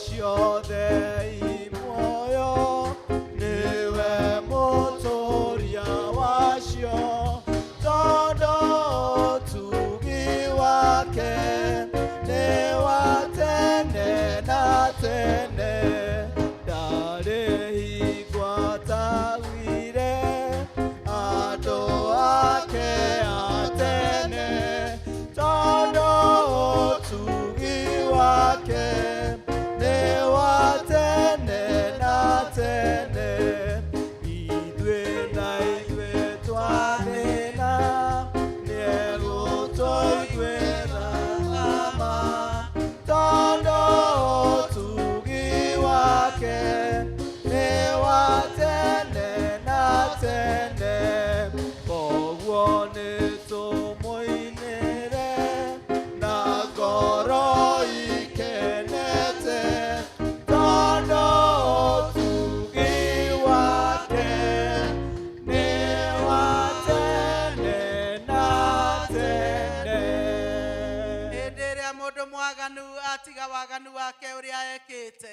Ciothe i muoyo, nĩwe mũtũria wacio, tondũ ũtugi wake nĩ wa tene na tene. Ndarĩ hingo atagwire andũ ake a tene, tondũ ũtugi wake nĩ wa tene na tene. Ithuĩ na ithuĩ twathĩna, nĩegũtũiguĩra tha, tondũ ũtugi wake nĩ wa tene na tene. Koguo nĩ tũmũinĩre na ngoro ikenete, tondũ ũtugi wake nĩ wa tene na tene. Hĩndĩ ĩrĩa mũndũ mwaganu atiga waganu wake ũrĩa ekĩte,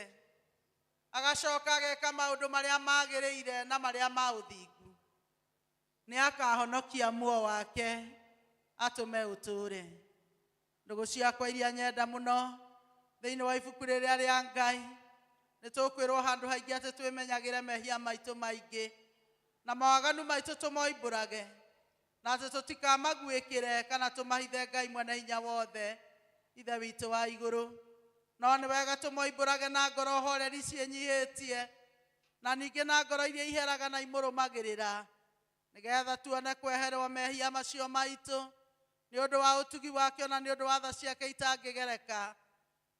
agacoka ageka maũndũ marĩa magĩrĩire na marĩa ma ũthingu, nĩ akahonokia muoyo wake atũme ũtũũre. Ndũgũ ciakwa iria nyenda mũno thĩinĩ wa ibuku rĩrĩa rĩa Ngai, nĩ tũkwĩrwo handũ haingĩ atĩ twĩmenyagĩre mehia maitũ maingĩ na mawaganu maitũ, tũmoimbũrage na atĩ tũtikamaguĩkĩre kana tũmahithe Ngai Mwene Hinya Wothe, Ithe witũ wa igũrũ. No nĩ wega tũmoimbũrage na ngoro horeri ciĩnyihĩtie, na ningĩ na ngoro iria iheraga na imũrũmagĩrĩra, nĩgetha tuone kweherwo mehia macio maitũ nĩ ũndũ wa ũtugi wake, ona nĩ ũndũ wa tha ciake itangĩgereka.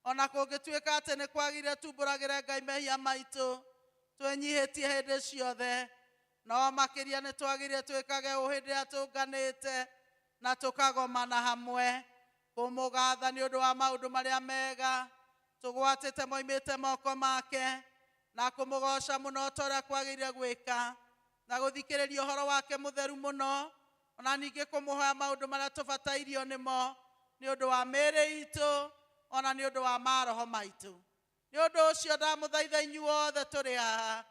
Ona kũngĩtuĩka atĩ nĩ kwagĩrĩire tumbũragĩre Ngai mehia maitũ twĩnyihĩtie hĩndĩ ciothe, no makĩria nĩ twagĩrĩire twĩkage ũũ hĩndĩ ĩrĩa tũnganĩte na tũkagomana hamwe kũmũgatha nĩ ũndũ wa maũndũ marĩa mega tũgwatĩte moimĩte moko make, na kũmũgoca mũno ta ũrĩa kwagĩrĩire gwĩka, na gũthikĩrĩria ũhoro wake mũtheru mũno, ona ningĩ kũmũhoya maũndũ marĩa tũbatairio nĩmo nĩ ũndũ wa mĩĩrĩ itũ, ona nĩ ũndũ wa maroho maitũ. Nĩ ũndũ ũcio ndamũthaitha inyuothe tũrĩ haha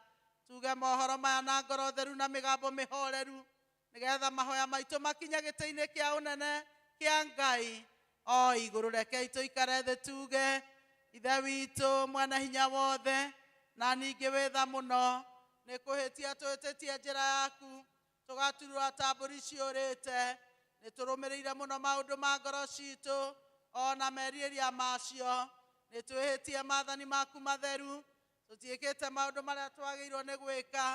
tuge mohoro maya na ngoro theru na mĩgambo mĩhoreru, nĩgetha mahoya maitũ makinye gĩtĩ-inĩ kĩa ũnene kĩa Ngai o igũrũ. Rekei tũikare thĩ tuge: Ithe witũ Mwene Hinya Wothe na ningĩ wĩ tha mũno, nĩ kũhĩtia tũhĩtĩtie njĩra yaku, tũgaturura ta mbũri ciũrĩte. Nĩ tũrũmĩrĩire mũno maũndũ ma ngoro citũ ona merirĩria macio. Nĩ twĩhĩtie maathani maku matheru, tũtiĩkĩte maũndũ marĩa twagĩrĩirwo nĩ gwĩka,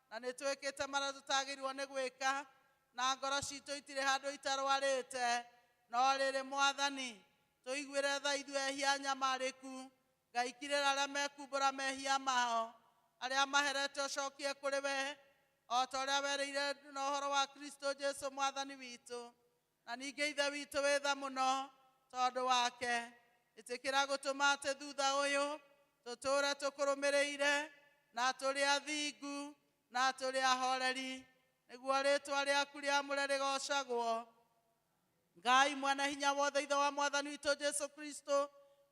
na nĩ twĩkĩte marĩa tũtagĩrĩirwo nĩ gwĩka, na ngoro citũ itirĩ handũ itarwarĩte. No rĩrĩ, Mwathani, tũiguĩre tha ithuĩ ehia nyamarĩku. Ngai, kirĩra arĩa mekumbũra mehia mao, arĩa maherete ũcokie kũrĩ we, o ta ũrĩa werĩire na ũhoro wa Kristo Jesu Mwathani witũ. Na ningĩ, Ithe witũ wĩ tha mũno, tondũ wake ĩtĩkĩra gũtũma atĩ thutha ũyũ tũtũũre tũkũrũmĩrĩire na tũrĩ athingu na tũrĩ ahoreri, nĩguo rĩtwa rĩaku rĩamũre rĩgocagwo. Ngai Mwene Hinya Wothe, Ithe wa Mwathani witũ Jesu Kristo,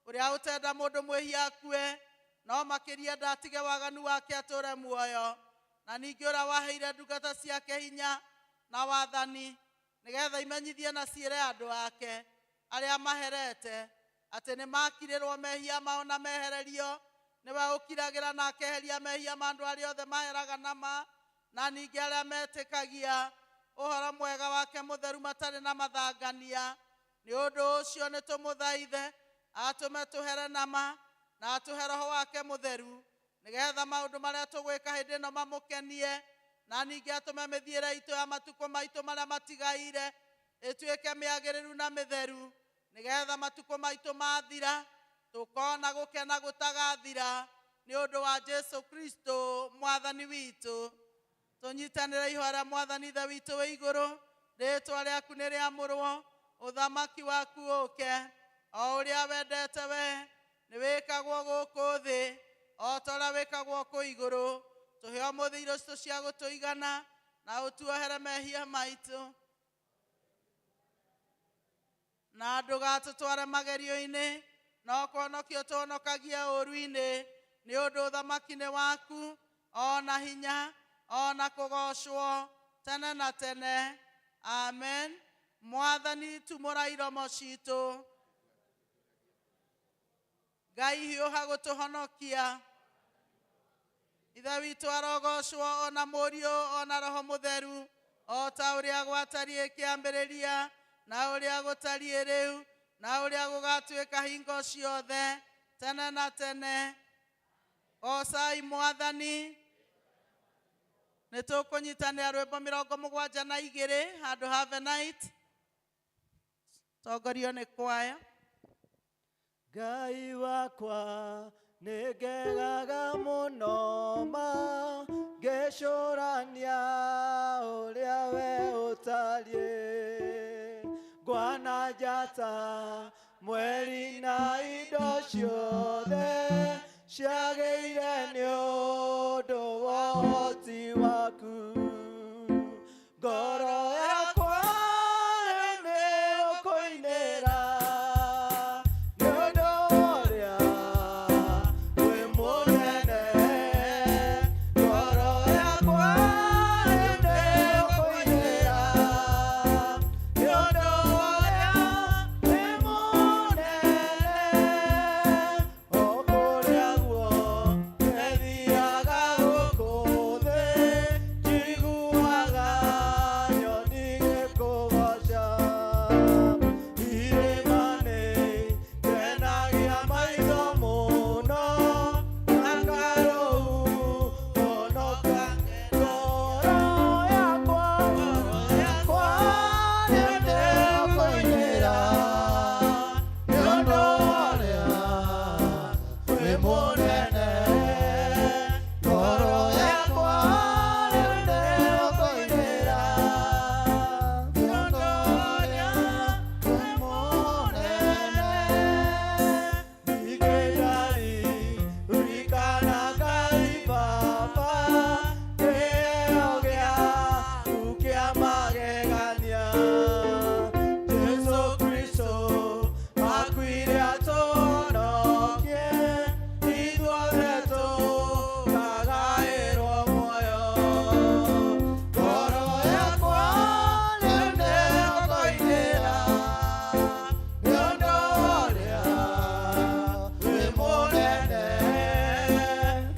ũrĩa ũtenda mũndũ mwĩhia akue, no makĩria ndatige waganu wake atũre muoyo, na ningĩ ũrĩa waheire ndungata ciake hinya na wathani nĩgetha imenyithie na ciĩre andũ ake arĩa maherete atĩ nĩ makirĩrwo mehia mao na mehererio, nĩwe ũkiragĩra na akeheria mehia ma andũ arĩa othe maheraga nama, na ningĩ arĩa metĩkagia ũhoro mwega wake mũtheru matarĩ na mathangania. Nĩ ũndũ ũcio nĩ tũmũthaithe atũme tũhere nama na atũhe Roho wake mũtheru, nĩgetha maũndũ marĩa tũgwĩka hĩndĩ ĩno mamũkenie, na ningĩ atũme mĩthiĩre itũ ya matukũ maitũ marĩa matigaire ĩtuĩke mĩagĩrĩru na mĩtheru, nĩgetha matukũ maitũ mathira tũkona gũkena gũtagathira nĩ ũndũ wa Jesu Kristo Mwathani witũ. Tũnyitanĩre ihoya rĩa Mwathani: Ithe witũ wĩ igũrũ, rĩtwa rĩaku nĩ rĩamũrwo, ũthamaki waku ũke, o ũrĩa wendete we nĩ wĩkagwo gũkũ thĩ o ta ũrĩa wĩkagwo kũ igũrũ. Tũhe ũmũthĩ irio citũ cia gũtũigana, na ũtuohere mehia maitũ, na ndũgatũtware magerio-inĩ. No kũhonokio tũhonokagia ũũru-inĩ, nĩ ũndũ ũthamaki nĩ waku, o na hinya, o na kũgoocwo tene na tene. Amen. Mwathani tumũra iromo citũ. Ngai hiũha gũtũhonokia. Ithe witũ arogocwo o na Mũriũ o na Roho Mũtheru, o ta ũrĩa gwatariĩ kĩambĩrĩria, na ũrĩa gũtariĩ rĩu, na ũrĩa gũgatuĩka hingo ciothe, tene na tene. Gocai Mwathani. Nĩ tũkũnyitanĩra rwĩmbo 72 handũ ha Venite. Tongorio nĩ kwaya. Ngai wakwa nĩ ngegaga mũno ma ngĩcũrania ũrĩa we ũtariĩ, ngwana njata mweri na indo ciothe ciagĩire nĩ ũndũ wa ũhoti waku. Ngoro yakwa rĩu nĩ ũkũinĩra nĩ ũndũ ũrĩa wĩ mũnene. Ngoro yakwa rĩu nĩ ũkũinĩra nĩ ũndũ ũrĩa wĩ mũnene. O kũrĩa guothe thiaga gũkũ thĩ, njiguaga nyoni igĩkũgooca. Irĩma nĩ ngenagia maitho mũno, na karũu honoka. Ngoro yakwa, yakwa rĩu nĩ ũkũinĩra nĩ ũndũ ũrĩa wĩ mũnene. Ngoro yakwa rĩu nĩ ũkũinĩra nĩ ũndũ ũrĩa wĩ mũnene. Ningĩ ndaririkana Ngai Baba, kĩheo gĩaku kĩa magegania. Jesũ Kristũ akuire atũhonokie, ithuothe tũkagaĩrwo muoyo. Ngoro yakwa rĩu nĩ ũkũinĩra nĩ ũndũ ũrĩa wĩ mũnene.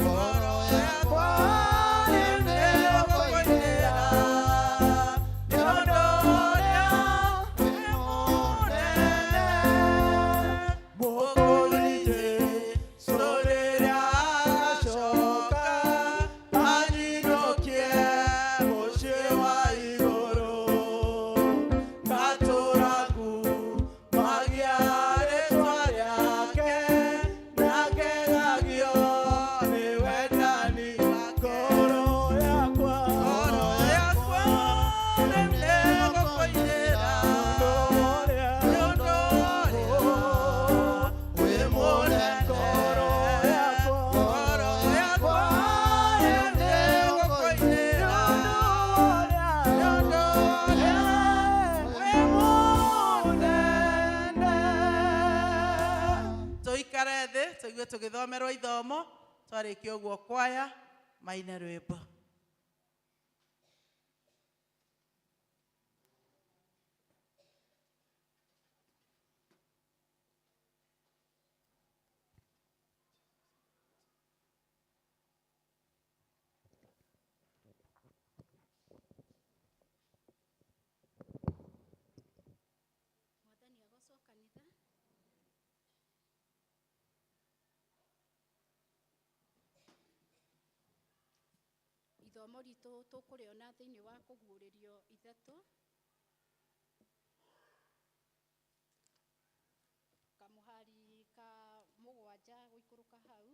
Ngoro yakwa rĩu nĩ ũkũinĩra nĩ ũndũ ũrĩa wĩ mũnene. Mũkũri Jesũ rĩrĩa agacoka anyinũkie mũciĩ wa igũrũ, ngatũũra ngumagia rĩĩtwa rĩake, na ngegagio nĩ wendani. Ngoro yakwa, Ngoro yakwa rĩu nĩ ũkũinĩra nĩ ũndũ ũrĩa wĩ mũnene. Ngoro yakwa, Ngoro yakwa rĩu nĩ ũkũinĩra nĩ ũndũ ũrĩa wĩ mũnene. Tũikare thĩ tũigue tũgĩthomerwo ithomo. Twarĩkia ũguo kwaya maine rwĩmbo. Mwathani agocwo kanitha. Ithomo ritũ tũkũrĩona thĩinĩ wa kũguũrĩrio 3 kamũhari ka 7 gũikũrũka hau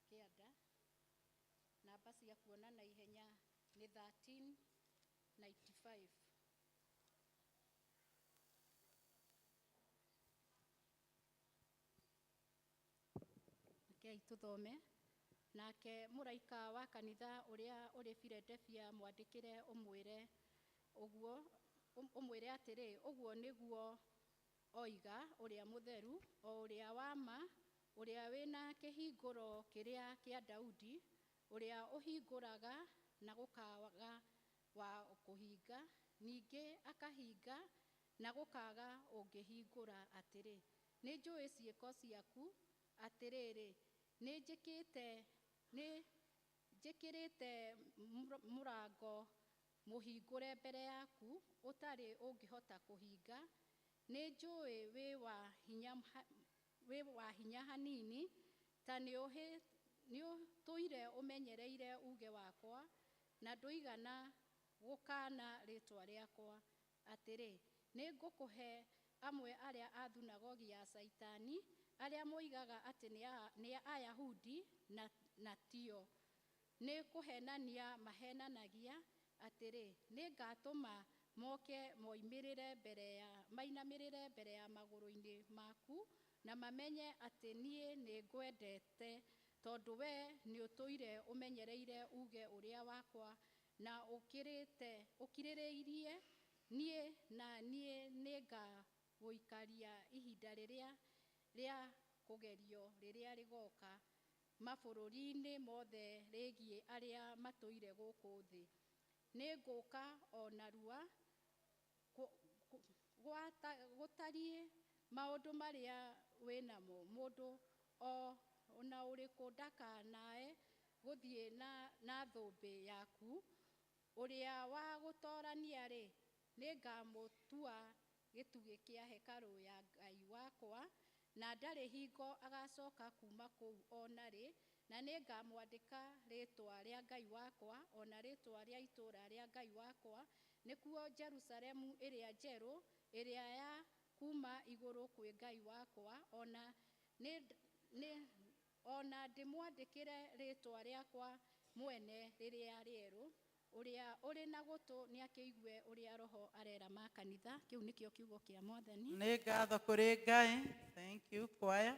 kĩanda. Namba cia kuona na ihenya nĩ 1395. Rekei tũthome. Nake mũraika wa kanitha ũrĩa ũrĩ Philadelphia mwandĩkĩre ũmwĩre ũguo, ũmwĩre atĩrĩ, ũguo nĩguo Oiga, ũrĩa mũtheru, o ũrĩa wa ma, ũrĩa wĩna kĩhingũro kĩrĩa kĩa Daudi, ũrĩa ũhingũraga na gũkaga wa kũhinga, ningĩ akahinga na gũkaga ũngĩhingũra atĩrĩ, nĩ njũĩ ciĩko ciaku, atĩrĩrĩ, nĩ njĩkĩte nĩ njĩkĩrĩte mũrango mũhingũre mbere yaku ũtarĩ ũngĩhota kũhinga. Nĩ njũĩ wĩ wa hinya wĩ wa hinya hanini, ta nĩ ũtũire ũmenyereire uge wakwa, na ndũigana gũkaana rĩtwa rĩakwa. Atĩrĩ, nĩ ngũkũhe amwe arĩa a thunagogi ya Caitani, arĩa moigaga atĩ nĩ Ayahudi na tio, nĩ kũhenania mahenanagia. Atĩrĩ, nĩ ngatũma moke moimĩrĩre mbere ya mainamĩrĩre mbere ya magũrũ-inĩ maku, na mamenye atĩ niĩ nĩ ngwendete, tondũ we nĩ ũtũire ũmenyereire uge ũrĩa wakwa na ũkĩrĩte ũkirĩrĩirie niĩ, na niĩ nĩ ngagũikaria ihinda rĩrĩa rĩa kũgerio rĩrĩa rĩgoka mabũrũri-inĩ mothe rĩgiĩ arĩa matũire gũkũ thĩ. Nĩ ngũka o narua gũtariĩ maũndũ marĩa wĩnamo, mũndũ o na ũrĩkũ ndakanae gũthiĩ na thũmbĩ yaku. Ũrĩa wa gũtorania-rĩ, nĩ ngamũtua gĩtugĩ kĩa hekarũ ya Ngai wakwa, na ndarĩ hingo agacoka kuma kũu o na rĩ, na nĩ ngamwandĩka rĩtwa rĩa Ngai wakwa, o na rĩtwa rĩa itũũra rĩa Ngai wakwa, nĩkuo Jerusalemu ĩrĩa njerũ, ĩrĩa ya kuma igũrũ kwĩ Ngai wakwa, ona nĩ ona ndĩmwandĩkĩre rĩtwa rĩakwa mwene rĩrĩa rĩerũ. Ũrĩa ũrĩ na gũtũ nĩakĩigue ũrĩa Roho arera makanitha. Kĩu nĩkĩo kiugo kĩa Mwathani. Nĩ ngatho kũrĩ Ngai. Thank you, choir.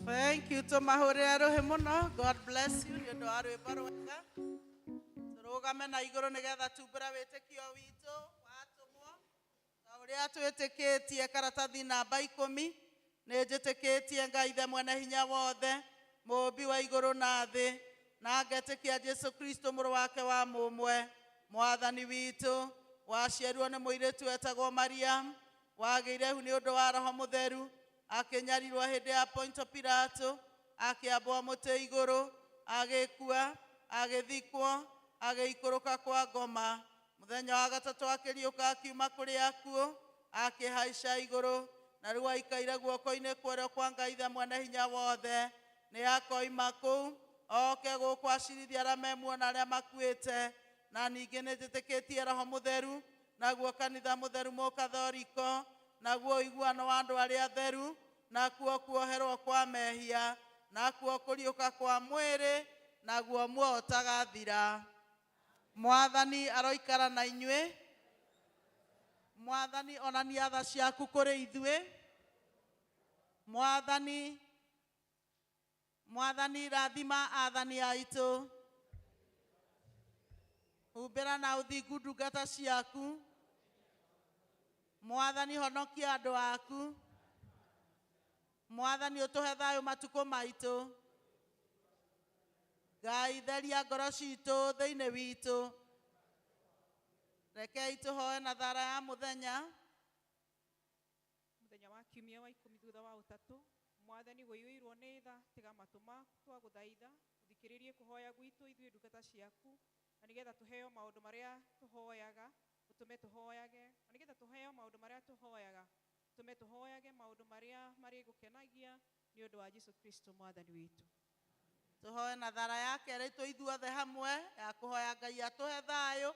Thank you tũmahũrĩre rũhĩ mũno. God bless you nĩ ũndũ wa rwĩmbo rwega. Tũrũgame na igũrũ nĩgetha tumbũre wĩtĩkio witũ watũmwo ta ũrĩa twĩtĩkĩtie karatathi namba 10. Nĩ njĩtĩkĩtie Ngai Ithe mwene hinya wothe, mũũmbi wa igũrũ na thĩ, na ngetĩkia Jesu Kristo mũrũ wake wa mũmwe, mwathani witũ, waciarirwo nĩ mũirĩtu wetagwo Mariam, wagĩire hu nĩ ũndũ wa Roho Mũtheru, akĩnyarirwo hĩndĩ ya Ponto Pilato, akĩambwo mũtĩ igũrũ, agĩkua, agĩthikwo, agĩikũrũka kwa ngoma. Mũthenya wa gatatũ akĩriũka akiuma kũrĩ akuũ, akĩhaica igũrũ, na rĩu aikaire guoko-inĩ kwa ũrĩo kwa Ngai Ithe mwene hinya wothe. Nĩ akoima kũu oke gũkũ acirithie arĩa me muoyo na arĩa makuĩte. Na ningĩ nĩ njĩtĩkĩtie Roho Mũtheru, naguo kanitha mũtheru mũkathoriko, naguo ũiguano wa andũ arĩa atheru, nakuo kuoherwo kwa mehia, nakuo kũriũka kwa mwĩrĩ, naguo muoyo ũtagathira. Mwathani aroikara na inyuĩ. Mwathani onania tha ciaku kũrĩ ithuĩ. Mwathani, Mwathani rathima athani aitũ. Humbĩra na ũthingu ndungata ciaku. Mwathani honokia andũ aku. Mwathani ũtũhe thayũ matukũ maitũ. Ngai theria ngoro citũ thĩinĩ witũ. Rekei tũhoe na thara ya mũthenya. Mũthenya wa kiumia wa 10 thutha wa ũtatũ, Mwathani wũiyũirwo nĩ tha, tiga matũ maku twagũthaitha, ũthikĩrĩrie kũhoya gwitũ ithuĩ ndungata ciaku, na nĩgetha tũheo maũndũ marĩa tũhoyaga, ũtũme tũhoyage, na nĩgetha tũheo maũndũ marĩa tũhoyaga, ũtũme tũhoyage maũndũ marĩa marĩgũkenagia nĩ ũndũ wa Jesu Kristo Mwathani witũ. Tũhoe na thara ya kerĩ twĩ ithuothe hamwe ya kũhoya Ngai atũhe thayũ.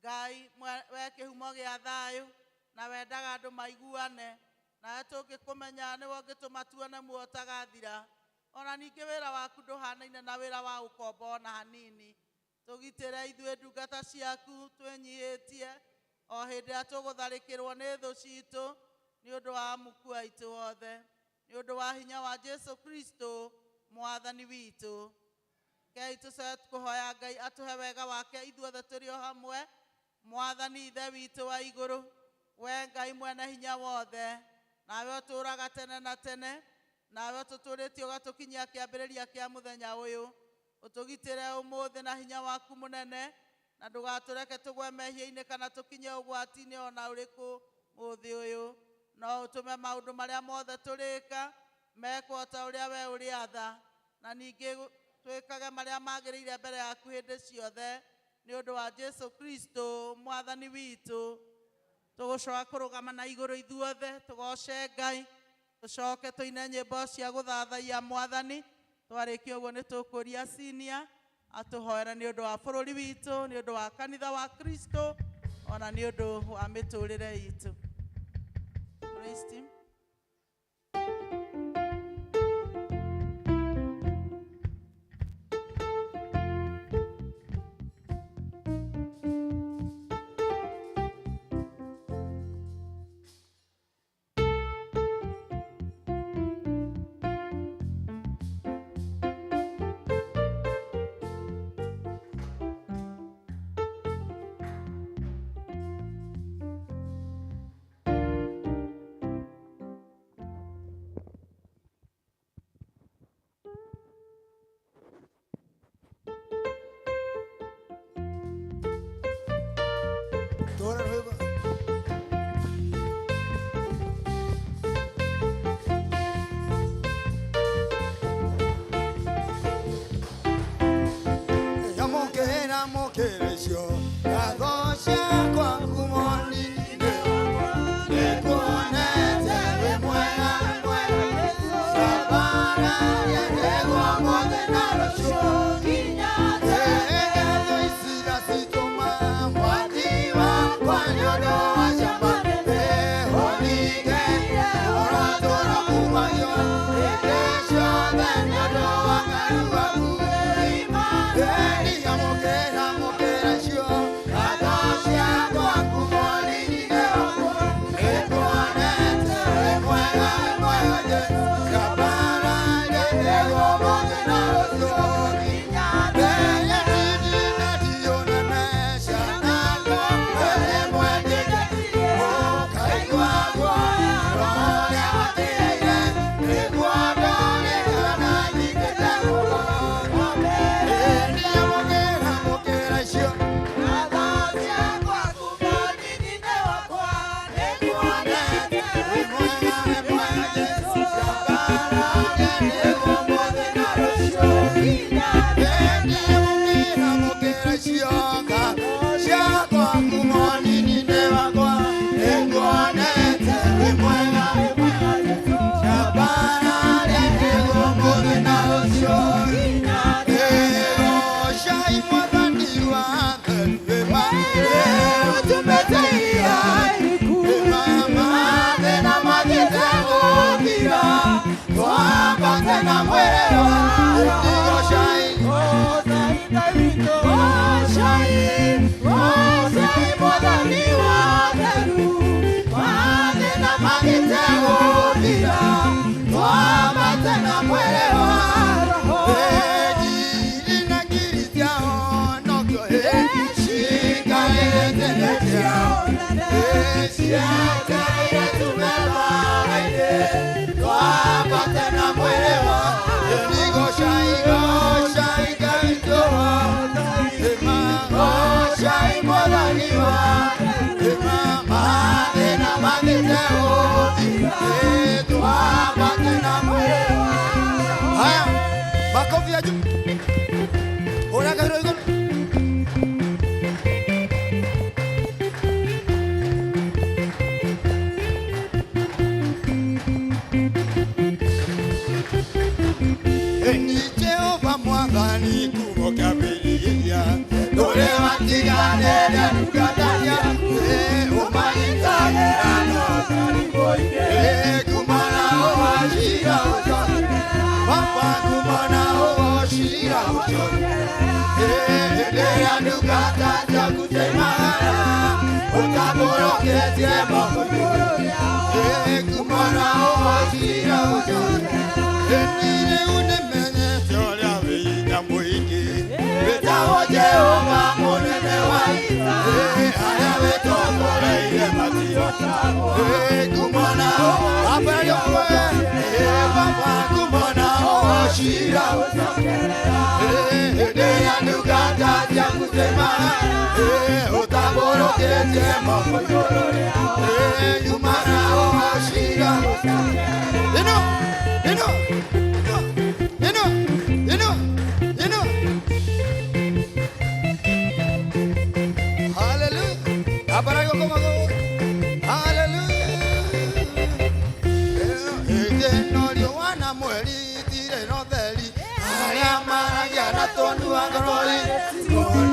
Ngai we kĩhumo gĩa thayũ, na wendaga andũ maiguane, nawe tũngĩkũmenya nĩwe ũngĩtũma tuone muoyo ũtagathira. Ona ningĩ wĩra waku ndũhanaine na wĩra wa ũkombo ona hanini. Tũgitĩre ithuĩ ndungata ciaku twĩnyihĩtie o hĩndĩ ĩrĩa tũgũtharĩkĩrwo nĩ thũ citũ, nĩ ũndũ wa amuku aitũ othe, nĩ ũndũ wa hinya wa Jesu Kristo Mwathani witũ. Rekei tũcoke kũhoya Ngai atũhe wega wake ithuothe tũrĩ o hamwe. Mwathani Ithe witũ wa igũrũ, we Ngai mwene hinya wothe, nawe ũtũũraga tene na tene, nawe ũtũtũũrĩtie ũgatũkinyia kĩambĩrĩria kĩa mũthenya ũyũ. Ũtũgitĩre ũmũthĩ na hinya waku mũnene, na ndũgatũreke tũgwe mehia-inĩ kana tũkinye ũgwati-inĩ ona ũrĩkũ mũthĩ ũyũ. No ũtũme maũndũ marĩa mothe tũrĩka mekwo ta ũrĩa we ũrĩatha, na ningĩ twĩkage marĩa magĩrĩire mbere yaku hĩndĩ ciothe, nĩ ũndũ wa Jesu Kristo Mwathani witũ. Tũgũcoka kũrũgama na igũrũ ithuothe tũgoce Ngai, tũcoke tũine nyĩmbo cia gũthathaiya Mwathani. Twarĩkia ũguo nĩ tũkũria sinia atũhoere nĩ ũndũ wa bũrũri witũ, nĩ ũndũ wa kanitha wa Kristo, ona nĩ ũndũ wa mĩtũrĩre itũ. Praise team. Cietereire tume wara-inĩ twambate na mwĩrĩ wa Goca goca Ngai witũ Goca Mwathani wa mathĩna mathiĩte gũthira twambate na mwĩrĩ wa. Haya, makofi ya juu. Ũrĩa igũrũ. Ni Jehova Mwathani kumo kĩambĩrĩria ndũrĩ watiganĩria ndungata ciaku ũmanyitagĩra na ũtheri mũingĩ kumana ũgacira ũcoke Baba kumana ũgacira ũcoke hĩndĩ ĩrĩa ndungata ciaku ciaimagara ũtambũrũkĩtie moko igũrũ kumana ũgacira ũcoke rĩu nĩmenyete ũrĩa wĩna mũingĩ wĩtagwo Jehova mũnene wa ita arĩa wĩtongoreire matirotagwo kumana ambararia Baba kumana ũgacira hĩndĩ ĩrĩa ndungata ciaku ciaimagara ũtambũrũkĩtie moko igũrũ kumana ũgacira ĩno ĩno ĩno ĩno ĩno. Hallelujah. Abara yoko mago. Hallelujah. Ĩndĩ no riũa na mweri itirĩ na ũtheri arĩa maragia na tũnua ngoro-rĩ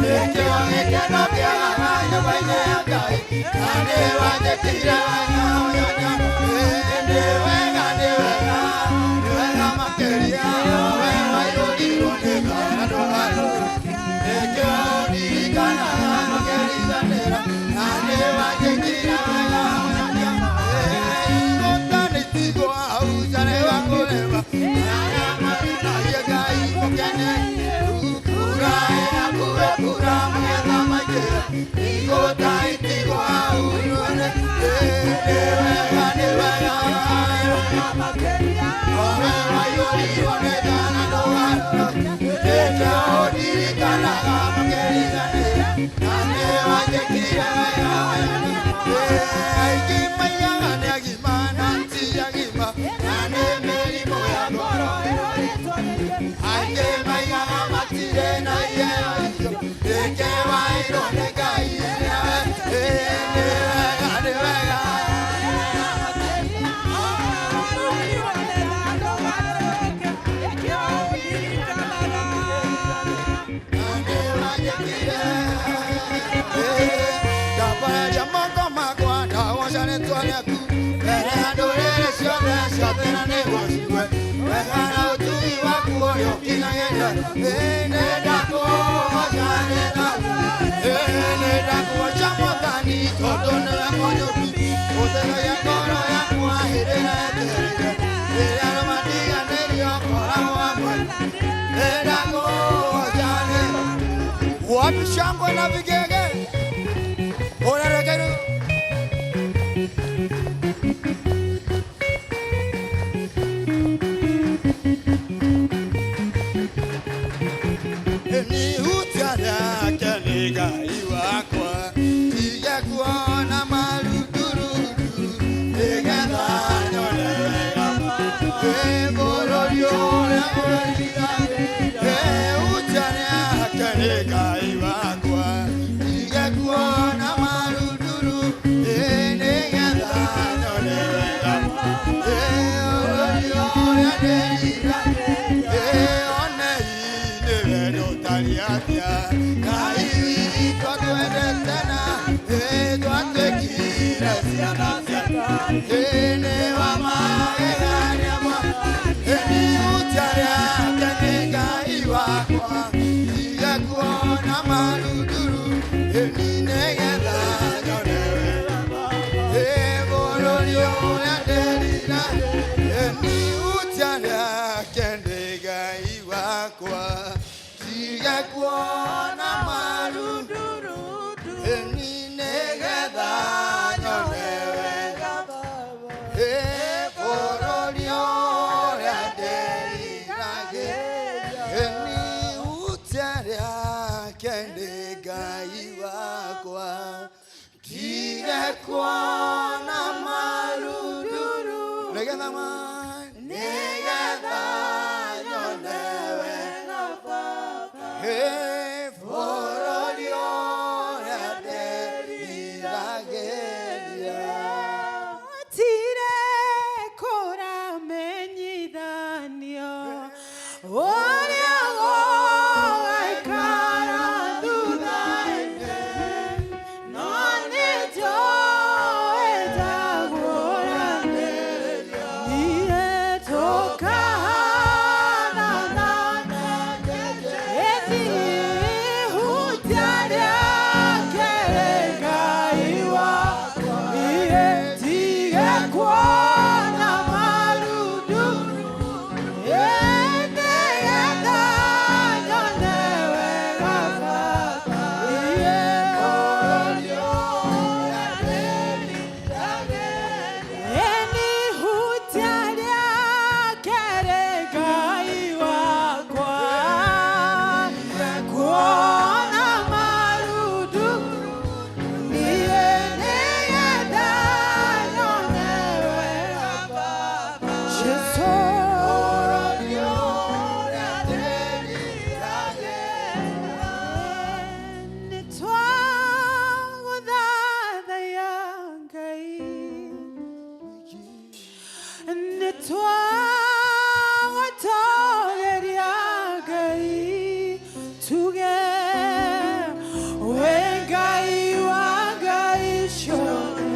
nĩkĩo gĩkeno kĩagaga nyũmba-inĩ ya Ngai na nĩ wanjĩkire wega ũyũ nĩ wega nĩ wega nĩ wega makĩria we waiyũrirwo nĩ tha na ndũgarũrũke nĩkĩo ndirikanaga makĩriganĩra na nĩ wanjĩkire wega ũyũ Ndapararia moko makwa ndagoca rĩtwa rĩaku mbere ya ndũrĩrĩ ciothe ciothe na nĩguo cigue wega na ũtugi waku ũrĩa ũkinyagĩria. Nĩ ndakũgoca Mwathani tondũ nĩwe mũnyũmbi ũtheragia ngoro yakwa hĩndĩ ĩrĩa yetereire rĩrĩa andũ matiganĩrio ngoragwo hamwe. Nĩ ndakũgoca nĩ wapi shangwe na vigege Ora ni Ngai wakwa tige kuona marundurundu nĩgetha nyone wega bũrũri ũrĩa ũriganĩire ũtarĩake nĩ Ngai wakwa tige kuona marunduru nĩgetha nyone wega bũrũri ũrĩa ndĩriganĩire one nĩ wendo ũtariĩ atĩa Ngai witũ twendete na twatuĩkire ciana ciake nĩ wa magegania nĩ ũtarĩake nĩ Ngai wakwa tige kuona marunduru nĩgetha nyone wega bũrũri ũrĩa ndĩriragĩria nĩ ũtarĩake nĩ Ngai wakwa tige kuona marunduru nĩgetha Tige kuona maruduru Nĩgetha nĩgetha nyone wega Baba. Hey, bũrũri ũrĩa ndĩriragĩria. Tire kũramenyithanio ũrĩa gũgaikara thutha-inĩ, no nĩ njũĩ ndagũranĩrio. Niĩ tũkahanana ihutia rĩake Ngai wakwa, niĩ ndige kuona marundu, nĩgetha nyone wega Baba. Niĩ bũrũri ũrĩa Enihutia rĩake Ngai wakwa, kuona marundu, niĩ nĩgetha nyone wega Baba. Jesũ. Bũrũri ũrĩa ndĩriragĩria. Nĩtwagũthathaiya Ngai, nĩtwagũtũũgĩria Ngai, tuge we Ngai wa Ngai ciothe,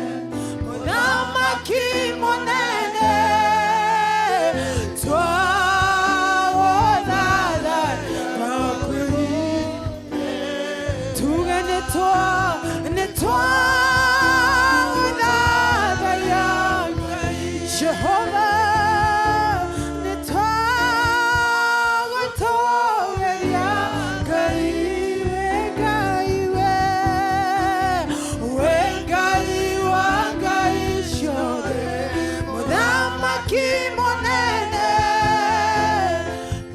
Mũthamaki mũnene, twagũthathaiya tuge nĩtwagũthathaiya Jehova, nĩtwagũtũũgĩria Ngai, we Ngai, we Ngai wa Ngai ciothe, Mũthamaki mũnene,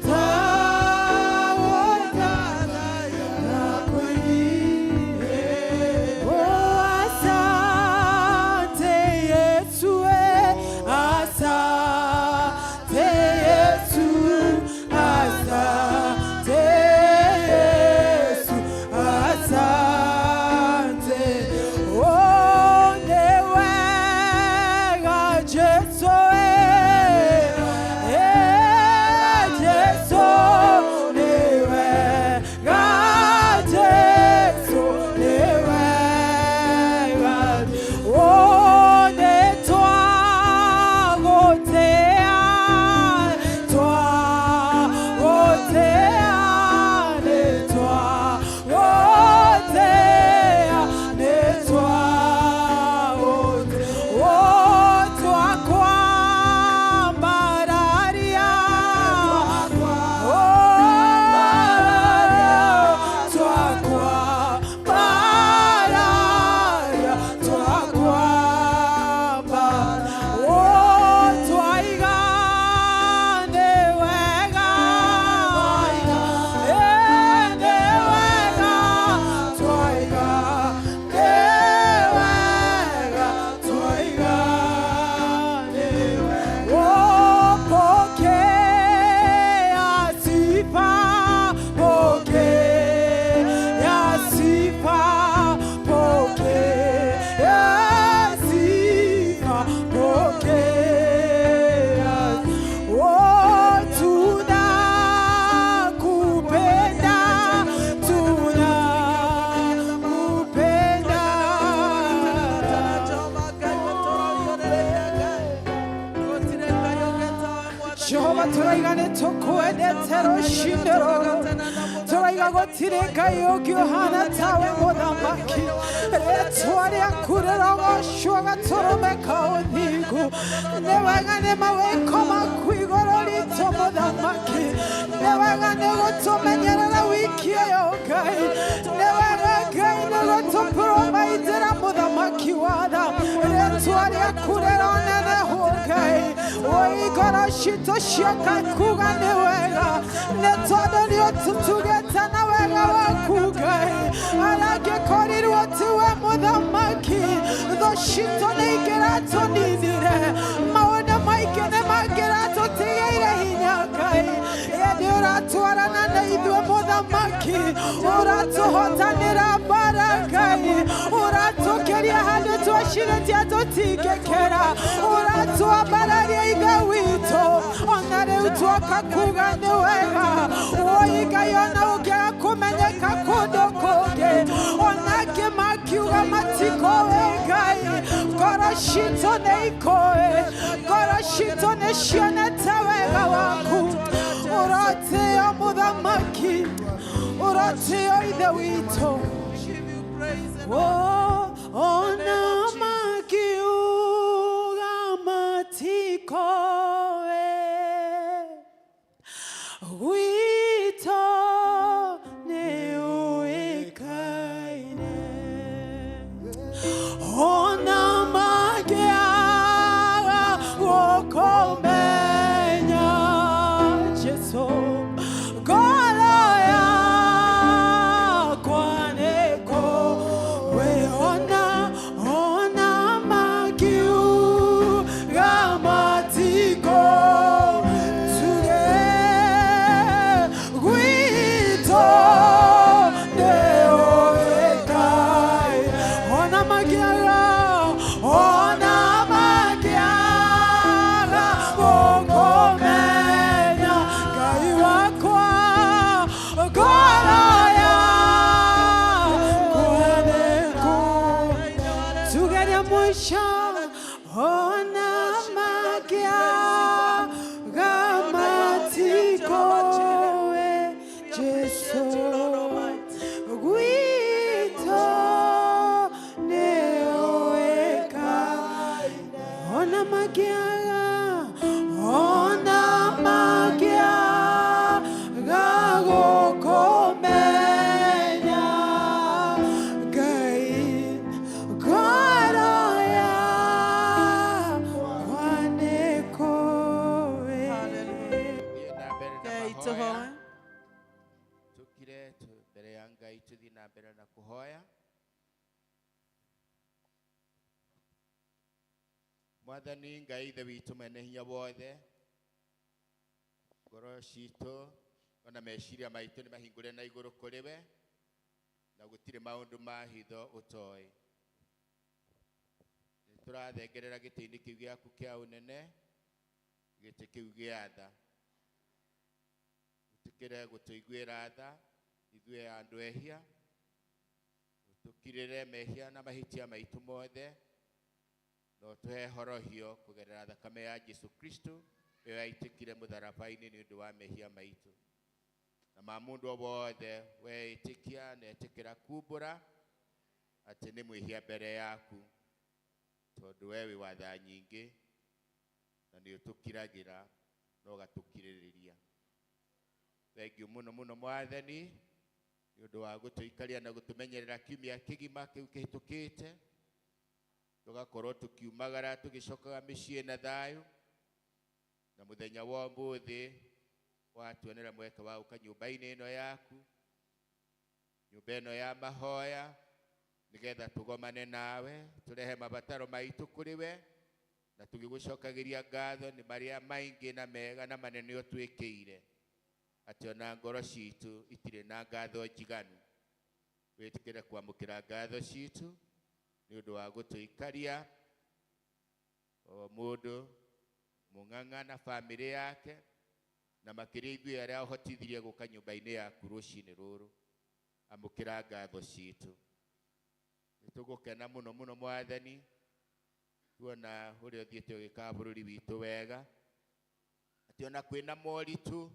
twagũthathaiya Oh, asante Yesu, asante Yesu, asante Yesu, asante. Oh, ni wega Jesu, Jesu, ni wega Jesu, ni wega. Oh, nĩtwagũtĩa, twagũtĩa, nĩtwagũtĩa, nĩtwagũtĩa. Oh, twakwambararia. Oh, twakwambararia, twakwamba. Oh, twaiga nĩ wega, nĩ wega, twaiga nĩ wega, twaiga nĩ wega. Oh, pokea sifa, pokea sifa, pokea sifa, pokea. Oh, tunakupenda, tunakupenda. Jehova turaiga nĩtũkwendete rũcinĩ rũrũ, turaiga gũtirĩ Ngai ũngĩ ũhana tawe mũthamaki, rĩtwa rĩaku rĩrogocwo gatũrũme ka ũthingu. Nĩ wega nĩ mawĩko maku igũrũ ritũ mũthamaki, nĩ wega nĩ gũtũmenyerera wiki ĩyo Ngai, nĩ wega Ngai nĩ gũtũprovaidĩra mũthamaki wa tha, rĩtwa rĩaku rĩronenehwo Ngai. Oi ngoro citũ cioka kuga nĩ wega, nĩ tondũ nĩ ũtũtugĩte na wega waku Ngai, arangĩkorirwo tiwe mũthamaki. citũ nĩ ingĩratũninire maũndũ maingĩ nĩ mangĩratũtigĩire hinya Ngai ĩndĩ ũratwarana na ithuĩ mũthamaki ũratũhotanĩra mbara Ngai ũratũkĩria handũ twacirĩtie tũtingĩkĩra ũratwambararia Ithe witũ ona rĩu twoka kuga nĩ wega woi Ngai ona ũngĩaga kũmenyeka kũndũ kũngĩ ona angĩ makiuga matikũĩ Ngai ngoro citũ nĩ ikũĩ ngoro citũ nĩ cionete wega waku ũrotĩo mũthamaki ũrotĩo Ithe witũ. Oh, ona makiuga matikoe gwitũ nĩ ũĩkaine ona mangĩaga gũkũmenya Jesũ ngoro yakwa nĩkũĩ ona ona makiuga matiko tuge gwitũ nĩ ũĩkaine ona mangĩaga ona mangĩaga gũkũmenya Ngai wakwa ngoro yakwa nĩkũĩ tugeria mũico ona mangĩaga matikoe Jesũ gwitũ nĩ ũĩkaine ona mangĩaga ona mangĩaga gũkũmenya Ngai ngoro yakwa nĩkũĩ. Thiĩ na mbere na Ngai mahoya. tũhoe. Tukire mbere ya Ngai tuthiĩ na mbere na kũhoya. Mwathani Ngai Ithe witũ mwene hinya wothe, ngoro citũ ona meciria maitũ nĩ mahingũre na igũrũ kũrĩ we, na gũtirĩ maũndũ ma hitho ũtoĩ. Nĩ tũrathengerera gĩtĩ-inĩ kĩu gĩaku kĩa ũnene, gĩtĩ kĩu gĩa tha. Ũtĩkĩre gũtũiguĩra tha ithuĩ andũ ehia, ũtũkirĩre mehia na mahĩtia maitũ mothe, na ũtũhe horohio kũgerera thakame ya Jesu Kristo ĩyo yaitĩkire mũtharaba-inĩ nĩ ũndũ wa mehia maitũ. Na ma mũndũ o wothe weĩtĩkia na etĩkĩra kumbũra atĩ nĩ mwĩhia mbere yaku, tondũ we wĩ wa tha nyingĩ na nĩ ũtũkiragĩra na ũgatũkirĩrĩria. Thengiũ mũno mũno Mwathani nĩ ũndũ wa gũtũikaria na gũtũmenyerera kiumia kĩgima kĩu kĩhĩtũkĩte, tũgakorwo tũkiumagara tũgĩcokaga mĩciĩ na thayũ, na mũthenya wa ũmũthĩ watuonera mweke wa gũka nyũmba-inĩ ĩno yaku, nyũmba ĩno ya mahoya, nĩgetha tũgomane nawe, tũrehe mabataro maitũ kũrĩ we, na tũgĩgũcokagĩria ngatho nĩ marĩa maingĩ na mega na manene ũtwĩkĩire, atĩ ona ngoro citũ itirĩ na ngatho njiganu. Wĩtĩkĩre kwamũkĩra ngatho citũ nĩ ũndũ wa gũtũikaria o mũndũ mũng'ang'a na bamĩrĩ yake, na makĩria ithuĩ arĩa ũhotithirie gũka nyũmba-inĩ yaku rũcinĩ rũrũ. Amũkĩra ngatho citũ. Nĩ tũgũkena mũno mũno Mwathani tuona ũrĩa ũthiĩte ũgĩkaga bũrũri witũ wega, atĩ ona kwĩna moritũ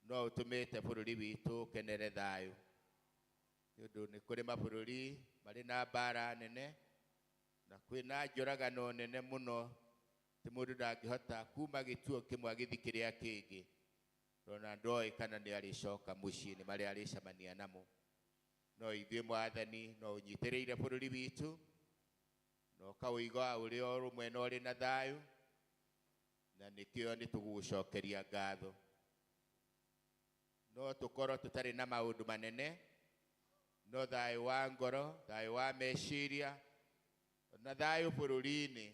no ũtũmĩte bũrũri witũ ũkenere thayũ, nĩ ũndũ nĩ kũrĩ mabũrũri marĩ na mbara nene na kwĩna njũragano nene mũno, atĩ mũndũ ndangĩhota kuma gĩtuo kĩmwe agĩthiĩ kĩrĩa kĩngĩ, ona ndoĩ kana nĩ arĩcoka mũciĩ nĩ marĩa arĩcemania namo. No ithuĩ Mwathani no ũnyitĩrĩire bũrũri witũ na ũkawĩiga ũrĩ o rũmwe na ũrĩ na thayũ, na nĩkĩo nĩ tũgũgũcokeria ngatho. No tũkorwo tũtarĩ na maũndũ manene, no thayũ wa ngoro, thayũ wa meciria, Na thayũ bũrũri-inĩ,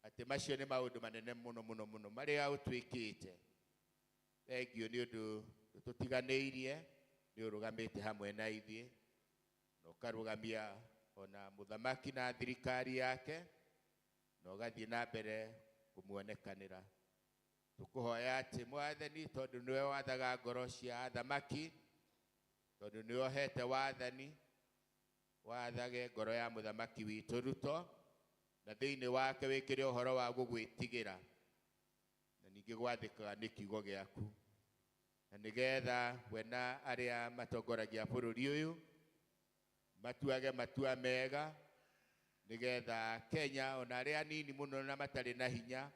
atĩ macio nĩ maũndũ manene mũno mũno mũno marĩa ũtwĩkĩte. Thengiũ nĩ ũndũ ndũtũtiganĩirie, nĩ ũrũgamĩte hamwe na ithuĩ, na ũkarũgamia ona mũthamaki na thirikari yake, na ũgathiĩ na mbere kũmuonekanĩra. Tũkũhoya atĩ Mwathani, tondũ nĩwe wathaga ngoro cia athamaki, tondũ nĩwe ũhete wathani, wathage ngoro ya mũthamaki witũ Ruto, na thĩinĩ wake wĩkĩre ũhoro wa gũgwĩtigĩra, na ningĩ gwathĩkaga nĩ kiugo gĩaku, na nĩgetha we na arĩa matongoragia bũrũri ũyũ matuage matua mega, nĩgetha Kenya ona arĩa anini mũno na matarĩ na hinya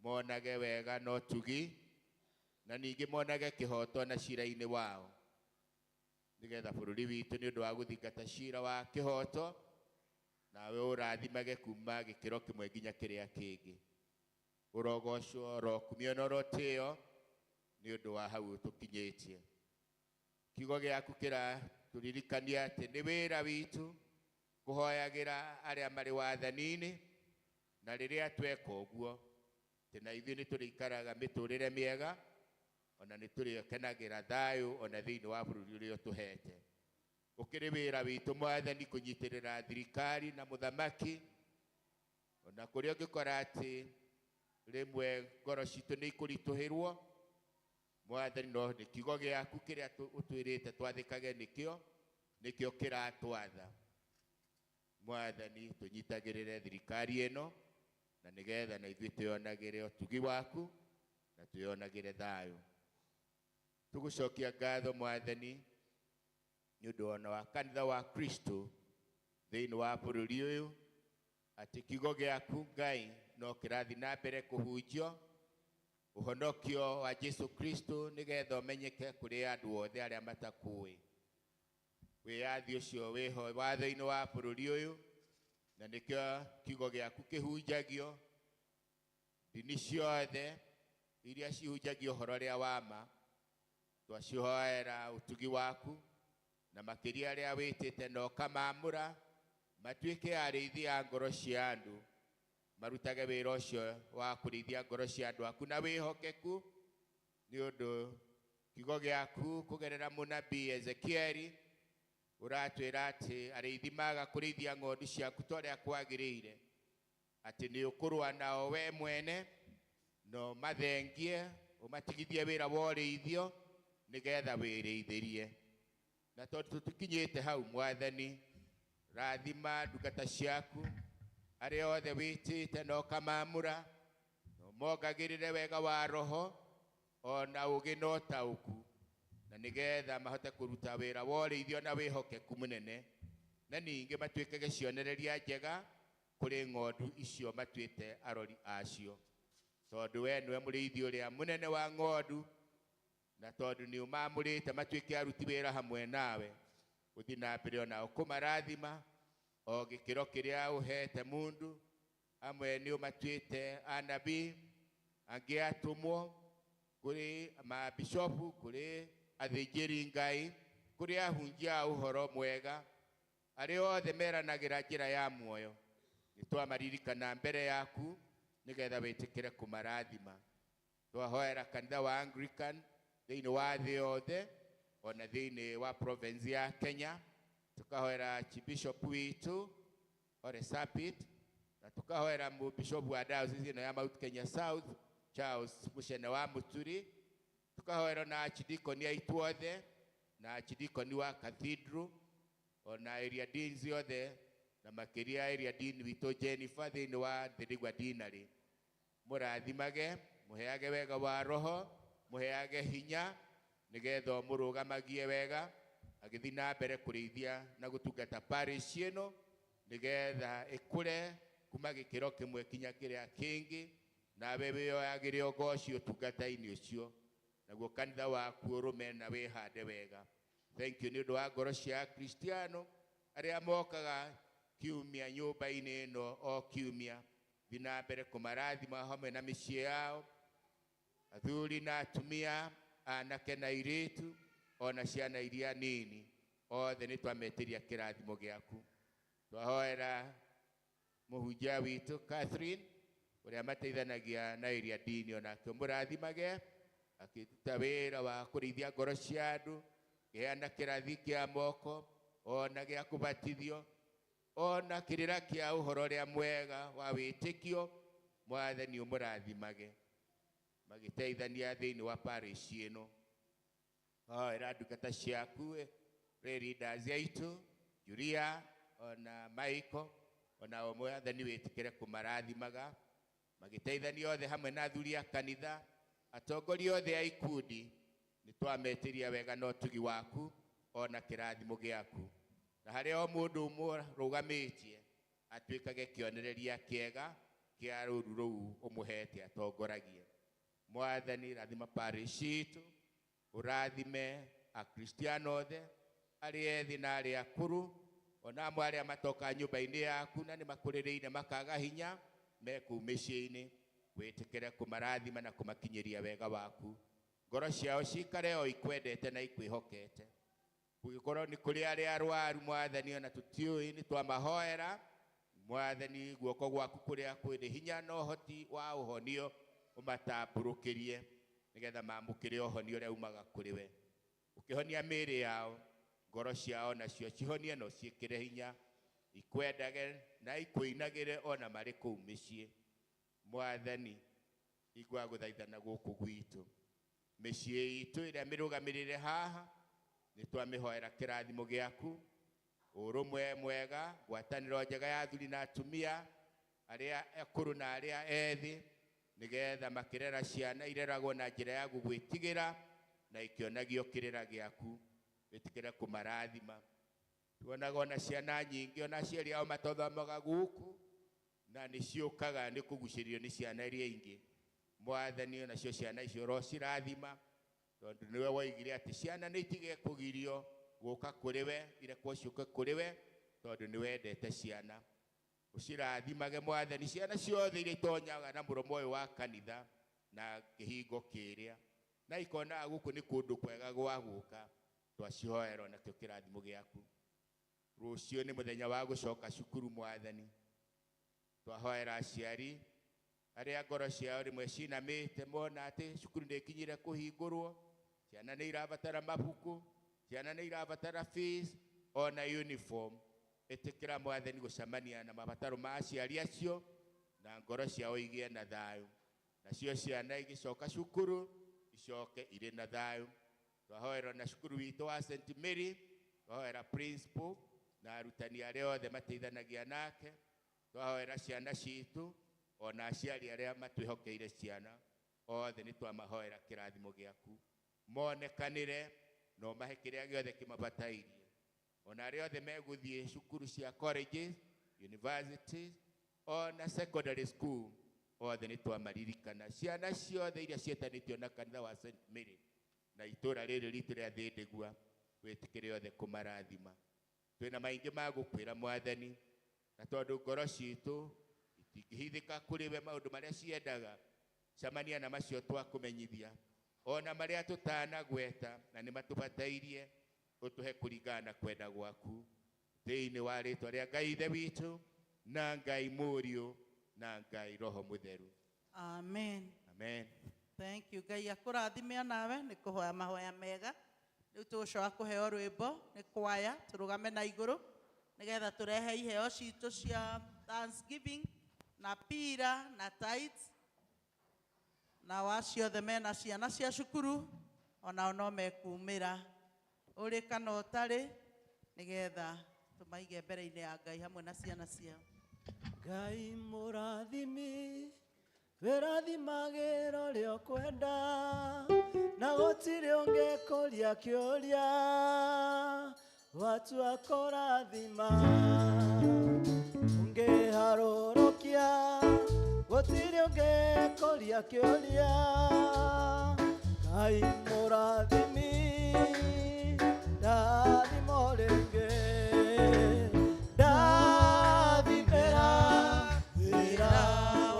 monage wega na ũtugi, na ningĩ monage kĩhoto na cira-inĩ wao, nĩgetha bũrũri witũ nĩ ũndũ wa gũthingata cira wa kĩhoto, nawe ũrathimage kuma gĩkĩro kĩmwe nginya kĩrĩa kĩngĩ. Ũrogocwo, ũrokumio na ũrotĩo nĩ ũndũ wa hau tũkinyĩtie. Kiugo gĩaku kĩratũririkania atĩ nĩ wĩra witũ kũhoyagĩra arĩa marĩ wathani-inĩ, na rĩrĩa tweka ũguo atĩ na ithuĩ nĩ tũrĩikaraga mĩtũrĩre mĩega, ona nĩ tũrĩkenagĩra thayũ ona thĩinĩ wa bũrũri ũrĩa ũtũhete. Ũkĩrĩ wĩra witũ Mwathani kũnyitĩrĩra thirikari na mũthamaki, ona kũrĩa ũngĩkora atĩ rĩmwe ngoro citũ nĩ ikũritũhĩrwo, Mwathani, no nĩ kiugo gĩaku kĩrĩa ũtwĩrĩte twathĩkage nĩkĩo, nĩkĩo kĩratwatha. Mwathani, tũnyitagĩrĩre thirikari ĩno, na nĩgetha na ithuĩ twĩonagĩre ũtugi waku na twĩonagĩre thayũ. Tũgũcokia ngatho Mwathani nĩ ũndũ ona wa kanitha wa Kristo thĩinĩ wa bũrũri ũyũ, atĩ kiugo gĩaku Ngai no kĩrathiĩ na mbere kũhunjio ũhonokio wa Jesu Kristo, nĩgetha ũmenyeke kũrĩ andũ othe arĩa matakũĩ. Wĩyathi ũcio wĩho watho-inĩ wa bũrũri ũyũ, na nĩkĩo kiugo gĩaku kĩhunjagio ndini ciothe iria cihunjagia ũhoro ũrĩa wa ma. Twacihoera ũtugi waku, na makĩria arĩa wĩtĩte na ũkamaamũra matuĩke arĩithi a ngoro cia andũ, marutage wĩra ũcio wa kũrĩithia ngoro cia andũ aku na wĩhokeku, nĩ ũndũ kiugo gĩaku kũgerera mũnabii Ezekieli ũratwĩra atĩ arĩithi maga kũrĩithia ng'ondu ciaku ta ũrĩa kwagĩrĩire, atĩ nĩ ũkũrũa nao we mwene, na ũmathengie, ũmatigithie wĩra wa ũrĩithio, nĩgetha wĩrĩithĩrie. Na tondũ tũtikinyĩte hau Mwathani, rathima ndungata ciaku arĩa othe wĩtĩte na ũkamaamũra, na ũmongagĩrĩre wega wa roho ona ũũgĩ na ũtaũku, na nĩgetha mahote kũruta wĩra wa ũrĩithio na wĩhokeku mũnene, na ningĩ matuĩkage cionereria njega kũrĩ ng'ondu icio matuĩte arori acio, tondũ we nĩwe mũrĩithi ũrĩa mũnene wa ng'ondu, na tondũ nĩ ũmaamũrĩte matuĩke aruti wĩra hamwe nawe, ũthiĩ na mbere onao kũmarathima o gĩkĩro kĩrĩa ũhete mũndũ. Amwe nĩ ũmatuĩte anabii, angĩ atũmwo, kũrĩ mabishopu, kũrĩ athĩnjĩri Ngai, kũrĩ ahunjia a ũhoro mwega, arĩa othe meranagĩra njĩra ya muoyo. Nĩ twamaririkana mbere yaku nĩgetha wĩtĩkĩre kũmarathima. Twahoera kanitha wa Anglican thĩinĩ wa thĩ yothe, ona thĩinĩ wa province ya Kenya, tukahoera Archbishop witũ Ole Sapit, na tukahoera mũbishop wa diocese ĩno ya Mount Kenya South Charles Mucene wa Muturi, tukahoera na archdeacon aitũ othe na archdeacon wa cathedral ona area deans othe, na makĩria area dean witũ Jennifer thĩinĩ wa Thirigwa Deanery. Mũrathimage, mũheage wega wa roho, mũheage hinya, nĩgetha ũmũrũgamagie wega agĩthiĩ na mbere kũrĩithia na gũtungata parish ĩno, nĩgetha ĩkũre kuma gĩkĩro kĩmwe kinya kĩrĩa kĩngĩ, nawe wĩyoyagĩre ũgoci ũtungata-inĩ ũcio, naguo kanitha waku ũrũme na wĩhande wega. Thank you nĩ ũndũ wa ngoro cia Akristiano arĩa mokaga kiumia nyũmba-inĩ ĩno o kiumia. Thiĩ na mbere kũmarathima hamwe na mĩciĩ yao, athuri na atumia, anake na airĩtu, ona ciana iria nini, othe nĩ twametĩria kĩrathimo gĩaku. Twahoera Mũhunjia witũ Catherine ũrĩa mateithanagia na area dini onake ũmũrathimage akĩruta wĩra wa kũrĩithia ngoro cia andũ, kĩheana kĩrathi kĩa moko ona gĩa kũbatithio ona kĩrĩra kĩa ũhoro ũrĩa mwega wa wĩtĩkio. Mwathani ũmũrathimage magĩteithania thĩinĩ wa parish ĩno. Hoera ndungata ciaku rĩ leaders aitũ Julia ona Michael, ona o Mwathani wĩtĩkĩre kũmarathimaga magĩteithania othe hamwe na athuri a kanitha, atongoria othe a ikundi. Nĩ twametĩria wega na ũtugi waku ona kĩrathimo gĩaku, na harĩa o mũndũ ũmwe rũgamĩtie atuĩkage kĩonereria kĩega kĩa rũru rũu ũmũhete atongoragie. Mwathani rathima parish itũ, ũrathime akristiano othe arĩa ethĩ na arĩa akũrũ, ona amwe arĩa matoka nyũmba-inĩ yaku na nĩ makũrĩrĩire makaga hinya me kũu mĩciĩ-inĩ, wĩtĩkĩre kũmarathima na kũmakinyĩria wega waku. Ngoro ciao cikare o ikwendete na ikwĩhokete. Kũngĩkorwo nĩ kũrĩ arĩa arwaru Mwathani ona tũtiũĩ, nĩ twamahoera Mwathani, guoko gwaku kũrĩa kwĩrĩ hinya na ũhoti wa ũhonio ũmatambũrũkĩrie nĩgetha mamũkĩre ũhonio ũrĩa umaga kũrĩ we. Ũkĩhonia mĩĩrĩ yao, ngoro ciao nacio cihonie na ũciĩkĩre hinya, ikwendage na ikũinagĩre ona marĩ kũu mĩciĩ. Mwathani, igua gũthaithana gũkũ gwitũ, mĩciĩ itũ ĩrĩa mĩrũgamĩrĩre haha, nĩ twamĩhoera kĩrathimo gĩaku, ũrũmwe mwega, ngwatanĩro njega ya athuri na atumia, arĩa akũrũ na arĩa ethĩ, nĩgetha makĩrera ciana ireragwo na njĩra ya gũgwĩtigĩra na ikĩonagio kĩrĩra gĩaku. Wĩtĩkĩre kũmarathima. Tuonaga ona ciana nyingĩ ona aciari ao matothomaga gũkũ na nĩ ciũkaga nĩ kũgucĩrĩrio nĩ ciana iria ingĩ. Mwathani, onacio ciana icio ũrocirathima, tondũ nĩwe woigire atĩ ciana nĩ itige kũgirio gũka kũrĩ we, irekwo ciũke kũrĩ we, tondũ nĩ wendete ciana. Ũcirathimage Mwathani, ciana ciothe iria itonyaga na mũromo ũyũ wa kanitha na kĩhingo kĩrĩa, na ikonaga gũkũ nĩ kũndũ kwega gwa gũka, twacihoera onakĩo kĩrathimo gĩaku. Rũciũ nĩ mũthenya wa gũcoka cukuru Mwathani, twahoera aciari arĩa ngoro ciao rĩmwe cinamĩte mona atĩ cukuru nĩ ĩkinyire kũhingũrwo, ciana nĩ irabatara mabuku, ciana nĩ irabatara fees ona uniform. Ĩtĩkĩra Mwathani gũcemania na mabataro ma aciari acio na ngoro ciao igĩe na thayũ, nacio ciana igĩcoka cukuru icoke irĩ na thayũ. Twahoera na cukuru witũ wa St Mary, twahoera principal na arutani arĩa othe mateithanagia nake, twahoera ciana citũ ona aciari arĩa matwĩhokeire ciana othe, nĩ twamahoera kĩrathimo gĩaku, monekanĩre na ũmahe kĩrĩa gĩothe kĩmabatairie. Ona arĩa othe megũthiĩ cukuru cia colleges, universities ona secondary school, othe nĩ twamaririkana. Ciana ciothe iria ciĩtanĩtio na kanitha wa St Mary na itũra rĩrĩ ritũ rĩa Thĩndĩgua, wĩtĩkĩre othe kũmarathima. Twĩna maingĩ ma gũkwĩra Mwathani, na tondũ ngoro citũ itingĩhithĩka kũrĩ we maũndũ marĩa ciendaga, cemania na macio twakũmenyithia, ona marĩa tũtanagweta na nĩ matũbatairie, ũtũhe kũringana na kwenda gwaku, thĩinĩ wa rĩtwa rĩa Ngai Ithe witũ na Ngai Mũriũ na Ngai Roho Mũtheru. Amen. Amen. Thank you. Ngai akũrathime nawe nĩ kũhoya mahoya mega. Rĩu tũgũcoka kũheo rwĩmbo nĩ kwaya, tũrũgame na igũrũ nĩgetha tũrehe iheo citũ cia Thanksgiving na pira na tithes, nao acio othe mena ciana cia cukuru onao no mekumĩra ũrĩ kana ũtarĩ, nĩgetha tũmaige mbere-inĩ ya Ngai hamwe na ciana ciao. Ngai mũrathimi, wĩrathimagĩra ũrĩa ũkwenda, na gũtirĩ ũngĩkũria kĩũria, watua kũrathima. Ũngĩharũrũkia, gũtirĩ ũngĩkũria kĩũria, Ngai mũrathimi, ndathimo rĩngĩ, ndathimĩra wĩra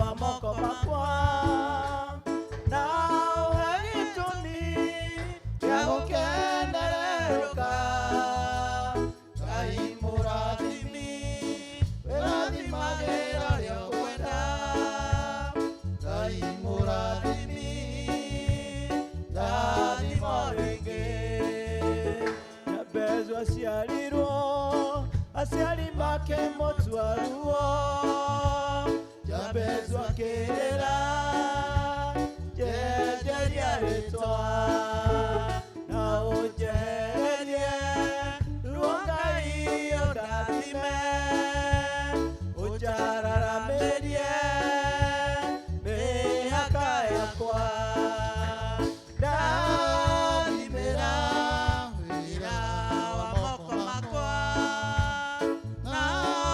wa moko makwa, na ũhe gĩtũmi gĩa gũkenererũka. Ngai mũrathimi, wĩrathimagĩra Makĩmũtua ruo. Jabezu akĩrĩra, njenjeria rĩtwa na ũnjehererie ruo. Ngai ũndathime, ũnjararamĩrie mĩhaka yakwa. Ndathimĩra wĩra wa moko makwa na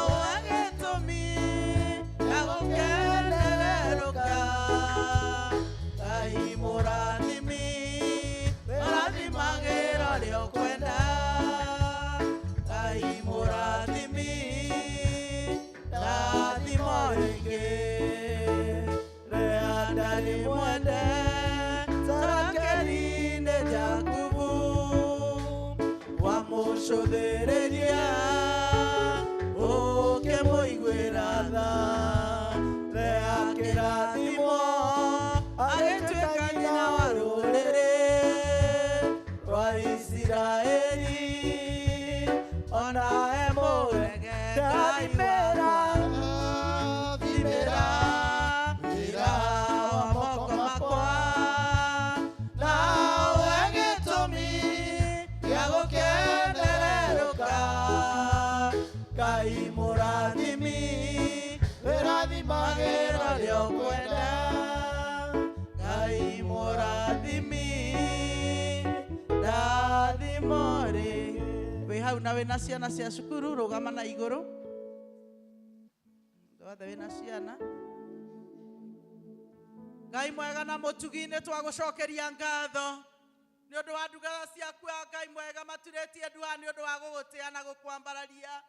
ũhe gĩtũmi gĩa gũkenererũka. Ngai mũrathimi, ũrathimagĩra ũrĩa ũkwenda. Ngai mũrathimi, ndathimo rĩngĩ. Lea ndarĩ mwende ta Rakeli nĩ Jakubu, wamũcũthĩrĩria ũkĩmũiguĩra tha. Lea kĩrathimo agĩtuĩka nyina wa rũrĩrĩ rwa Isiraeli, ona e mũrege. Ndathimĩra, thimĩra wĩra wa moko makwa na ũhe gĩtũmi gĩa gũkenererũka. Ngai mũrathimi, wĩrathimagĩra ũrĩa ũkwenda. Ngai mũrathimi, ndathimo rĩngĩ. Wĩ hau na wĩna ciana cia cukuru, rũgama na igũrũ othe wĩna ciana. Ngai mwega na mũtugi, nĩ twagũcokeria ngatho nĩ ũndũ wa ndungata ciaku a Ngai mwega maturĩtie ndua nĩ ũndũ wa gũgũtĩa na gũkwambararia,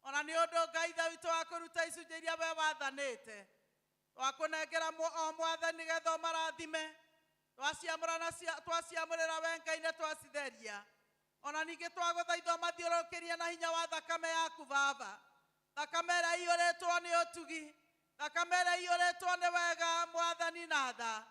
ona nĩ ũndũ Ngai ithe witũ wa kũruta icunjĩ iria we wathanĩte. Twakũnengera o Mwathani nĩgetha ũmarathime. Twaciamũra na twaciamũrĩra we Ngai nĩ twacitheria. Ona ningĩ twagũthaitha ũmathiũrũrũkĩrie na hinya wa thakame yaku Baba, thakame ĩrĩa iyũrĩtwo nĩ ũtugi, thakame ĩrĩa iyũrĩtwo nĩ wega Mwathani na tha,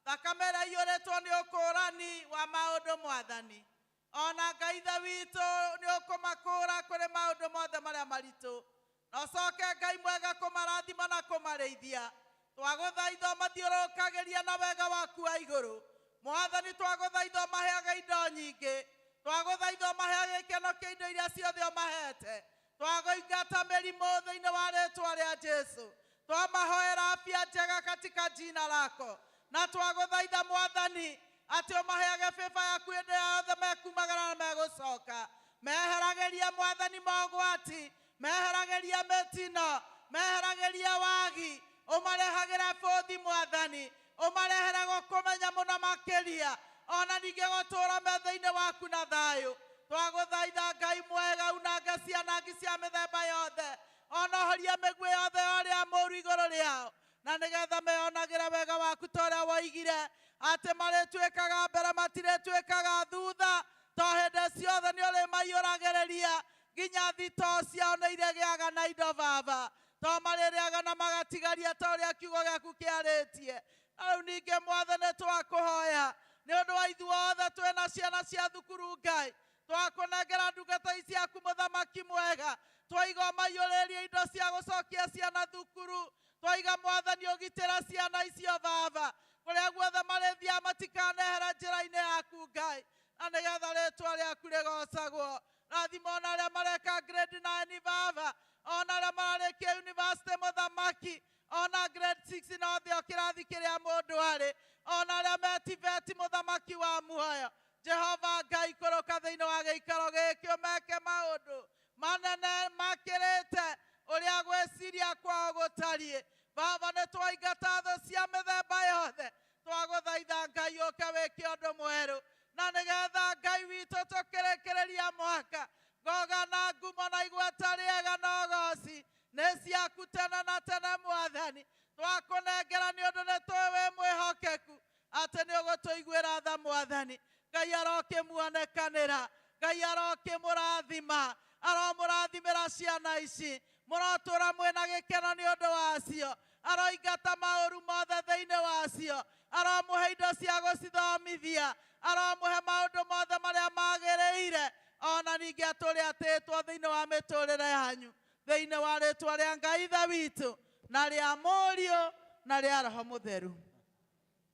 thakame ĩrĩa iyũrĩtwo nĩ ũkũrani wa maũndũ Mwathani. Ona Ngai ithe witũ nĩ ũkũmakũra kũrĩ maũndũ mothe marĩa maritũ, na ũcoke Ngai mwega kũmarathima na kũmarĩithia. Twagũthaitha ũmathiũrũrũkagĩria na wega waku wa igũrũ Mwathani. Twagũthaitha ũmaheage indo nyingĩ. Twagũthaitha ũmaheage gĩkeno kĩa indo iria ciothe ũmahete. Twagũingata mĩrimũ thĩinĩ wa rĩtwa rĩa Jesu. Twamahoera afya njega katika jina lako, na twagũthaitha Mwathani atĩ ũmaheage favor yaku hĩndĩ yothe mekumagara na megũcoka. Meheragĩria Mwathani mogwati, meheragĩria mĩtino, meheragĩria wagi, ũmarehagĩra bũthi Mwathani, ũmarehere gũkũmenya mũno makĩria, ona ningĩ gũtũũra me thĩinĩ waku na thayũ. Twagũthaitha Ngai mwega unange cianangi cia mĩthemba yothe, ona ũhorie mĩguĩ yothe ya ũrĩa mũũru igũrũ rĩao, na nĩgetha meyonagĩre wega waku ta ũrĩa woigire atĩ marĩtuĩkaga mbere matirĩtuĩkaga thutha, to hĩndĩ ciothe nĩ ũrĩmaiyũragĩrĩria nginya thitoo ciao nĩ irĩgĩaga na indo Baba, to marĩrĩaga na magatigaria ta ũrĩa kiugo gĩaku kĩarĩtie. Na rĩu ningĩ Mwathani twakũhoya nĩ ũndũ wa ithuothe twĩna ciana cia thukuru. Ngai, twakũnengera ndungata ici ciaku mũthamaki mwega. Twaiga ũmaiyũrĩrie indo cia gũcokia ciana thukuru. Twaiga Mwathani ũgitĩra ciana icio Baba kũrĩa guothe marĩthiaga, matikanehere njĩra-inĩ yaku Ngai, na nĩgetha rĩtwa rĩaku rĩgocagwo. Rathima ona arĩa mareka grade 9 Baba, ona arĩa mararĩkia university mũthamaki, ona grade 6 na othe o kĩrathi kĩrĩa mũndũ arĩ, ona arĩa me TVET mũthamaki wa muoyo. Jehova Ngai, ikũrũka thĩinĩ wa gĩikaro gĩkĩ ũmeke maũndũ manene makĩrĩte ũrĩa gwĩciria kwao gũtariĩ. Baba, nĩ twaingata thũ cia mĩthemba yothe. Twagũthaitha Ngai ũke wĩke ũndũ mwerũ, na nĩgetha Ngai witũ tũkĩrĩkĩrĩria mwaka ngoga na ngumo na igweta rĩega na ũgoci nĩ ciaku tene na tene Mwathani. Twakũnengera nĩ ũndũ nĩ tũĩ wĩ mwĩhokeku atĩ nĩ ũgũtũiguĩra tha Mwathani. Ngai arokĩmuonekanĩra, Ngai arokĩmũrathima, aromũrathimĩra ciana ici. Mũrotũra mwĩna gĩkeno nĩ ũndũ wacio. Aroingata maũru mothe thĩinĩ wacio. Aromũhe indo cia gũcithomithia, aromũhe maũndũ mothe marĩa magĩrĩire, ona ningĩ atũrĩ atĩtwo thĩinĩ wa mĩtũrĩre yanyu. Thĩinĩ wa rĩtwa rĩa Ngai Ithe witũ na rĩa Mũriũ na rĩa Roho Mũtheru.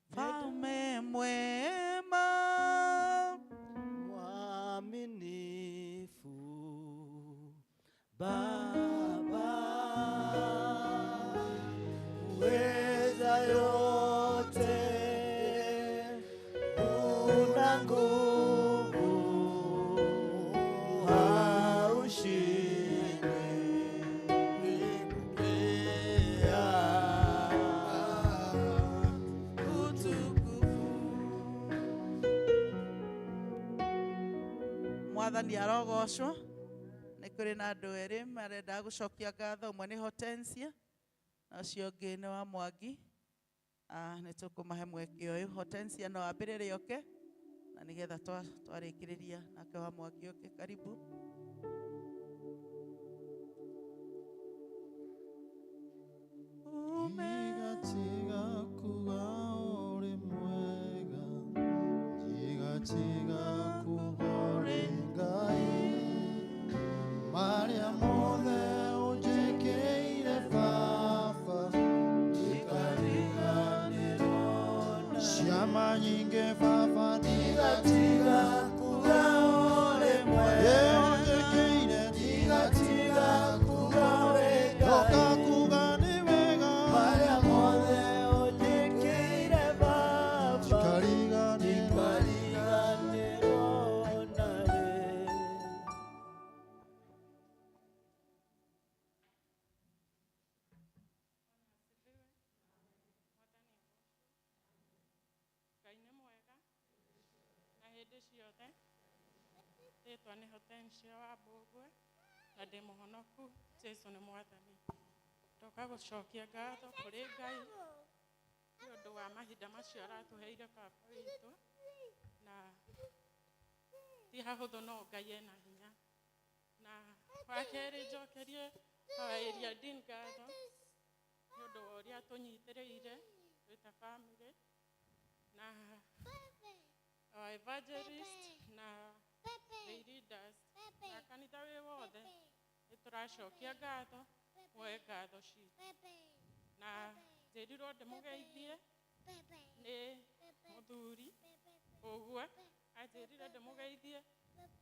Mfalme mwema, mwaminifu, Baba uweza yote, una nguvu, haushindwi. Pokea utukufu. Mwathani arogocwo. Nĩ kũrĩ na andũ erĩ marenda gũcokia ngatho, ũmwe nĩ Hortensia na ũcio ũngĩ nĩ wa Mwangi. Nĩ tũkũmahe mweke ũyũ. Hortensia no ambĩrĩre oke na nĩgetha twarĩkĩrĩria nake wa Mwangi oke. Karibu. Ndigatiga kuga ũrĩ mwega, ndigatiga kuga ũrĩ Ngai. Marĩa mothe ũnjĩkĩire Baba, ndikariganĩrwo. Ciama nyingĩ Baba, ndigatiga kuga ũrĩ mwega. Ũnjĩkĩire, ndigatiga kuga ũrĩ Ngai. Ndoka kuga nĩ wega. Marĩa mothe ũnjĩkĩire Baba, Ndikariganĩrwo. ndikariganĩrwo narĩ. Ngai nĩ mwega na hĩndĩ ciothe. Rĩtwa nĩ Hortensia wa Mbũgwe na ndĩ mũhonoku. Jesu nĩ mwathani. Ndoka gũcokia ngatho kũrĩ Ngai nĩ ũndũ wa mahinda macio aratũheire baba witũ, na ti hahũthũ no Ngai ena hinya. Na wa kerĩ njokerie our area dean ngatho nĩ ũndũ wa ũrĩa atũnyitĩrĩire twĩ ta family, na our evangelist na the leaders na kanitha wĩ wothe. Nĩ tũracokia ngatho, muoe ngatho citũ. Na njĩrirwo ndĩmũgeithie nĩ mũthuri ũguo, anjĩrire ndĩmũgeithie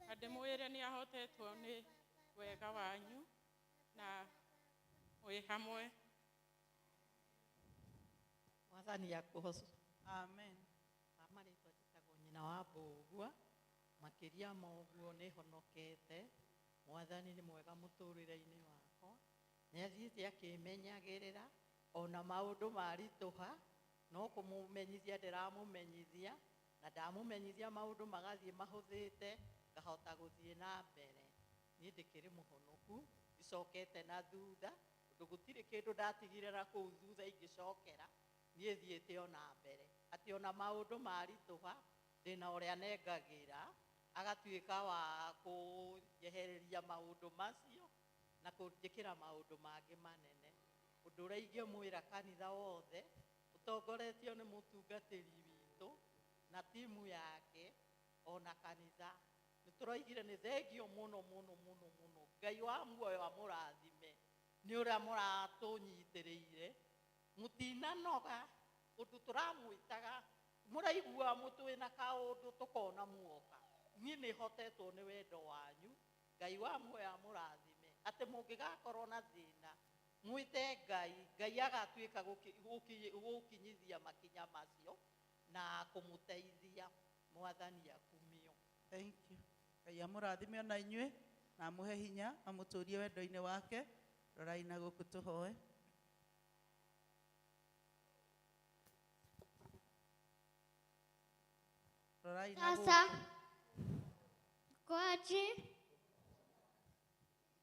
na ndĩmwĩre nĩ ahotetwo nĩ wega wanyu na mwĩ hamwe. Mwathani akũhoco. Amen. Marĩtwa njĩtagwo nyina wa Mbũgua. Makĩria ma ũguo nĩ honokete. Mwathani nĩ mwega mũtũrĩre-inĩ wakwa. Nĩ athiĩte akĩmenyagĩrĩra ona maũndũ maritũha, no kũmũmenyithia ndĩramũmenyithia, na ndamũmenyithia maũndũ magathiĩ mahũthĩte, ngahota gũthiĩ na mbere. Niĩ ndĩkĩrĩ mũhonoku, ndicokete na thutha, ũndũ gũtirĩ kĩndũ ndatigire na kũu thutha ingĩcokera. Niĩ thiĩte ona mbere, atĩ ona maũndũ maritũha ndĩna ũrĩa nengagĩra, agatuĩka wa kũnjehereria maũndũ macio na kũnjĩkĩra maũndũ mangĩ manene. Ũndũ ũrĩa ingĩmwĩra kanitha wothe ũtongoretio nĩ mũtungatĩri witũ na timu yake ona kanitha, nĩ tũroigire nĩ thengio mũno mũno mũno mũno. Ngai wa muoyo amũrathime nĩ ũrĩa mũratũnyitĩrĩire. Mũtinanoga ũndũ tũramwĩtaga, mũraigua mũtwĩ na kaũndũ tũkona muoka. Niĩ nĩ hotetwo nĩ wendo wanyu. Ngai wa muoyo amũrathime atĩ mũngĩgakorwo na thĩna mwĩte Ngai, Ngai agatuĩka gũkinyithia makinya macio na kũmũteithia. Mwathani akumio. Thank you. Ngai amũrathime ona inyuĩ na amũhe hinya amũtũrie wendo-inĩ wake. Rorai na gũkũ tũhoe. Rorai na Sasa gũkũ. Kwaje,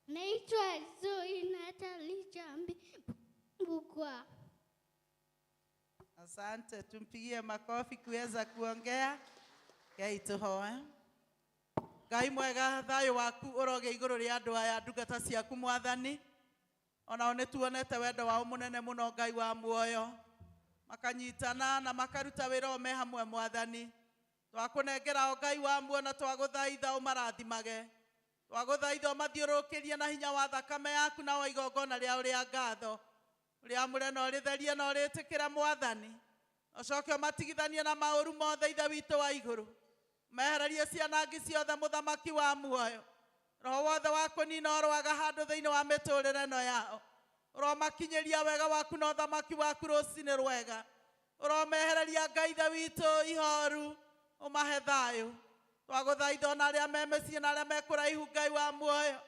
naitwa Zoe Natalie Jambi Mbugua. Asante, tumpigie makofi kuweza kuongea. Ngai tũhoe. Ngai mwega, thayũ waku ũrogĩa igũrũ rĩa andũ aya ndungata ciaku Mwathani. Onao nĩ tuonete wendo wao mũnene mũno Ngai wa muoyo, makanyitana na makaruta wĩra o me hamwe Mwathani. Twakũnengera o Ngai wa muoyo na twagũthaitha ũmarathimage. Twagũthaitha ũmathiũrũrũkĩrie na hinya wa thakame yaku na wa igongona rĩao rĩa ngatho. Ũrĩamũre na ũrĩtherie na ũrĩtĩkĩre Mwathani. Ũcoke ũmatigithanie na maũru mothe Ithe witũ wa igũrũ. Mehererie cianangi ciothe mũthamaki wa muoyo. Roho wothe wa kũnina ũroaga handũ thĩinĩ wa mĩtũrĩre ĩno yao. Ũromakinyĩria wega waku na ũthamaki waku rũcinĩ rwega. Ũromehereria Ngai Ithe witũ ihoru ũmahe thayũ. Twagũthaitha ona arĩa me mĩciĩ na arĩa me kũraihu Ngai wa muoyo.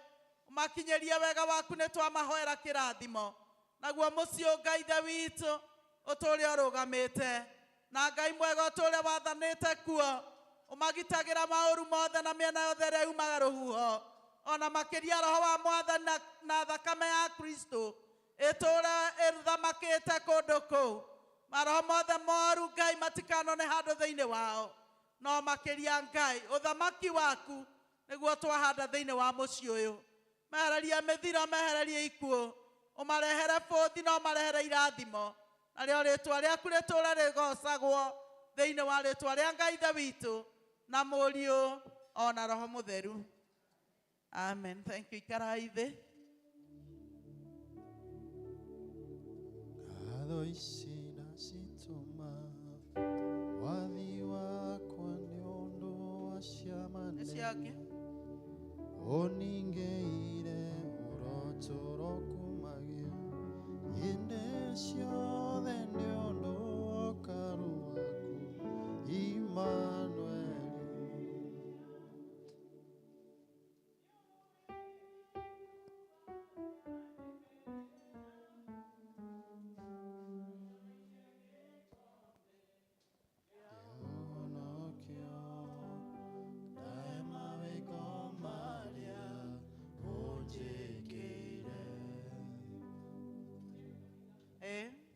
Ũmakinyĩrie wega waku nĩ twamahoera kĩrathimo. Naguo mũciĩ Ngai Ithe witũ ũtũũre ũrũgamĩte. Na Ngai mwega ũtũũre wathanĩte kuo. Ũmagitagĩra maũru mothe na mĩena yothe ĩrĩa yumaga rũhuho. Ona makĩria roho wa Mwathani na thakame ya Kristo ĩtũũre ĩthamakĩte kũndũ kũu. Maroho mothe moru Ngai matikanone handũ thĩinĩ wao. No makĩria Ngai ũthamaki waku nĩguo twahanda thĩinĩ wa mũciĩ ũyũ. Mehererie mĩthiro, mehererie ikuũ, ũmarehere bũthi na ũmarehere irathimo. Narĩo rĩtwa rĩaku rĩtũũre rĩgocagwo thĩinĩ wa rĩtwa rĩa Ngai Ithe witũ na Mũriũ ona Roho Mũtheru. Amen. Thank you. Ikarai thĩ. Ngatho ici ndacitũma wathi wakwa nĩ ũndũ wa ciama Nĩ ciake. Ũningĩire ũrotũro kumagia hĩndĩ ciothe nĩ ũndũ wa ũkaru waku Immanueli.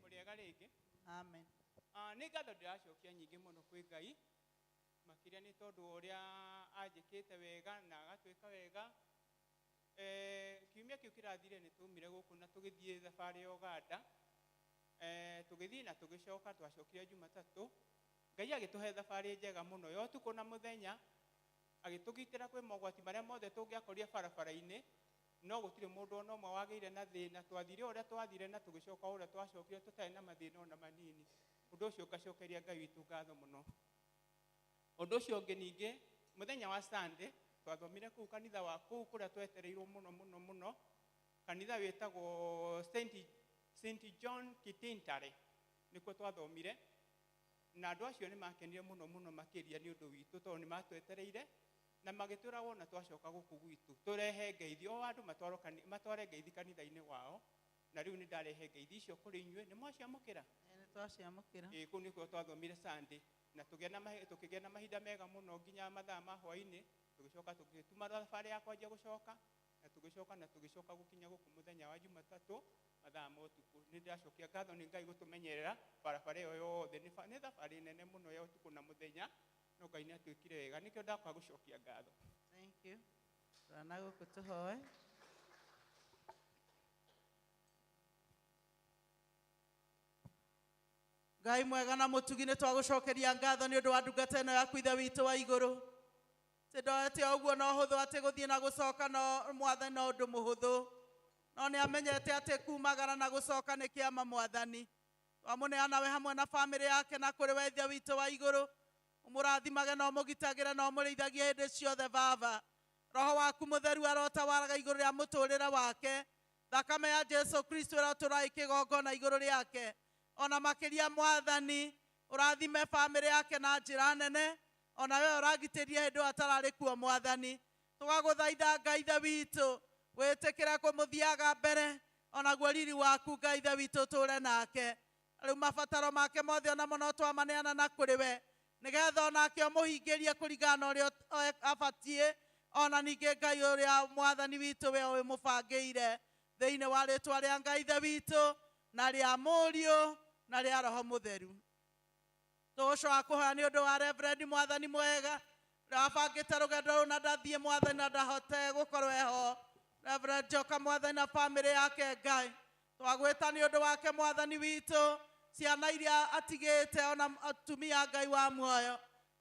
Mũrĩega rĩngĩ. Amen. Nĩ ngatho ndĩracokia nyingĩ mũno kwĩ Ngai, makĩria nĩ tondũ wa ũrĩa anjĩkĩte wega na agatwĩka wega. Kiumia kĩu kĩrathire nĩ twaumire gũkũ na tũgĩthiĩ thabarĩ ya Ũganda. Tũgĩthiĩ na tũgĩcoka, twacokire Jumatatũ. Ngai agĩtũhe thabarĩ njega mũno ya ũtukũ na mũthenya, agĩtũgitĩra kwĩ mogwati marĩa mothe tũngĩakorire barabara-inĩ, no gũtirĩ mũndũ ona ũmwe wagĩire na thĩna. Twathire o ũrĩa twathire na tũgĩcoka o ũrĩa twacokire tũtarĩ na mathĩna ona manini. Ũndũ ũcio ngacokeria Ngai witũ ngatho mũno. Ũndũ ũcio ũngĩ ningĩ, mũthenya wa Sunday twathomire kũu kanitha wa kũu kũrĩa twetereirwo mũno mũno mũno, kanitha wĩtagwo Saint John Kitintare, nĩkuo twathomire. Na andũ acio nĩ makenire mũno mũno makĩria nĩ ũndũ witũ, tondũ nĩ matwetereire na magĩtwĩra wona twacoka gũkũ gwitũ tũrehe ngeithi, o andũ matware ngeithi kanitha-inĩ wao. Na rĩu nĩ ndarehe ngeithi icio kũrĩ inyuĩ, nĩ mwaciamũkĩra? Nĩ twaciamũkĩra. Ĩĩ, kũu nĩkuo twathomire Sunday na tũkĩgĩa na mahinda mega mũno nginya mathaa ma hwaĩ-inĩ. Tũgĩcoka tũgĩtuma thabarĩ ya kwanjia gũcoka, na tũgĩcoka na tũgĩcoka gũkinya gũkũ mũthenya wa Jumatatũ mathaa ma ũtukũ. Nĩ ndĩracokia ngatho nĩ Ngai gũtũmenyerera barabara ĩyo yothe. Nĩ thabarĩ nene mũno ya ũtukũ na mũthenya, no Ngai nĩ atwĩkire wega, nĩkĩo ndakwa gũcokia ngatho. Thank you. Rora na gũkũ tũhoe. Ngai mwega na mũtugi, nĩ twagũcokeria ngatho nĩ ũndũ wa ndungata ĩno yaku Ithe witũ wa igũrũ. Ti ndoete o ũguo no hũthũ atĩ gũthiĩ na gũcoka no Mwathani no ũndũ mũhũthũ, no nĩ amenyete atĩ kumagara na gũcoka nĩ kĩama Mwathani. Twamũneana we hamwe na bamĩrĩ yake na kũrĩ we Ithe witũ wa igũrũ, ũmũrathimage na ũmũgitagĩre na ũmũrĩithagie hĩndĩ ciothe Baba. Roho waku mũtheru arotawaraga igũrũ rĩa mũtũrĩre wake. Thakame ya Jesu Kristo ĩrotũra ĩkĩgongona igũrũ rĩake. Ona makĩria Mwathani, ũrathime bamĩrĩ yake na njĩra nene, ona we ũragitĩrie hĩndĩ ĩyo atararĩ kuo Mwathani. Tũgagũthaitha Ngai Ithe witũ, wĩtĩkĩre kũmũthiaga mbere, onaguo riri waku Ngai Ithe witũ ũtũũre nake. Rĩu mabataro make mothe onamo no twamaneana na kũrĩ we, nĩgetha onake ũmũhingĩrie kũringana na ũrĩa abatiĩ, ona ningĩ Ngai ũrĩa Mwathani witũ we ũmũbangĩire. Thĩinĩ wa rĩtwa rĩa Ngai Ithe witũ na rĩa Mũriũ na rĩa Roho Mũtheru. Tũgũcoka kũhoya nĩ ũndũ wa Reverend Mwathani mwega ũrĩa wabangĩte rũgendo rũu na ndathiĩ Mwathani na ndahote gũkorwo eho. Reverend Njoka Mwathani na bamĩrĩ yake Ngai, twagwĩta nĩ ũndũ wake Mwathani witũ, ciana iria atigĩte ona atumia Ngai wa muoyo,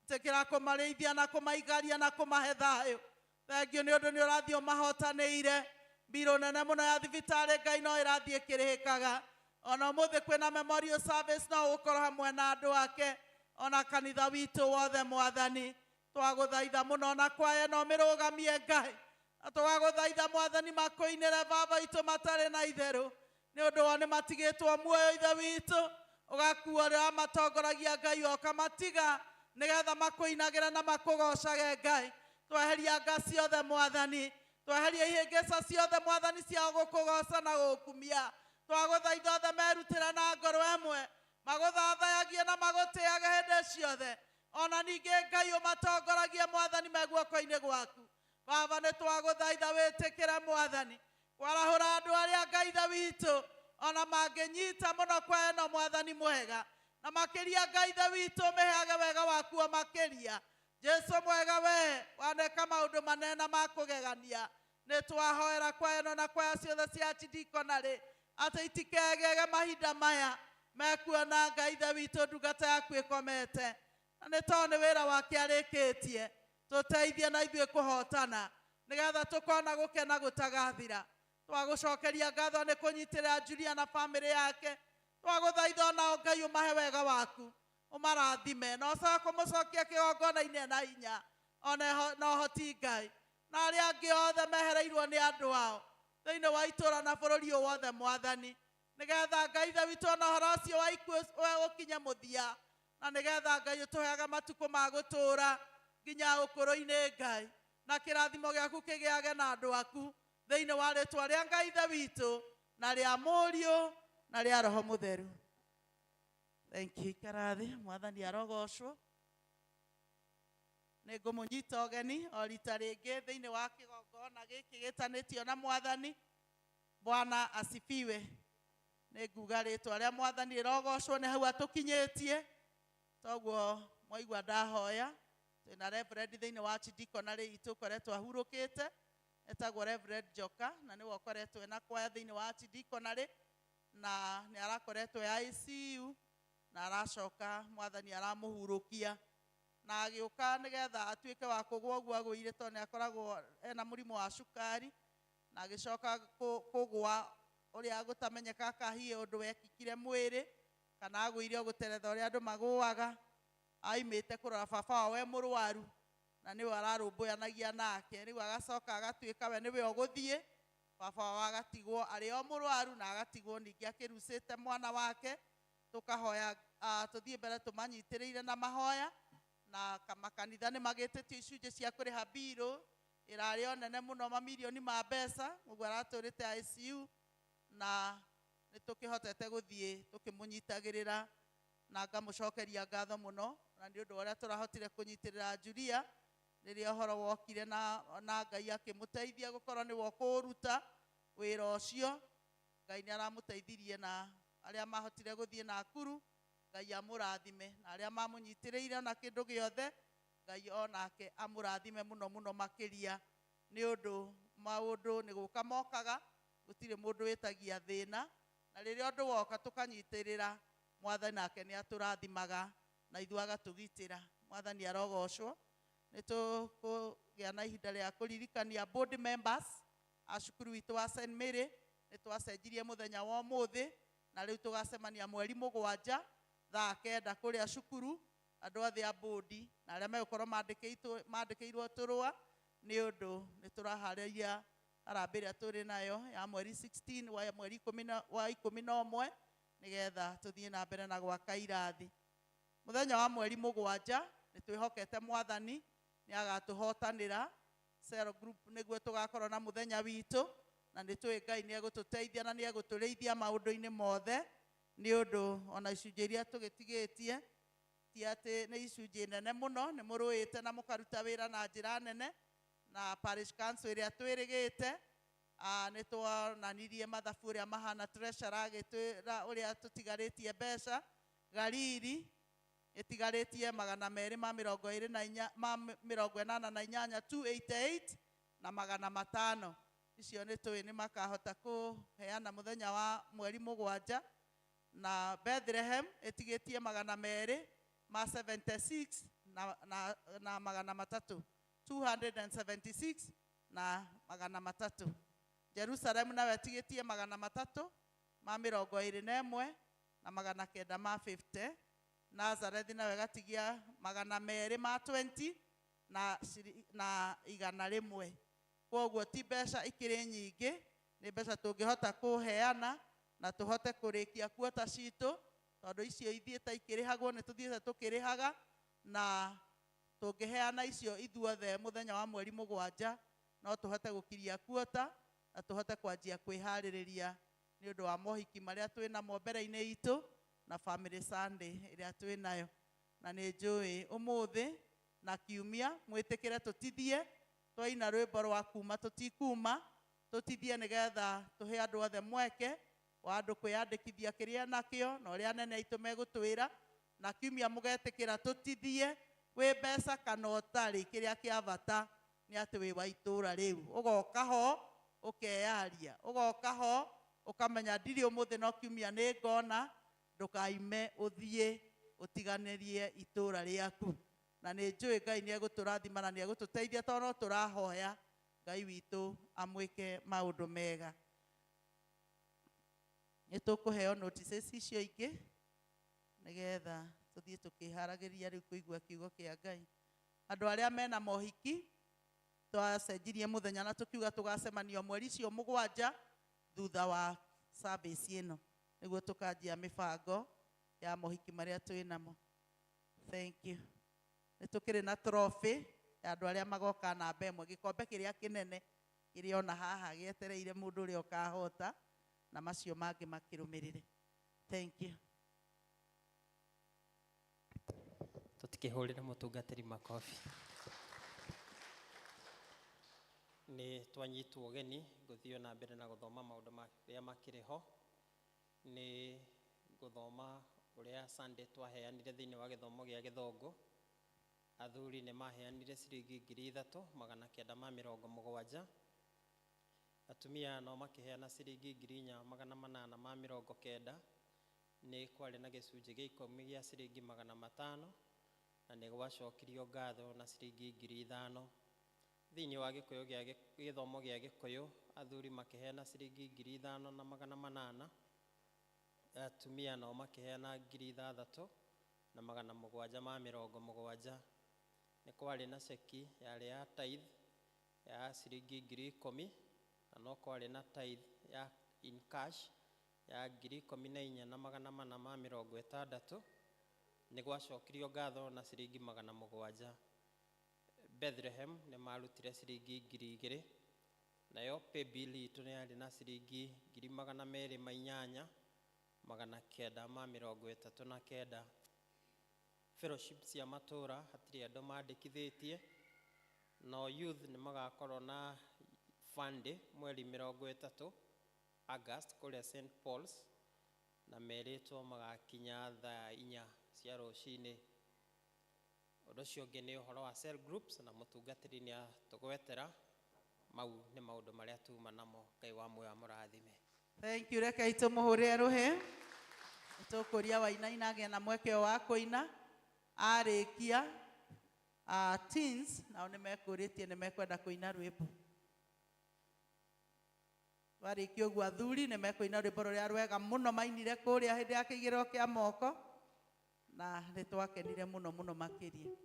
ĩtĩkĩra kũmarĩithia na kũmaigaria na kũmahe thayũ. Thengio nĩ ũndũ nĩ ũrathiĩ ũmahotanĩire. Mbirũ nene mũno ya thibitarĩ Ngai no ĩrathiĩ ĩkĩrĩhĩkaga. Ona ũmũthĩ kwĩna memorial service no ũgũkorwo hamwe na andũ ake ona kanitha witũ wothe Mwathani. Twagũthaitha mũno na kwaya no mĩrũgamie Ngai. Na twagũthaitha Mwathani makũinĩre baba witũ matarĩ na itherũ. Nĩ ũndũ wao nĩ matigĩtwo muoyo Ithe witũ. Ũgakua ũrĩa wamatongoragia Ngai ũkamatiga nĩgetha makũinagĩre na makũgocage Ngai. Tweheria nga ciothe Mwathani. Tweheria ihĩngĩca ciothe Mwathani cia gũkũgoca na gũkumia. Twagũthaitha othe merutĩre na ngoro ĩmwe magũthathayagie na magũtĩage hĩndĩ ciothe. Ona ningĩ Ngai ũmatongoragie Mwathani me guoko-inĩ gwaku. Baba nĩ twagũthaitha wĩtĩkĩre Mwathani kwarahũra andũ arĩa Ngai Ithe witũ ona mangĩnyita mũno kwa ĩno Mwathani mwega na makĩria Ngai Ithe witũ mĩheage wega waku o makĩria. Jesu mwega we waneka maũndũ manene na ma kũgegania. Nĩ twahoera kwa ĩno na kwaya ciothe cia archidiaconary atĩ itikegege mahinda maya mekuona Ngai Ithe witũ ndungata yaku ĩkomete. Na nĩ tondũ nĩ wĩra wake arĩkĩtie tũteithie na ithuĩ kũhotana nĩgetha tũkona gũkena gũtagathira. Twagũcokeria ngatho nĩ kũnyitĩrĩra Julia na bamĩrĩ yake. Twagũthaitha onao Ngai ũmahe wega waku ũmarathime na ũcoke kũmũcokia kĩgongona-inĩ na hinya ona na ũhoti Ngai na arĩa angĩ othe mehereirwo nĩ andũ ao thĩinĩ wa itũũra na bũrũri ũyũ wothe Mwathani nĩgetha Ngai Ithe witũ ona ũhoro ũcio wa ikuũ ũkinye mũthia na nĩgetha Ngai ũtũheage matukũ ma gũtũũra nginya ũkũrũ-inĩ Ngai na kĩrathimo gĩaku kĩgĩage na andũ aku thĩinĩ wa rĩtwa rĩa Ngai Ithe witũ na rĩa Mũriũ na rĩa Roho Mũtheru. Thank you. Ikara thĩ. Mwathani arogocwo. Nĩ ngũmũnyita ũgeni o rita rĩngĩ thĩinĩ wa kĩgongona gĩkĩ gĩtanĩtio na Mwathani. Bwana asifiwe. Nĩ nguga rĩtwa rĩa Mwathani rĩrogocwo nĩ hau atũkinyĩtie. Toguo mwaigua ndahoya twĩna Reverend thĩinĩ wa archidiaconary itũ ũkoretwo ahurũkĩte etagwo Reverend Njoka na nĩwe ũkoretwo ena kwaya thĩinĩ wa archidiaconary na nĩ arakoretwo e ICU na aracoka Mwathani aramũhurũkia na agĩũka nĩgetha atuĩke wa kũgwa ũguo agũire tondũ nĩ akoragwo ena mũrimũ wa cukari na agĩcoka kũgwa ũrĩa gũtamenyeka kahiĩ ũndũ wekĩkire mwĩrĩ kana agũire o gũteretha ũrĩa andũ magũaga. Aimĩte kũrora baba wao e mũrwaru na nĩwe ararũmbũyanagia nake. Rĩu agacoka agatuĩka we nĩwe ũgũthiĩ, baba wao agatigwo arĩ o mũrwaru na agatigwo ningĩ akĩrucĩte mwana wake. Tũkahoya tũthiĩ mbere tũmanyitĩrĩire na mahoya na makanitha nĩ magĩtĩtio icunjĩ cia kũrĩha mbirũ ĩrarĩ o nene mũno mamirioni ma mbeca ũguo aratũrĩte ICU na nĩ tũkĩhotete gũthiĩ tũkĩmũnyitagĩrĩra na ngamũcokeria ngatho mũno na nĩ ũndũ wa ũrĩa tũrahotire kũnyitĩrĩra Julia rĩrĩa ũhoro wokire na Ngai akĩmũteithia gũkorwo nĩwe ũkũũruta wĩra ũcio. Ngai nĩ aramũteithirie na arĩa mahotire gũthiĩ Nakuru Ngai amũrathime na arĩa mamũnyitĩrĩire ona kĩndũ gĩothe Ngai onake amũrathime mũno mũno makĩria nĩ ũndũ maũndũ nĩ gũka mokaga gũtirĩ mũndũ wĩtagia thĩna na rĩrĩa ũndũ woka tũkanyitĩrĩra Mwathani nake nĩ atũrathimaga na ithuĩ agatũgitĩra. Mwathani arogocwo. Nĩ tũkũgĩa na ihinda rĩa kũririkania board members a cukuru witũ wa St Mary nĩ twacenjirie mũthenya wa ũmũthĩ na rĩu tũgacemania mweri 7 thaa 9 kũrĩa cukuru andũ othe a board na arĩa megũkorwo mandĩkĩirwo tũrũa nĩ ũndũ nĩ tũraharĩria harambĩ ĩrĩa tũrĩ nayo ya mweri 16 wa mweri 11 nĩgetha tũthiĩ na mbere na gwaka irathi. Mũthenya wa mweri 7 nĩ twĩhokete Mwathani nĩ agatũhotanĩra cell group nĩguo tũgakorwo na mũthenya witũ na nĩ tũĩ Ngai nĩ egũtũteithia na nĩ egũtũrĩithia maũndũ-inĩ mothe nĩ ũndũ ona icunjĩ iria tũgĩtigĩtie ti atĩ nĩ icunjĩ nene mũno nĩ mũrũĩte na mũkaruta wĩra na njĩra nene na parish council ĩrĩa twĩrĩgĩte nĩ tuonanirie mathabu ũrĩa mahana treasurer agĩtwĩra ũrĩa tũtigarĩtie mbeca Galili ĩtigarĩtie 224 ma 88 288 na 500 icio nĩ tũĩ nĩ makahota kũheana mũthenya wa mweri 7 na Bethlehem ĩtigĩtie 276 na 300. 276 na magana matatũ. Jerusalem nawe tigĩtie magana matatũ ma mĩrongo ĩrĩ na ĩmwe na magana kenda ma 50. Nazareth nawe gatigia magana merĩ ma 20 na, na igana rĩmwe. Kwoguo ti mbeca ikĩrĩ nyingĩ, nĩ mbeca tũngĩhota kũheana na tũhote kũrĩkia kuota citũ, tondũ icio ithiĩte ikĩrĩhagwo nĩ tũthiĩte tũkĩrĩhaga, na tũngĩheana icio ithuothe mũthenya wa mweri mũgwanja no tũhote gũkiria kuota na tũhote kwanjia kwĩharĩrĩria nĩ ũndũ wa mohiki marĩa twĩ namo mbere-inĩ itũ na family Sunday ĩrĩa twĩ nayo. Na nĩ njũĩ ũmũthĩ na kiumia mwĩtĩkĩre tũtithie, twaina rwĩmbo rwa kuma tũtikuma, tũtithie nĩgetha tũhe andũ othe mweke wa andũ kwĩyandĩkithia kĩrĩa nakĩo na ũrĩa anene aitũ megũtwĩra. Na kiumia mũgetĩkĩra tũtithie wĩ mbeca kana ũtarĩ, kĩrĩa kĩa bata nĩ atĩ wĩ wa itũũra rĩu. Ũgoka ho ũkeyaria, ũgoka ho ũkamenya ndirĩ ũmũthĩ no kiumia nĩ ngona, ndũkaime ũthiĩ ũtiganĩrie itũũra rĩaku. Na nĩ njũĩ Ngai nĩ egũtũrathima na nĩ egũtũteithia tondũ no tũrahoya Ngai witũ amwĩke maũndũ mega. Nĩ tũkũheo notices icio ingĩ nĩgetha tũthiĩ tũkĩharagĩria rĩu kũigua kiugo kĩa Ngai. Andũ arĩa mena mohiki twacenjirie mũthenya na tũkiuga tũgacemania mweri icio mũgwanja thutha wa service ĩno nĩguo tũkanjia mĩbango ya mohiki marĩa twĩ namo. Thank you. Nĩ tũkĩrĩ na trophy ya andũ arĩa magoka namba ĩmwe, gĩkombe kĩrĩa kĩnene kĩrĩ ona haha gĩetereire mũndũ ũrĩa ũkahota na macio mangĩ makĩrũmĩrĩre. Thank you. Tũtikĩhũrĩre mũtungatĩri makobi. Nĩ twanyitwo ũgeni gũthiĩ na mbere na gũthoma maũndũ marĩa makĩrĩ ho. Nĩ gũthoma ũrĩa Sunday twaheanire thĩinĩ wa gĩthomo gĩa gĩthũngũ. Athuri nĩ maheanire ciringi ngiri ithatũ magana kenda ma mĩrongo mũgwanja. Atumia nao makĩheana ciringi ngiri inya magana manana ma mĩrongo kenda. Nĩ kwarĩ na gĩcunjĩ gĩa ikũmi gĩa ciringi magana matano na nĩ gwacokirio ngatho na ciringi ngiri ithano. Thĩinĩ wa gĩkũyũ gĩa gĩthomo gĩa gĩkũyũ athuri makĩheana ciringi ngiri ithano na magana manana, atumia nao makĩheana ngiri ithathatũ na magana mũgwanja ma mĩrongo mũgwanja. Nĩ kwarĩ na ceki yarĩ ya tithe ya ciringi ngiri ikũmi na no kwarĩ na tithe ya in cash ya ngiri ikũmi na inya na magana mana ma mĩrongo ĩtandatũ. Nĩ gwacokirio ngatho na ciringi magana mũgwanja. Bethlehem nĩ marutire ciringi ngiri igĩrĩ, nayo paybill itũ nĩ yarĩ na ciringi ngiri magana merĩ ma inyanya magana kenda ma mĩrongo ĩtatũ na kenda. Fellowship cia matũra hatirĩ andũ mandĩkithĩtie, no youth nĩ magakorwo na fund mweri mĩrongo ĩtatũ August kũrĩa St Paul's, na merĩtwo magakinya thaa inya cia rũcinĩ. Ũndũ ũcio ũngĩ nĩ ũhoro wa cell groups na mũtungatĩri nĩ atũgwetera. Mau nĩ maũndũ marĩa tuma namo. Ngai wa muoyo amũrathime. Thank you. Rekei tũmũhũrĩre rũhĩ. Nĩtũkũria wainaina agĩe na mweke ũyũ wa kũina. Arĩkia teens nao nĩ mekũrĩtie nĩ mekwenda kũina rwĩmbo. Warĩkia ũguo athuri nĩ mekũina rwĩmbo rũrĩa rwega mũno mainire kũrĩa hĩndĩ ya kĩigĩrĩro kĩa moko, na nĩ twakenire mũno mũno makĩria.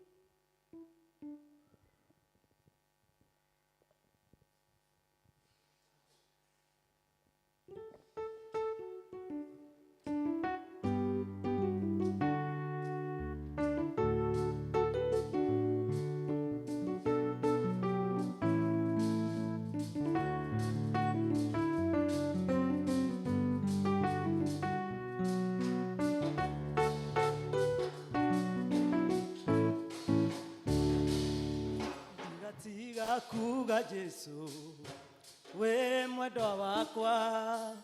Ndigatiga kuga Jesu we mwendwa wakwa,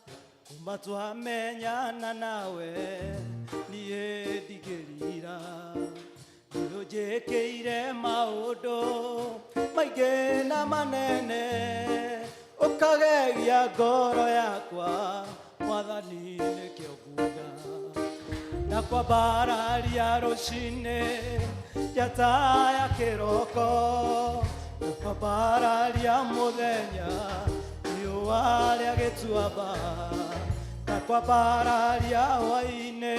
kuma twamenyana nawe niĩ ndigĩrira. Nĩũnjĩkĩire maũndũ maingĩ na manene, ũkagegia ngoro yakwa Mwathani nĩkĩo nguga. Na kwambararia rũcinĩ njata ya kĩroko, Kwambararia mũthenya riũa rĩa gĩtuamba na kwambararia hwaĩ-inĩ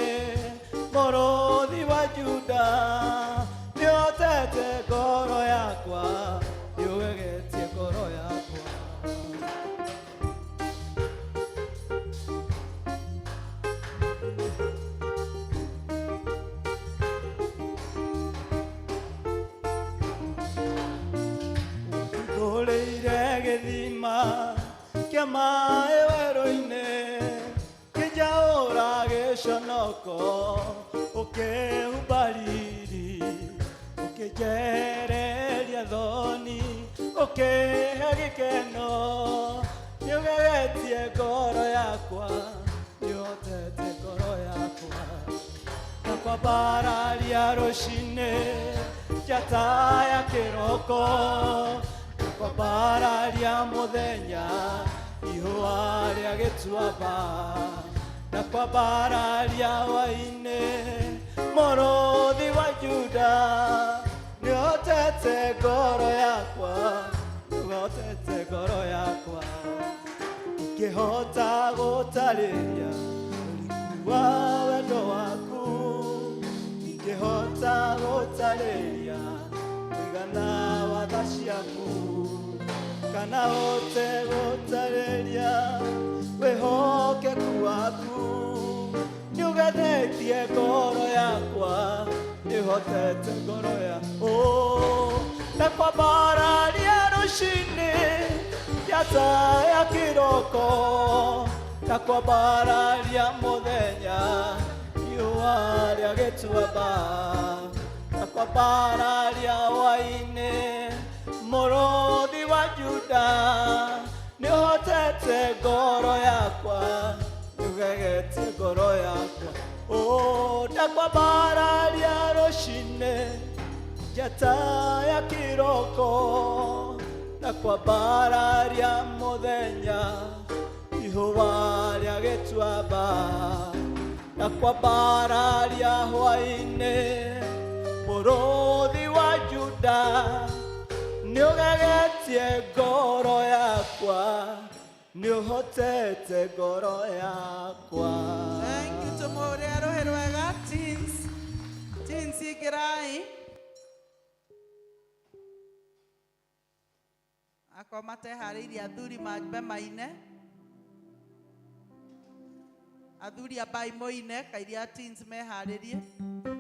mũrũthi wa Juda nĩũhotete ngoro yakwa nĩũgegetie ngoro yakwa. Ngũrĩire gĩthima kĩa maĩ werũ-inĩ kĩnjaũra gĩconoko ũkĩhumba riri ũkĩnjehereria thoni ũkĩhe gĩkeno nĩũgegetie ngoro yakwa nĩũhotete ngoro yakwa na kwambararia rũcinĩ njata ya kĩroko na kwambararia mũthenya ihũa rĩa gĩtuamba na kwambararia hwaĩ-inĩ mũrũthi wa Juda nĩũhotete ngoro yakwa nĩũhotete ngoro yakwa ingĩhota gũtarĩria ũriku wa wendo waku ingĩhota gũtarĩria mũigana wa tha ciaku kana hote gũtarĩria wĩhokeku waku nĩũgethetie ngoro yakwa nĩũhotete ngoro ya na kwambararia rũcinĩ njata ya kĩroko na kwambararia mũthenya riũa rĩa gĩtuamba na kwambararia hwaĩ-inĩ mũrũthi wa Juda nĩũhotete ngoro yakwa nĩũgegetie ngoro yakwa ndakwambararia rũcinĩ njata ya kĩroko na kwambararia mũthenya ihũa rĩa gĩtuamba na kwambararia hwaĩ-inĩ mũrũthi wa Juda nĩũgegetie ngoro yakwa nĩũhotete ngoro yakwa. Thank you tũmũrĩa rũhĩ rwega teens. Teens ingĩrai. Akorwo mateharĩirie athuri mambe maine. Athuri ambai moine kairia teens meharĩrie. Thank you.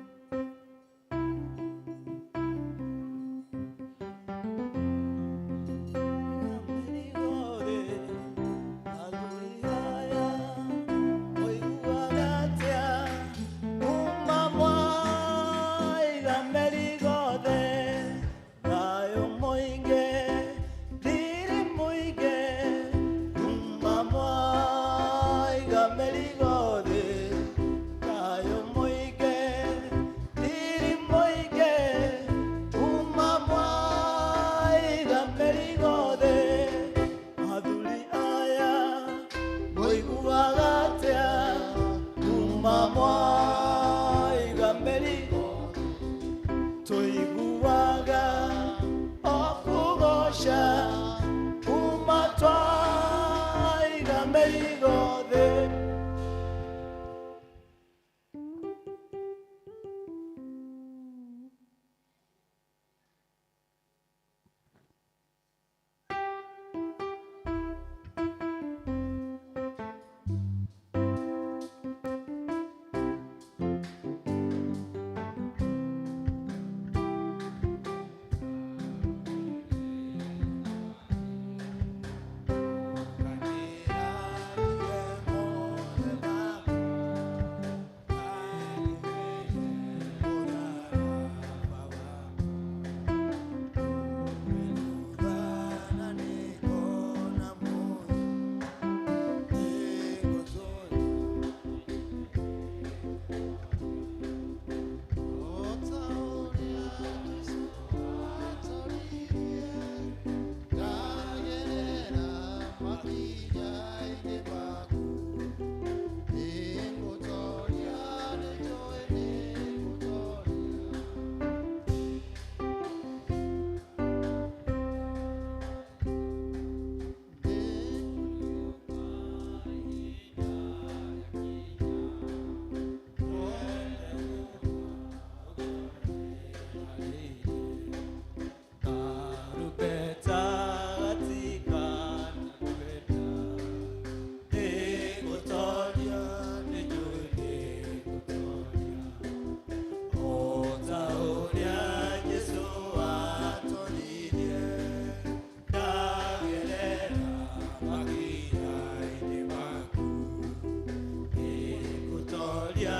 Nĩngũtoria,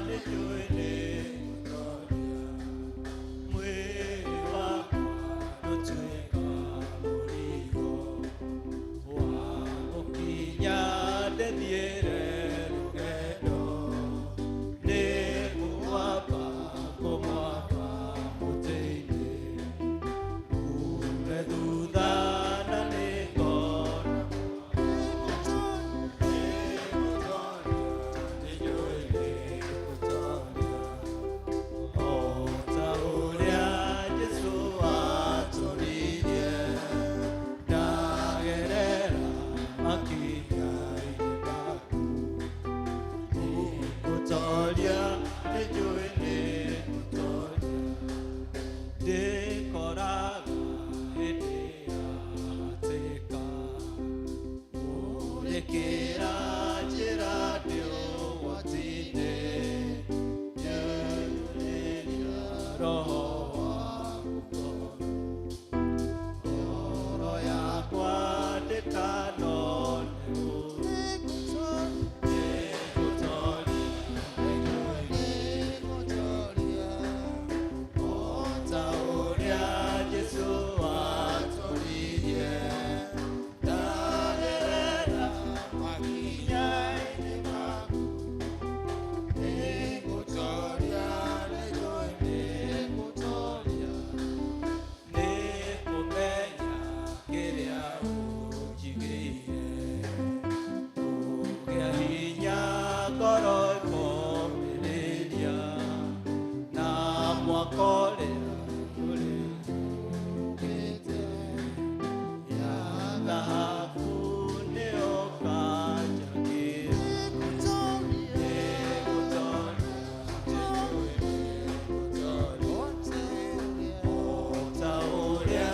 nĩnjũĩ nĩngũtoria. Mwĩrĩ wakwa ndũtuĩka mũrigo wa gũkinya ndĩthiĩre rũgendo. Nĩngũmwamba, ngũmwamba mũtĩ-inĩ, uume thutha na nĩngona. Ndĩkoraga hĩndĩ ya hatĩka Ũrĩkĩra njĩra ndĩ ũgwati-inĩ, njiyũrĩria Roho waku ngoro. Ngoro yakwa ndĩkanone ũũru. Nĩngũtoria, nĩngũtoria, o ta ũrĩa Jesũ aatũririe. Ndagerera makinya-inĩ maku, nĩngũtoria, nĩnjũĩ nĩngũtoria. Nĩngũmenya kĩrĩa ũnjigĩire, kũgĩa hinya ngoro ĩkomĩrĩria, na mwaka ũrĩa ũrĩũkĩte ya thahabu nĩyo kanjakĩra. Nĩngũtoria, nĩnjũĩ nĩngũtoria, o ta ũrĩa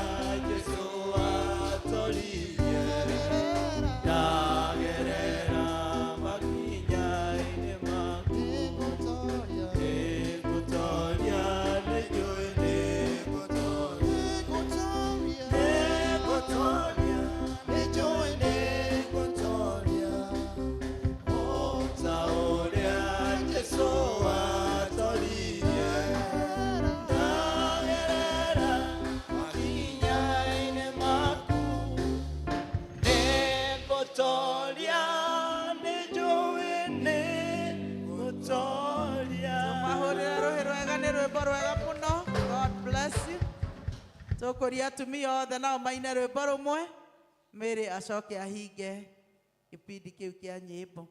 Jesũ atoririe. Ndagerera makinya-inĩ maku, nĩngũtoria, nĩnjũĩ nĩngũtoria. Nĩngũtoria, nĩnjũĩ nĩngũtoria, o ta ũrĩa Jesũ atoririe. Ndagerera makinya-inĩ maku, nĩngũtoria, nĩnjũĩ nĩngũtoria. Mahũrĩre rũhĩ rwega nĩ rwĩmbo rwega mũno. God bless you. Tũkũria atumia othe nao maine rwĩmbo rũmwe Mary acoke ahinge gĩbindi kĩu kĩa nyĩmbo.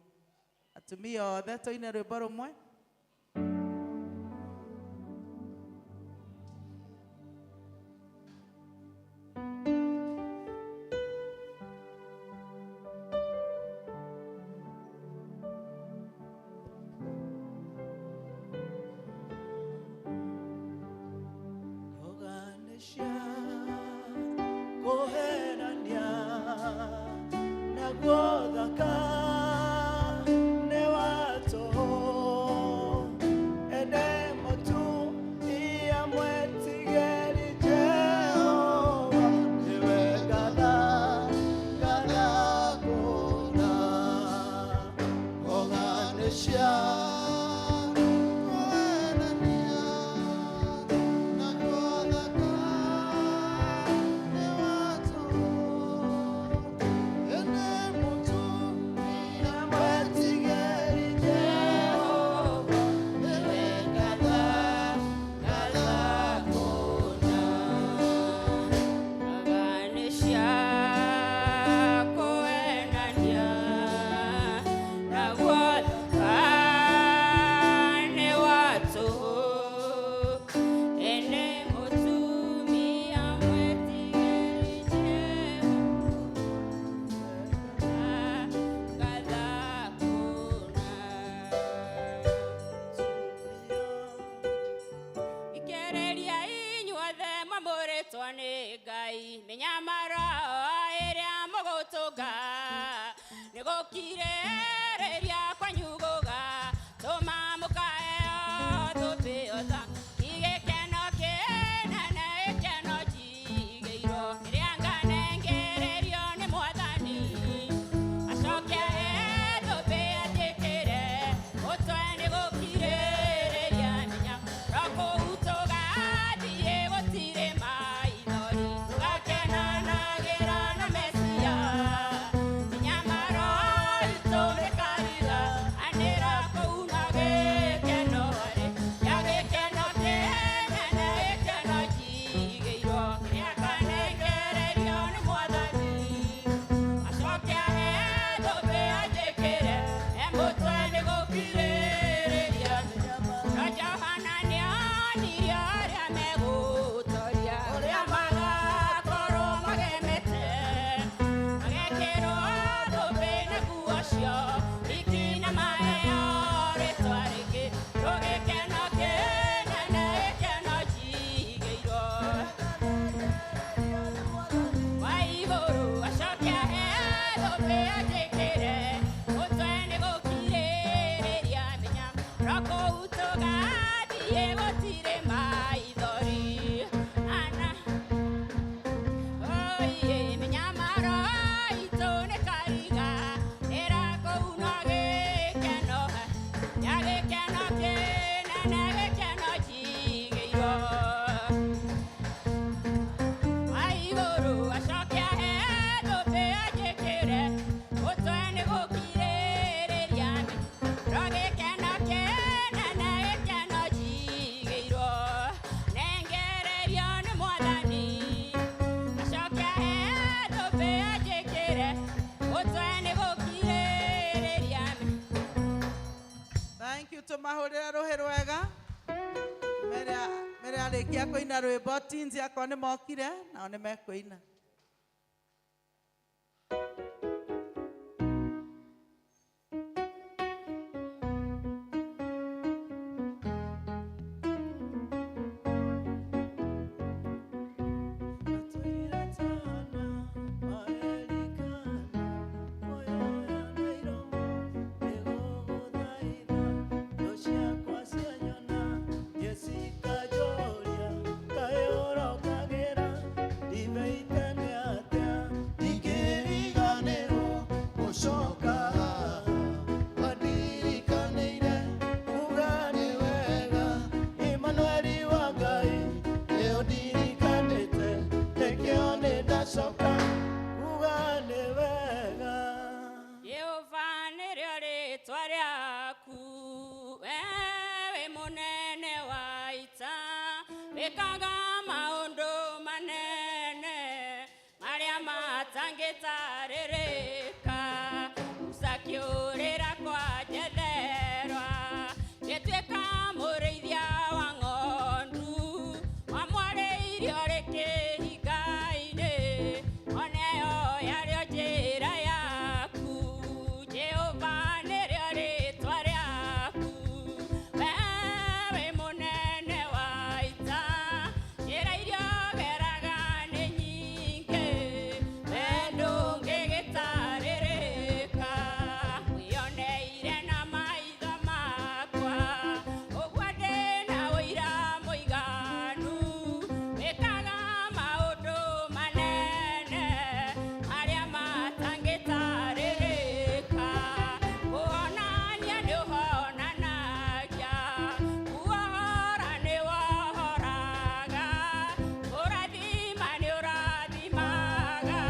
Atumia othe tũine rwĩmbo rũmwe. Kũganisha, kũherania, naguo thaka nĩ wa tũhũ. Ende mũtumia mwetigĩri Jehova, nĩwe ngatha, ngatha kũna. Kũganisha, kũherania, naguo thaka nĩ wa tũhũ. Ende mũtumia mwetigĩri Jehova, nĩwe ngatha, ngatha kũna. Kũganisha, kũenania, naguo thaka nĩ wa tũhũ. Ene mũtumia mwetigĩri Jehova, ngatha kũna. Ikereria inyuothe mwamũrĩtwo nĩ Ngai, mĩnyamaro ĩrĩa mũgũtũnga, nĩgũkirĩrĩria kwanyu gũgatũma mũkaheo thũmbĩ ota gĩkeno kĩnene gĩkeno njigĩirwo kĩrĩa nganengererio nĩ Mwathani. Acoke thũmbĩ anjĩkĩre, ũtwe nĩ Tũmahũrĩre rũhĩ rwega. Mere arĩkia kũina rwĩmbo teens akorwo nĩ mokire nao nĩ mekũina. Jehova nĩrĩo rĩĩtwa rĩaku, wee wĩ mũnene wa ita, wĩkaga maũndũ manene marĩa matangĩtarĩrĩka. Musa akĩũrĩra kwa Jetherwa, gĩtuĩka mũrĩithia wa ng'ondu, wamwarĩirie ũrĩ kĩhinga-inĩ, oneyo yarĩo njĩra yaku. Jehova nĩrĩo rĩĩtwa rĩaku, wee wĩ mũnene wa ita, njĩra iria ũgeraga nĩ nyingĩ, wee ndũngĩgĩtarĩrĩka. Wĩyoneire na maitho makwa, ũguo ndĩna ũira mũiganu, wĩkaga maũndũ manene marĩa matangĩtarĩrĩka. Kũhonania nĩũhonanagia, kuohora nĩwohoraga, kũrathima nĩũrathimaga,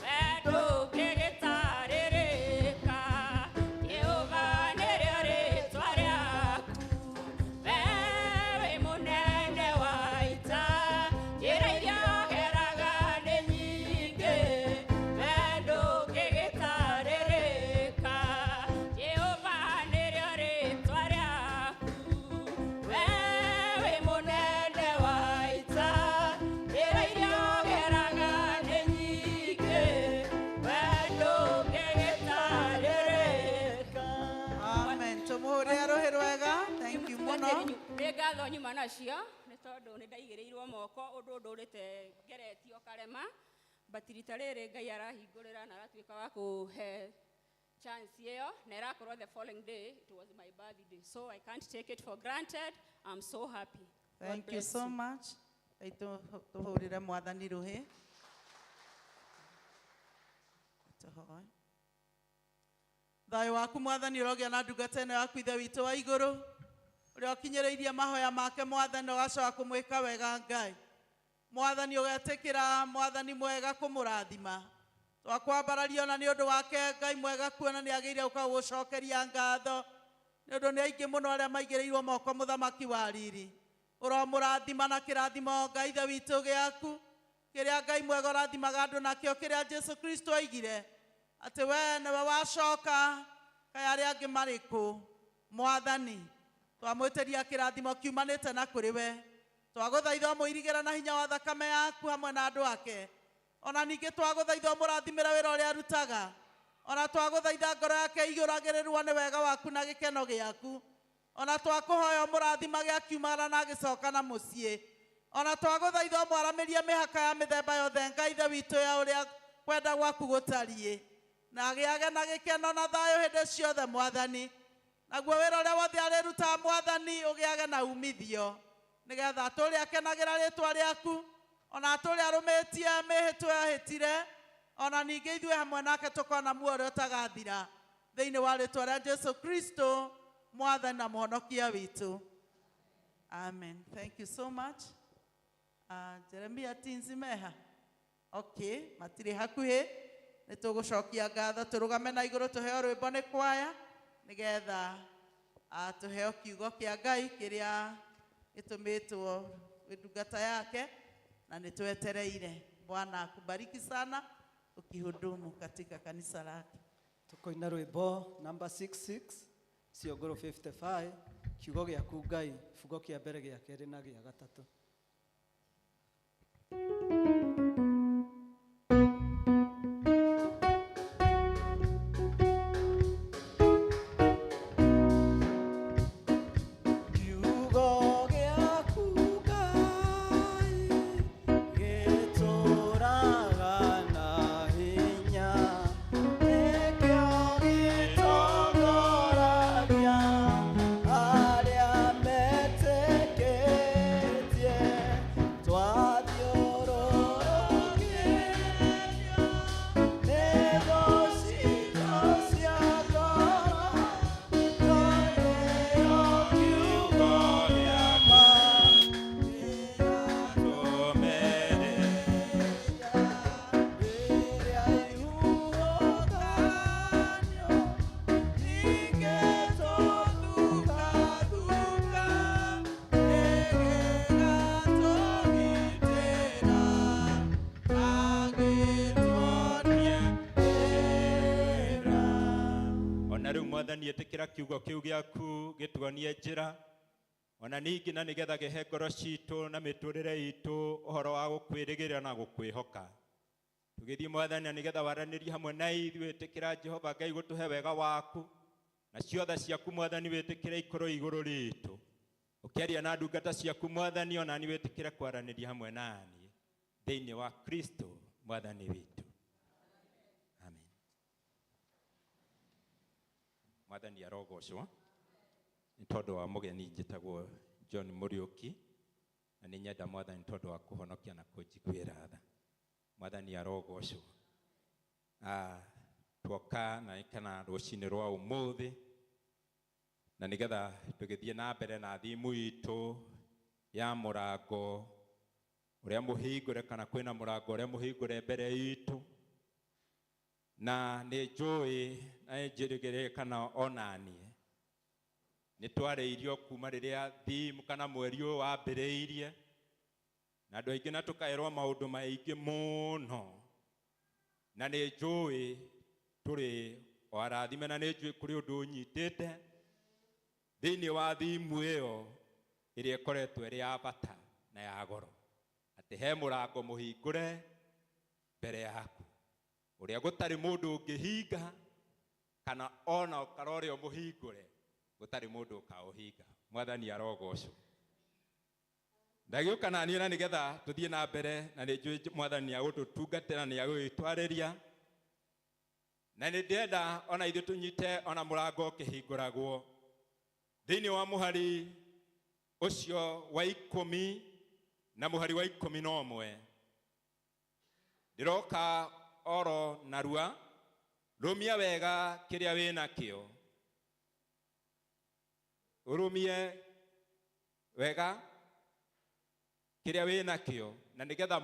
wee ndũngĩgĩtarĩrĩka. Jehova nĩrĩo rĩĩtwa rĩaku, wee wĩ mũnene wa ita, njĩra iria ũgeraga nĩ nyingĩ, wee ndũngĩgĩtarĩrĩka. Jehova nĩrĩo rĩĩtwa rĩaku, wee wĩ mũnene wa ita, njĩra iria ũgeraga nĩ nyingĩ, wee ndũngĩgĩtarĩrĩka. Amen. Tũmũhũrĩre rũhĩ rwega. Thank you mũno. Nĩ ngatho nyuma nacio nĩ tondũ nĩ ndaigĩrĩirwo moko ũndũ ndũrĩte ngeretio karema, but rita rĩrĩ Ngai arahingũrĩra na aratuĩka wa kũhe chance ĩyo, na ĩrakorwo the following day it was my birthday, so I can't take it for granted. I'm so happy. God Thank you bless so you. much. Ngai tũhũrĩre mwathani rũhĩ. Tũhoe. Thayũ waku mwathani ũrogĩa na ndungata ĩno yaku ithe witũ wa igũrũ, ũrĩa ũkinyĩrĩirie mahoya make mwathani, ũgacoka kũmwĩka wega Ngai. Mwathani ũgetĩkĩra mwathani mwega kũmũrathima. Twakwambararia ona nĩ ũndũ wake Ngai mwega kuona nĩ agĩire gũka gũcokeria ngatho, nĩ ũndũ nĩ aingĩ mũno arĩa maigĩrĩirwo moko mũthamaki wa riri. Ũromũrathima na kĩrathimo Ngai ithe witũ gĩaku, kĩrĩa Ngai mwega ũrathimaga andũ nakĩo, kĩrĩa Jesu Kristo oigire atĩ we nĩwe wacoka, kaĩ arĩa angĩ marĩ kũ? Mwathani twamwĩtĩria kĩrathimo kiumanĩte na kũrĩ we. Twagũthaitha ũmũirigĩra na hinya wa thakame yaku hamwe na andũ ake. Ona ningĩ twagũthaitha ũmũrathimĩre wĩra ũrĩa arutaga. Ona twagũthaitha ngoro yake iyũragĩrĩrwo nĩ wega waku na gĩkeno gĩaku. Ona twakũhoya ũmũrathimage akiumagara na agĩcoka na mũciĩ. Ona twagũthaitha ũmwaramĩrie mĩhaka ya mĩthemba yothe Ngai ithe witũ ya ũrĩa kwenda gwaku gũtariĩ, na agĩage na gĩkeno na thayũ hĩndĩ ciothe mwathani. Naguo wĩra ũrĩa wothe arĩrutaga mwathani ũgĩage na umithio, nĩgetha atũũre akenagĩra rĩtwa rĩaku, ona atũũre arũmĩtie mĩhĩtwa yahĩtire, ona ningĩ ithuĩ hamwe nake tũkona muoyo ũrĩa ũtagathira, thĩinĩ wa rĩtwa rĩa Jesu Kristo mwathani na mũhonokia witũ. Amen. Thank you so much. Jeremia Tinzi meha. Okay, matirĩ hakuhĩ. Nĩ tũgũcokia ngatho, tũrũgame na igũrũ tũheo rwĩmbo nĩ kwaya, nĩgetha tũheo kiugo kĩa Ngai kĩrĩa gĩtũmĩtwo ndungata yake, na nĩ twetereire. Bwana akubariki sana ukihudumu katika kanisa lake. Tukoina rwĩmbo number 66. Ciongoro 55, kiugo gĩaku Ngai, kĩbungo kĩa mbere, gĩa kerĩ na gĩa gatatũ. Kiugo gĩaku Ngai gĩtũũraga na hinya, nĩkĩo gĩtongoragia arĩa metĩkĩtie. Twathiũrũrũkĩrio nĩ thũ citũ cia ngoro, no nĩyo kiugo kĩa ma. Ona rĩu Mwathani, ĩtĩkĩra kiugo kĩu gĩaku gĩtuonie njĩra, ona ningĩ na nĩgetha kĩhe ngoro citũ na mĩtũrĩre itũ ũhoro wa gũkwĩrĩgĩrĩra na gũkwĩhoka. Tũgĩthiĩ, Mwathani, na nĩgetha waranĩrie hamwe na ithuĩ. Ĩtĩkĩra, Jehova Ngai, gũtũhe wega waku na ciothe ciaku. Mwathani, wĩtĩkĩre ikorwo igũrũ ritũ ũkĩaria na ndungata ciaku. Mwathani, ona ni wĩtĩkĩre kwaranĩria hamwe naniĩ thĩinĩ wa Kristo Mwathani witũ, amen. Mwathani arogocwo. Nĩ tondũ wa mũgeni, njĩtagwo John Mũriũki, na nĩ nyenda Mwathani tondũ wa kũhonokia na kũnjiguĩra tha. Mwathani arogocwo. Tuoka na kana rũcinĩ rwa ũmũthĩ na nĩgetha tũgĩthiĩ na mbere na thimu itũ ya mũrango ũrĩa mũhingũre, kana kwĩna mũrango ũrĩa mũhingũre mbere itũ. Na nĩ njũĩ na nĩ njĩrĩgĩrĩre kana onaniĩ nĩ twarĩirio kuma rĩrĩa thimu kana mweri ũyũ wambĩrĩirie na andũ aingĩ, na tũkaĩrwo maũndũ maingĩ mũno, na nĩ njũĩ tũrĩ o arathime, na nĩ njũĩ kũrĩ ũndũ ũnyitĩte thĩinĩ wa thimu ĩyo ĩrĩa ĩkoretwo ĩrĩ ya bata na ya goro, atĩ he mũrango mũhingũre mbere yaku ũrĩa gũtarĩ mũndũ ũngĩhinga, kana ona ũkara ũrĩa mũhingũre gũtarĩ mũndũ ũkaũhinga. Mwathani arogocwo. Ndagĩũka na niĩ na nĩgetha tũthiĩ na mbere, na nĩ njũĩ Mwathani nĩ agũtũtungatĩra, nĩ agũgĩtwarĩria, na nĩ ndĩrenda ona ithuĩ tũnyite ona mũrango ũkĩhingũragwo thĩinĩ wa mũhari ũcio wa 10 na mũhari wa 11. Ndĩroka oro narua, rũmia wega kĩrĩa wĩ nakĩo, ũrũmie wega kĩrĩa wĩ nakĩo, na nĩgetha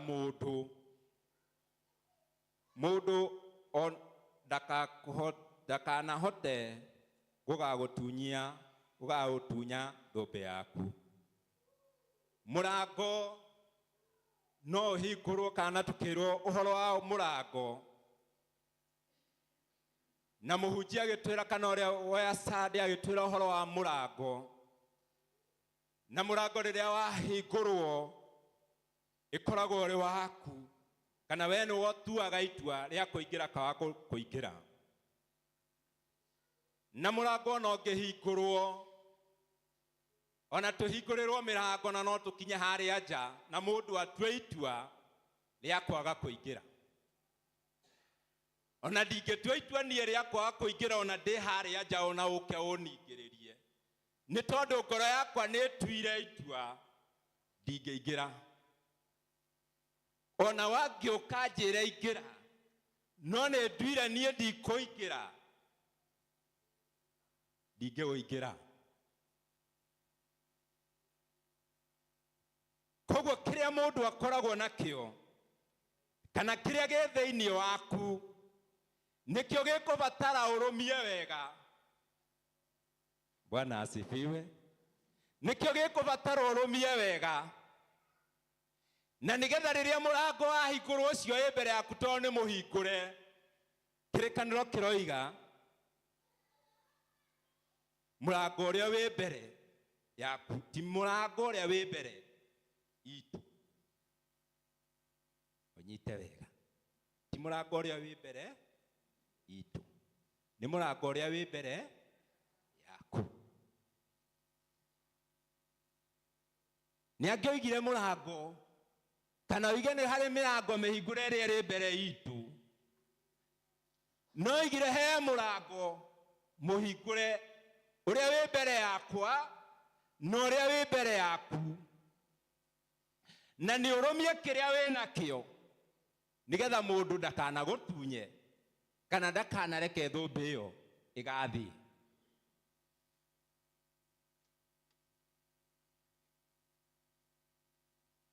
mũndũ ndakanahote gũgagũtunya thũmbĩ yaku. Mũrango no ũhingũrwo, kana tũkĩrwo ũhoro wa mũrango na mũhunjia agĩtwĩra, kana ũrĩa woya Sunday agĩtwĩra ũhoro wa mũrango, na mũrango rĩrĩa wahingũrwo ĩkoragwo ũrĩ waku, kana we nĩwe ũtuaga itua rĩa kũingĩra kana kũingĩra. Na mũrango ona ũngĩhingũrwo, ona tũhingũrĩrwo mĩrango, na no tũkinye harĩa nja na mũndũ atue itua rĩa kwaga kũingĩra. Ona ndingĩtua itua niĩ rĩa kwaga kũingĩra, ona ndĩ harĩa nja, ona ũke ũningĩrĩrie, nĩ tondũ ngoro yakwa nĩ ĩtuire itua ndingĩingĩra. Ona wangĩũka njĩre ingĩra, no nĩ nduire niĩ ndikũingĩra, ndingĩũingĩra. Koguo kĩrĩa mũndũ akoragwo nakĩo, kana kĩrĩa gĩ thĩinĩ waku, nĩkĩo gĩkũbatara ũrũmie wega. Bwana asifiwe. Nĩkĩo gĩkũbatara ũrũmie wega, na nĩgetha rĩrĩa mũrango wahingũrwo ũcio wĩ mbere yaku, tondũ nĩ mũhingũre. Kĩrĩkanĩro kĩroiga Mũrango ũrĩa wĩ mbere yaku ti mũrango ũrĩa wĩ mbere itũ. Ũnyite wega, ti mũrango ũrĩa wĩ mbere itũ, nĩ mũrango ũrĩa wĩ mbere yaku. Nĩ angĩoigire mũrango kana oige nĩ harĩ mĩrango mĩhingũre ĩrĩa ĩrĩ mbere itũ, no oigire he mũrango mũhingũre ũrĩa wĩ mbere yakwa na ũrĩa wĩ mbere yaku, na nĩ ũrũmie kĩrĩa wĩ nakĩo nĩgetha mũndũ ndakanagũtunye kana ndakanareke thũmbĩ ĩyo ĩgathiĩ.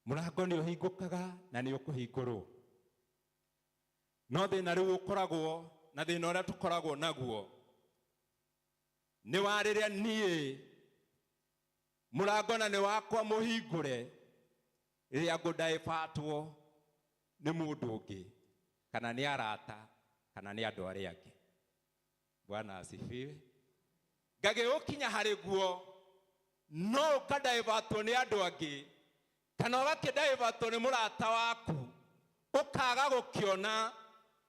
Mũrango nĩ ũhingũkaga na nĩ ũkũhingũrwo, no thĩna rĩu ũkoragwo na thĩna ũrĩa tũkoragwo naguo nĩ wa rĩrĩa niĩ mũrango na nĩ wakwa mũhingũre, rĩrĩa ngũndaibatwo nĩ mũndũ ũngĩ kana nĩ arata kana nĩ andũ arĩa angĩ. Bwana asifiwe. Ngagĩũkinya harĩ guo no ũkandaibatwo nĩ andũ angĩ kana ũgakĩndaibatwo nĩ mũrata waku, ũkaga gũkĩona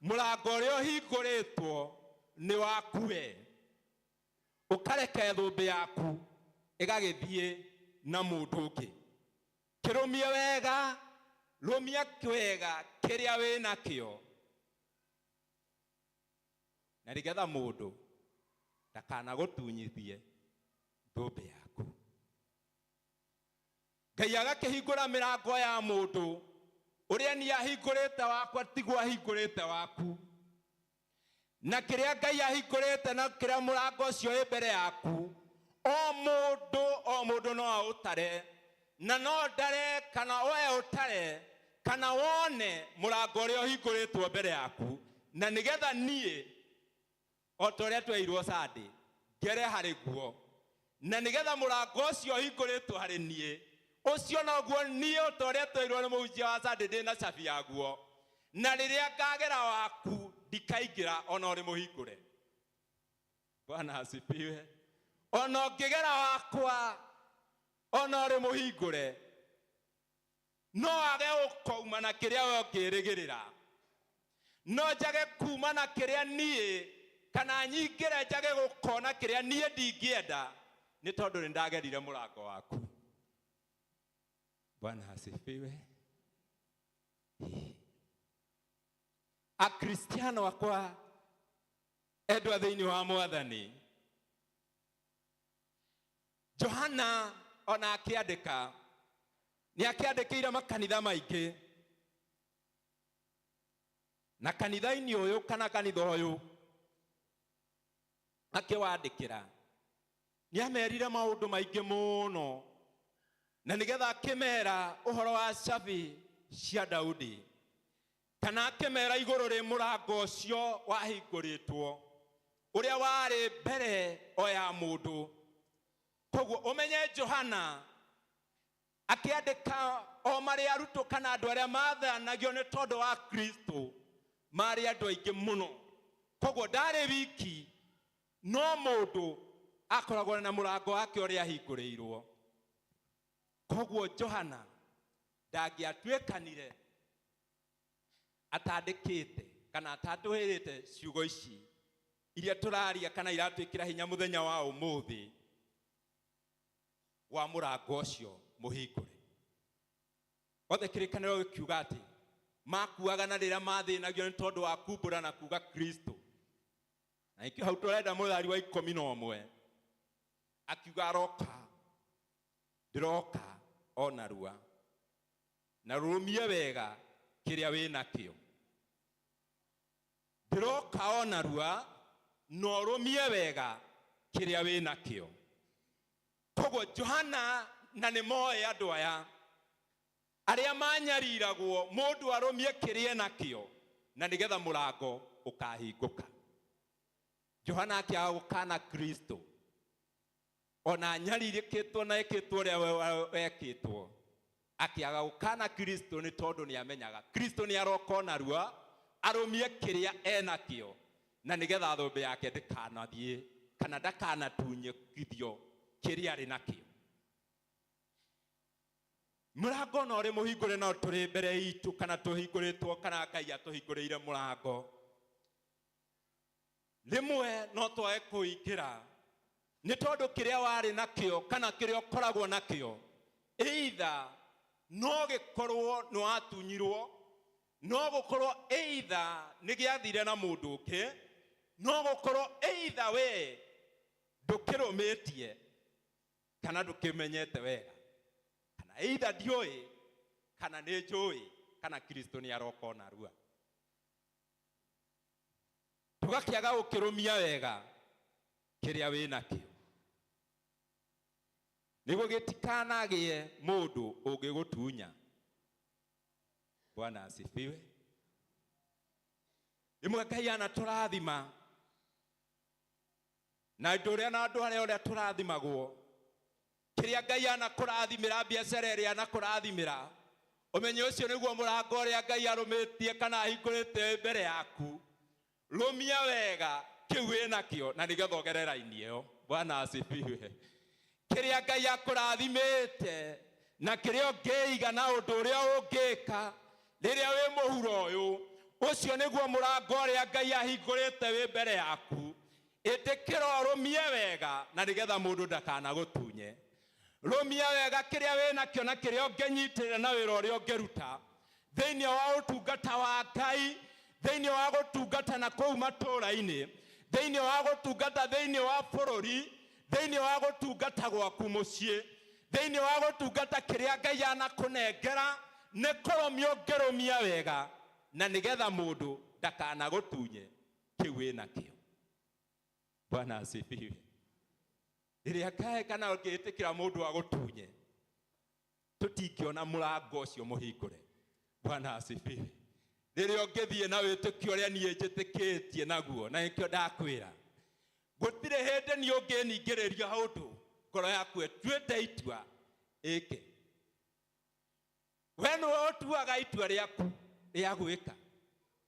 mũrango ũrĩa ũhingũrĩtwo nĩ waku we, ũkareke thũmbĩ yaku ĩgagĩthiĩ na mũndũ ũngĩ. Kĩrũmie wega, rũmia wega kĩrĩa wĩ nakĩo, na nĩgetha mũndũ ndakanagũtunyithie thũmbĩ yaku. Ngai agakĩhingũra mĩrango ya mũndũ ũrĩa niĩ ahingũrĩte wakwa tiguo ahingũrĩte waku, na kĩrĩa Ngai ahingũrĩte na kĩrĩa mũrango ũcio wĩ mbere yaku, o mũndũ no aũtare, na no ndare kana we ũtare kana wone mũrango ũrĩa ũhingũrĩtwo mbere yaku, na nĩgetha niĩ o ta ũrĩa tweirwo Sunday ngere harĩ guo, na nĩgetha mũrango ũcio ũhingũrĩtwo harĩ niĩ ũcio noguo niĩ o ta ũrĩa tweirwo nĩ mũhunjia wa Sunday ndĩ na cabi yaguo, na rĩrĩa ngagera waku ndikaingĩra ona ũrĩ mũhingũre. Bwana asifiwe. Ona ũngĩgera wakwa ona ũrĩ mũhingũre no age gũkauma na kĩrĩa we ũngĩrĩgĩrĩra, no njage kuma na kĩrĩa niĩ kana nyingĩre njage gũkona kĩrĩa niĩ ndingĩenda nĩ tondũ nĩ ndagerire mũrango waku. Bwana asifiwe. Akristiano akwa endwa thĩinĩ wa Mwathani, Johana ona akĩandĩka nĩ akĩandĩkĩire makanitha maingĩ, na kanitha-inĩ ũyũ kana kanitha ũyũ akĩwandĩkĩra nĩ amerire maũndũ maingĩ mũno, na nĩgetha akĩmera ũhoro wa cabi cia Daudi, kana akĩmera igũrũ rĩ mũrango ũcio wahingũrĩtwo ũrĩa warĩ mbere o ya mũndũ. Koguo ũmenye Johana akĩandĩka o marĩ arutwo kana andũ arĩa mathanagio nĩ tondũ wa Kristo marĩ andũ aingĩ mũno, koguo ndarĩ wiki, no mũndũ akoragwo na mũrango wake ũrĩa ahingũrĩirwo. Koguo Johana ndangĩatuĩkanire atandĩkĩte kana atandũhĩrĩte ciugo ici iria tũraria kana iratwĩkĩra hinya mũthenya wa ũmũthĩ wa mũrango ũcio mũhingũre. Othe kĩrĩkanĩro gĩkiuga atĩ makuaga na rĩrĩa mathĩnagio nĩ tondũ wa kumbũra na kuga Kristo. Na nĩkĩo hau tũrenda mũthari wa 11 akiuga aroka, ndĩroka o narua, na rũrũmie wega kĩrĩa wĩ nakĩo. Ndĩroka o narua na ũrũmie wega kĩrĩa wĩ nakĩo. Koguo Johana na nĩ moĩ andũ aya arĩa manyariragwo, mũndũ arũmie kĩrĩa enakĩo na nĩgetha mũrango ũkahingũka. Johana akĩaga gũkana Kristo ona anyarirĩkĩtwo na ekĩtwo ũrĩa wekĩtwo, akĩaga gũkana Kristo nĩ tondũ nĩ amenyaga Kristo nĩ aroka o narua arũmie kĩrĩa enakĩo na nĩgetha thũmbĩ yake ndĩkanathiĩ Kana ndakanatunyithio kĩrĩa arĩ nakĩo. Mũrango no ũrĩ mũhingũre no tũrĩ mbere itũ kana tũhingũrĩtwo kana Ngai atũhingũrĩire mũrango. Rĩmwe no twage kũingĩra nĩ tondũ kĩrĩa warĩ nakĩo kana kĩrĩa ũkoragwo nakĩo either no gĩkorwo nĩ watunyirwo, no gũkorwo either nĩ gĩathire na mũndũ ũngĩ, no gũkorwo either we ndũkĩrũmĩtie kana ndũkĩmenyete wega, kana either ndiũĩ kana nĩ njũĩ kana Kristo nĩ aroka o narua. Tũgakĩaga gũkĩrũmia wega kĩrĩa wĩ nakĩo nĩguo gĩtikanagĩe mũndũ ũngĩgũtunya. Bwana asifiwe. Rĩmwe Ngai anatũrathima na andũ ũrĩa na andũ arĩa ũrĩa tũrathimagwo, kĩrĩa Ngai anakũrathimĩra, biacara ĩrĩa anakũrathimĩra, ũmenye ũcio nĩguo mũrango ũrĩa Ngai arũmĩtie kana ahingũrĩte mbere yaku. Rũmia wega kĩu wĩnakĩo na nĩgetha ũgerere raini ĩyo. Bwana asifiwe. Kĩrĩa Ngai akũrathimĩte na kĩrĩa ũngĩiga na ũndũ ũrĩa ũngĩka rĩrĩa wĩ mũhuro ũyũ, ũcio nĩguo mũrango ũrĩa Ngai ahingũrĩte wĩ mbere yaku. Ĩtĩkĩra ũrũmie wega na nĩgetha mũndũ ndakanagũtunye. Rũmia wega kĩrĩa wĩnakĩo na kĩrĩa ũngĩnyitĩrĩra na wĩra ũrĩa ũngĩruta thĩinĩ wa ũtungata wa Ngai, thĩinĩ wa gũtungata na kũu matũũra-inĩ, thĩinĩ wa gũtungata thĩinĩ wa bũrũri, thĩinĩ wa gũtungata gwaku mũciĩ, thĩinĩ wa gũtungata kĩrĩa Ngai anakũnengera, nĩ kũrũmia ũngĩrũmia wega na nĩgetha mũndũ ndakanagũtunye kĩu wĩnakĩo. Bwana asifiwe. Rĩrĩa Ngai kana ũngĩtĩkĩra mũndũ agũtunye, tũtingĩona mũrango ũcio mũhingũre. Bwana asifiwe. Rĩrĩa ũngĩthiĩ na wĩtĩkio ũrĩa niĩ njĩtĩkĩtie naguo, na nĩkĩo ndakwĩra gũtirĩ hĩndĩ niĩ ũngĩningĩrĩria ũndũ ngoro yaku ĩtuĩte itua ĩke. We nĩwe ũtuaga itua rĩaku rĩa gwĩka.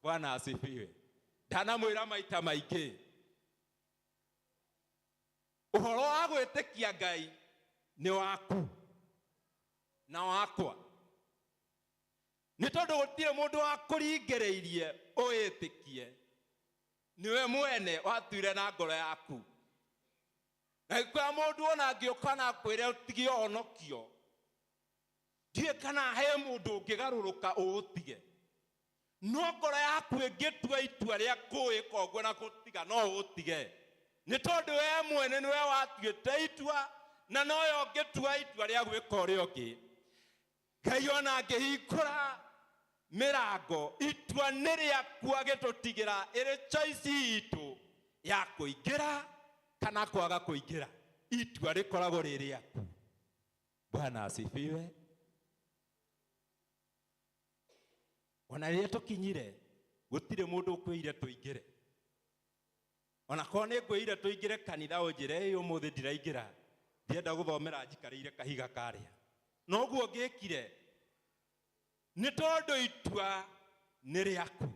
Bwana asifiwe. Ndanamwĩra maita maingĩ ũhoro wa gwĩtĩkia Ngai nĩ waku na wakwa, nĩ tondũ gũtirĩ mũndũ wakũringĩrĩirie ũwĩtĩkie, nĩwe mwene watuire na ngoro yaku. Na gĩkũya mũndũ ona angĩũka na akwĩre ũtige ũhonokio, ndiũĩ kana he mũndũ ũngĩgarũrũka ũũtige, no ngoro yaku ĩngĩtua itua rĩa kũwĩka ũguo na kũtiga no ũtige, nĩ tondũ we mwene nĩwe watuĩte itua na nowe ũngĩtua itua rĩa gwĩka ũrĩa ũngĩ. Ngai ona angĩhingũra mĩrango, itua nĩ rĩaku agĩtũtigĩra ĩrĩ choice itũ ya kũingĩra kana kwaga kũingĩra. Itua rĩkoragwo rĩ rĩaku. Bwana asifiwe. Ona rĩrĩa tũkinyire gũtirĩ mũndũ ũkwĩire tũingĩre. Ona korwo nĩ ngwĩire tũingĩre kanitha ũnjĩre ĩ ũmũthĩ ndiraingĩra, ndienda gũthomera njikarĩire kahiga karĩa, noguo ngĩkire nĩ tondũ itua nĩ rĩaku.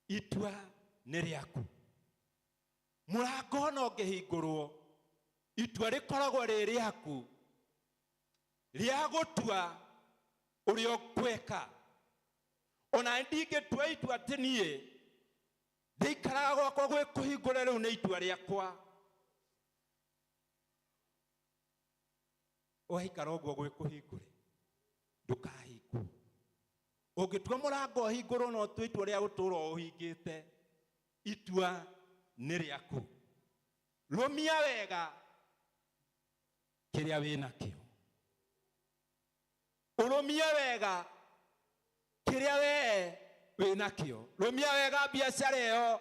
Itua nĩ rĩaku. Mũrango ona ũngĩhingũrwo, itua rĩkoragwo rĩ rĩaku rĩa gũtua ũrĩa ũgwĩka. Ona ndingĩtua itua atĩ niĩ ndĩikaraga gwakwa gwĩ kũhingũre, rĩu nĩ itua rĩakwa. Waikara ũguo gwĩ kũhingũre, ndũkahingwo. Ũngĩtua mũrango ũhingũrwo na ũtue itua rĩa gũtũũra ũhingĩte, itua nĩ rĩaku. Rũmia wega kĩrĩa wĩnakĩo, ũrũmie wega kĩrĩa we wĩnakĩo, rũmia wega biacara ĩyo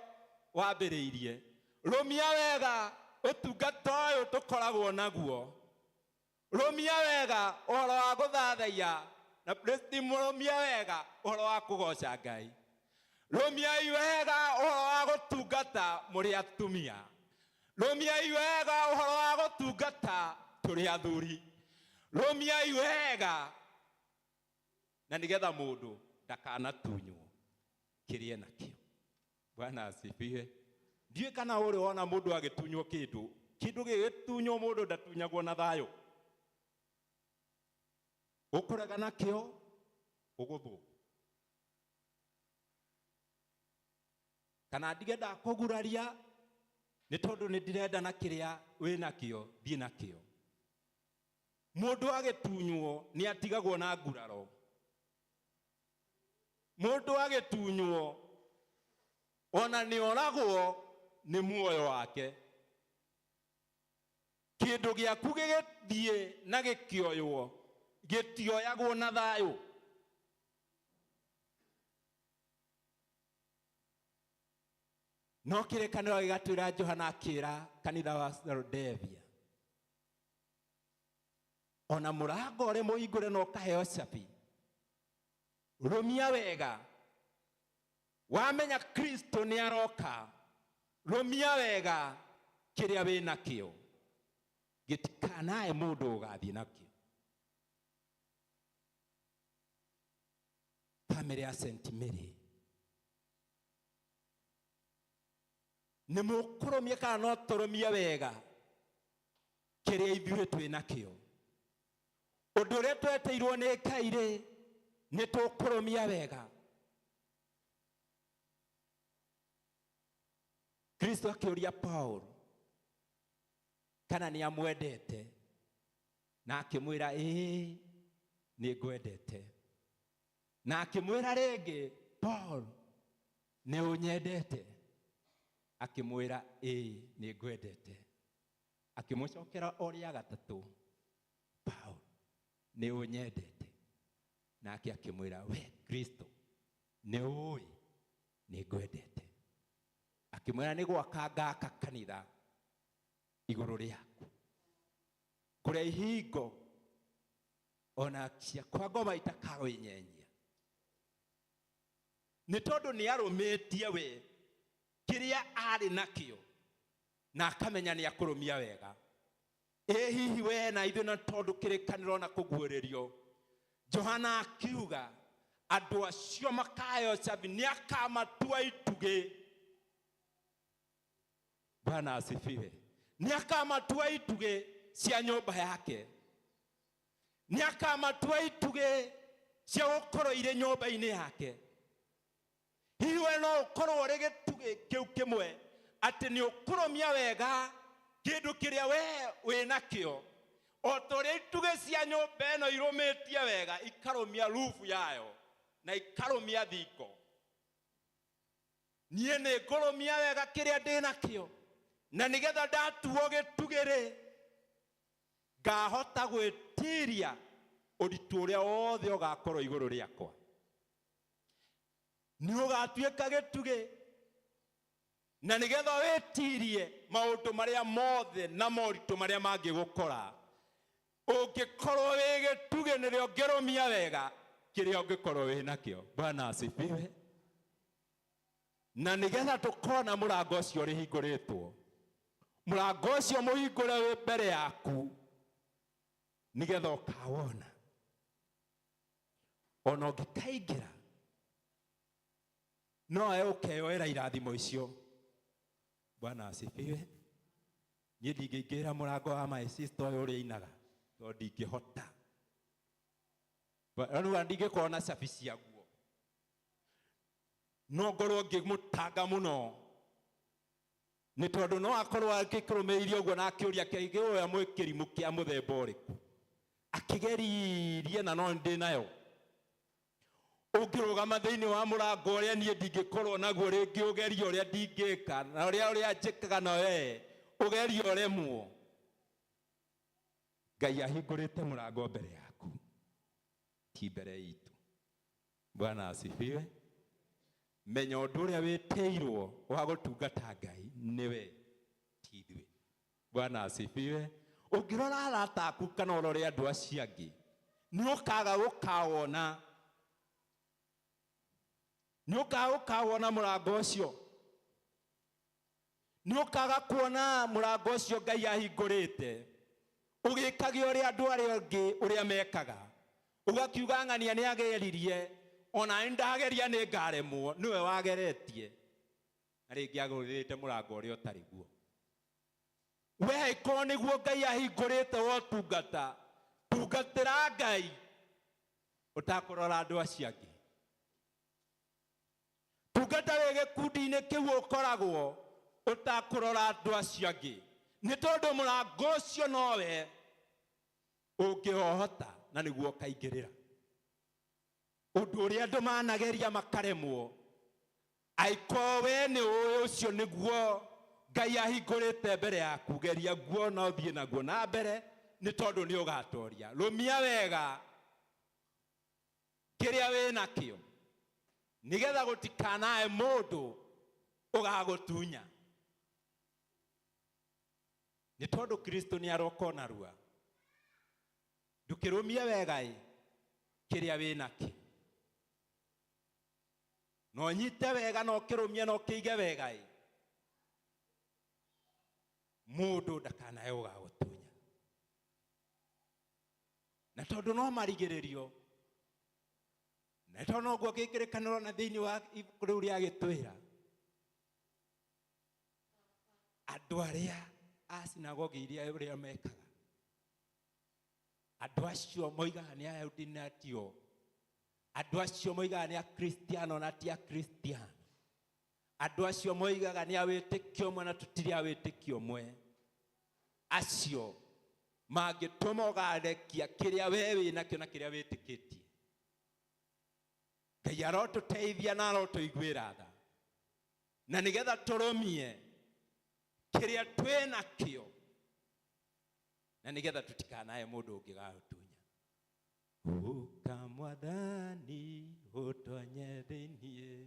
wambĩrĩirie, rũmia wega ũtungata ũyũ tũkoragwo naguo, rũmia wega ũhoro wa gũthathaiya na rũmia wega ũhoro wa kũgoca Ngai, rũmiai wega ũhoro wa gũtungata mũrĩ atumia, rũmiai wega ũhoro wa gũtungata tũrĩ athuri, rũmiai wega na nĩgetha mũndũ Ndakanatunywo kĩrĩa nakĩo. Bwana asifiwe. Ndiũĩ kana ũrĩ wona mũndũ agĩtunywo kĩndũ. Kĩndũ gĩgĩtunywo mũndũ ndatunyagwo na thayũ. Ũkũrega nakĩo ũgũthwo. Kana ndige ndakũguraria nĩ tondũ nĩ ndĩrenda na kĩrĩa wĩ nakĩo thiĩ nakĩo. Mũndũ agĩtunywo nĩ atigagwo na nguraro. Mũndũ agĩtunywo ona nĩ oragwo nĩ muoyo wake. Kĩndũ gĩaku gĩgĩthiĩ na gĩkĩoywo gĩtioyagwo na thayũ. No kĩrĩkanĩro gĩgatwĩra Johana akĩra kanitha wa Laodicea, ona mũrango ũrĩ mũhingũre na ũkaheo cabi, rũmia wega. Wamenya Kristo nĩ aroka, rũmia wega kĩrĩa wĩ nakĩo, gĩtikanae mũndũ ũgathiĩ nakĩo. Famĩlĩ ya St. Mary, nĩ mũkũrũmia kana no tũrũmie wega kĩrĩa ithuĩ twĩ nakĩo? Ũndũ ũrĩa twetĩirwo nĩ Ngai rĩ, nĩ tũkũrũmia wega? Kristo akĩũria Paul kana nĩ amwendete, na akĩmwĩra ĩĩ nĩ ngwendete, na akĩmwĩra rĩngĩ Paul nĩ ũnyendete, akĩmwĩra ĩĩ nĩ ngwendete, akĩmũcokera o rĩa gatatũ Paul nĩ ũnyendete, nake akĩmwĩra we Kristo nĩ ũĩ nĩ ngwendete, akĩmwĩra nĩ gwaka ngaka kanitha igũrũ rĩaku kũrĩa ihingo ona ciakwa ngoma itakawĩnyenyia, nĩ tondũ nĩ arũmĩtie we kĩrĩa arĩ nakĩo na akamenya nĩ akũrũmia wega. Ĩ hihi we na ithuĩ na tondũ kĩrĩkanĩro na kũguũrĩrio, Johana akiuga andũ acio makaheo cabi nĩ akamatua itugĩ. Bwana asifiwe. Nĩ akamatua itugĩ cia nyũmba yake, nĩ akamatua itugĩ cia gũkorwo irĩ nyũmba-inĩ yake. Hihi we no ũkorwo ũrĩ gĩtugĩ kĩu kĩmwe atĩ nĩ ũkũrũmia wega kĩndũ kĩrĩa we wĩ nakĩo, o ta ũrĩa itugĩ cia nyũmba ĩno irũmĩtie wega, ikarũmia rufu yayo na ikarũmia thingo. Niĩ nĩ ngũrũmia wega kĩrĩa ndĩ nakĩo, na nĩgetha ndatuo gĩtugĩ rĩ, ngahota gwĩtiria ũritũ ũrĩa wothe ũgakorwo igũrũ rĩakwa. Nĩ ũgatuĩka gĩtugĩ, na nĩgetha wĩtirie maũndũ marĩa mothe na moritũ marĩa mangĩgũkora. Ũngĩkorwo wĩ gĩtugĩ nĩrĩo ũngĩrũmia wega kĩrĩa ũngĩkorwo wĩ nakĩo. Bwana asifiwe. Na nĩgetha tũkona mũrango ũcio ũrĩhingũrĩtwo, mũrango ũcio mũhingũre wĩ mbere yaku, nĩgetha ũkawona. Ona ũngĩkaingĩra nowe ũkeyoera irathimo icio. Bwana asifiwe. Niĩ ndingĩingĩra mũrango wa my sister ũyũ ũrĩa ainaga, tondũ ndingĩhota. Rĩu ndingĩkorwo na cabi ciaguo, no ngorwo ngĩmũtanga mũno, nĩ tondũ no akorwo akĩrũmĩrĩire ũguo na akĩũria kĩoya mwĩkĩrimũ kĩa mũthemba ũrĩkũ, akĩgeririe na no ndĩ nayo. Ũngĩrũgama thĩinĩ wa mũrango ũrĩa niĩ ndingĩkorwo naguo rĩngĩ, ũgerie ũrĩa ndingĩka na ũrĩa njĩkaga na we ũgerie ũremwo, Ngai ahingũrĩte mũrango mbere yaku, ti mbere itũ. Bwana asifiwe. Menya ũndũ ũrĩa wĩtĩirwo wa gũtungata Ngai nĩwe, ti ithuĩ. Bwana asifiwe. Ũngĩrora arata aku kana ũrore andũ acio angĩ, nĩ ũkaga gũkawona, nĩ ũkaga gũkawona mũrango ũcio, nĩ ũkaga kuona mũrango ũcio Ngai ahingũrĩte, ũgĩkage ũrĩa andũ arĩa angĩ ũrĩa mekaga, ũgakiuga ng'ania nĩ ageririe, Ona nĩ ndageria nĩ ngaremwo, nĩwe wageretie. Na rĩngĩ agũrĩte mũrango ũrĩa ũtarĩ guo. We angĩkorwo nĩguo Ngai ahingũrĩte wa ũtungata, tungatĩra Ngai ũtakũrora andũ acio angĩ. Tungata wĩ gĩkundi-inĩ kĩu ũkoragwo ũtakũrora andũ acio angĩ, nĩ tondũ mũrango ũcio nowe ũngĩhohota na nĩguo ũkaingĩrĩra. Ũndũ ũrĩa andũ manageria makaremwo, angĩkorwo we nĩ ũĩ ũcio nĩguo Ngai ahingũrĩte mbere yaku, geria guo na ũthiĩ naguo na mbere, nĩ tondũ nĩ ũgatoria. Rũmia wega kĩrĩa wĩ nakĩo, nĩgetha gũtikanae mũndũ ũgagũtunya. Nĩ tondũ Kristo nĩ aroka ona rua. Ndũkĩrũmie wega ĩ kĩrĩa wĩ nakĩo, na ũnyite wega na ũkĩrũmie na ũkĩige wega ĩ, mũndũ ndakanae ũgagũtunya. Na tondũ no marigĩrĩrio, na tondũ noguo gĩkĩrĩkanĩro na thĩinĩ wa ibuku rĩu rĩa gĩtwĩra, andũ arĩa a sinagogi iria ũrĩa mekaga, andũ acio moigaga nĩ Ayahudi na tio, andũ acio moigaga nĩ Akristiano na ti Akristiano, andũ acio moigaga nĩ a wĩtĩkio ũmwe na tũtirĩ a wĩtĩkio ũmwe, acio mangĩtũma ũgarekia kĩrĩa we wĩ nakĩo na kĩrĩa wĩtĩkĩtie. Ngai arotũteithia na arotũiguĩra tha, na nĩgetha tũrũmie kĩrĩa twĩ nakĩo, na nĩgetha tũtikanae mũndũ ũngĩgagũtunya. Ũka Mwathani ũtonye thĩinĩ,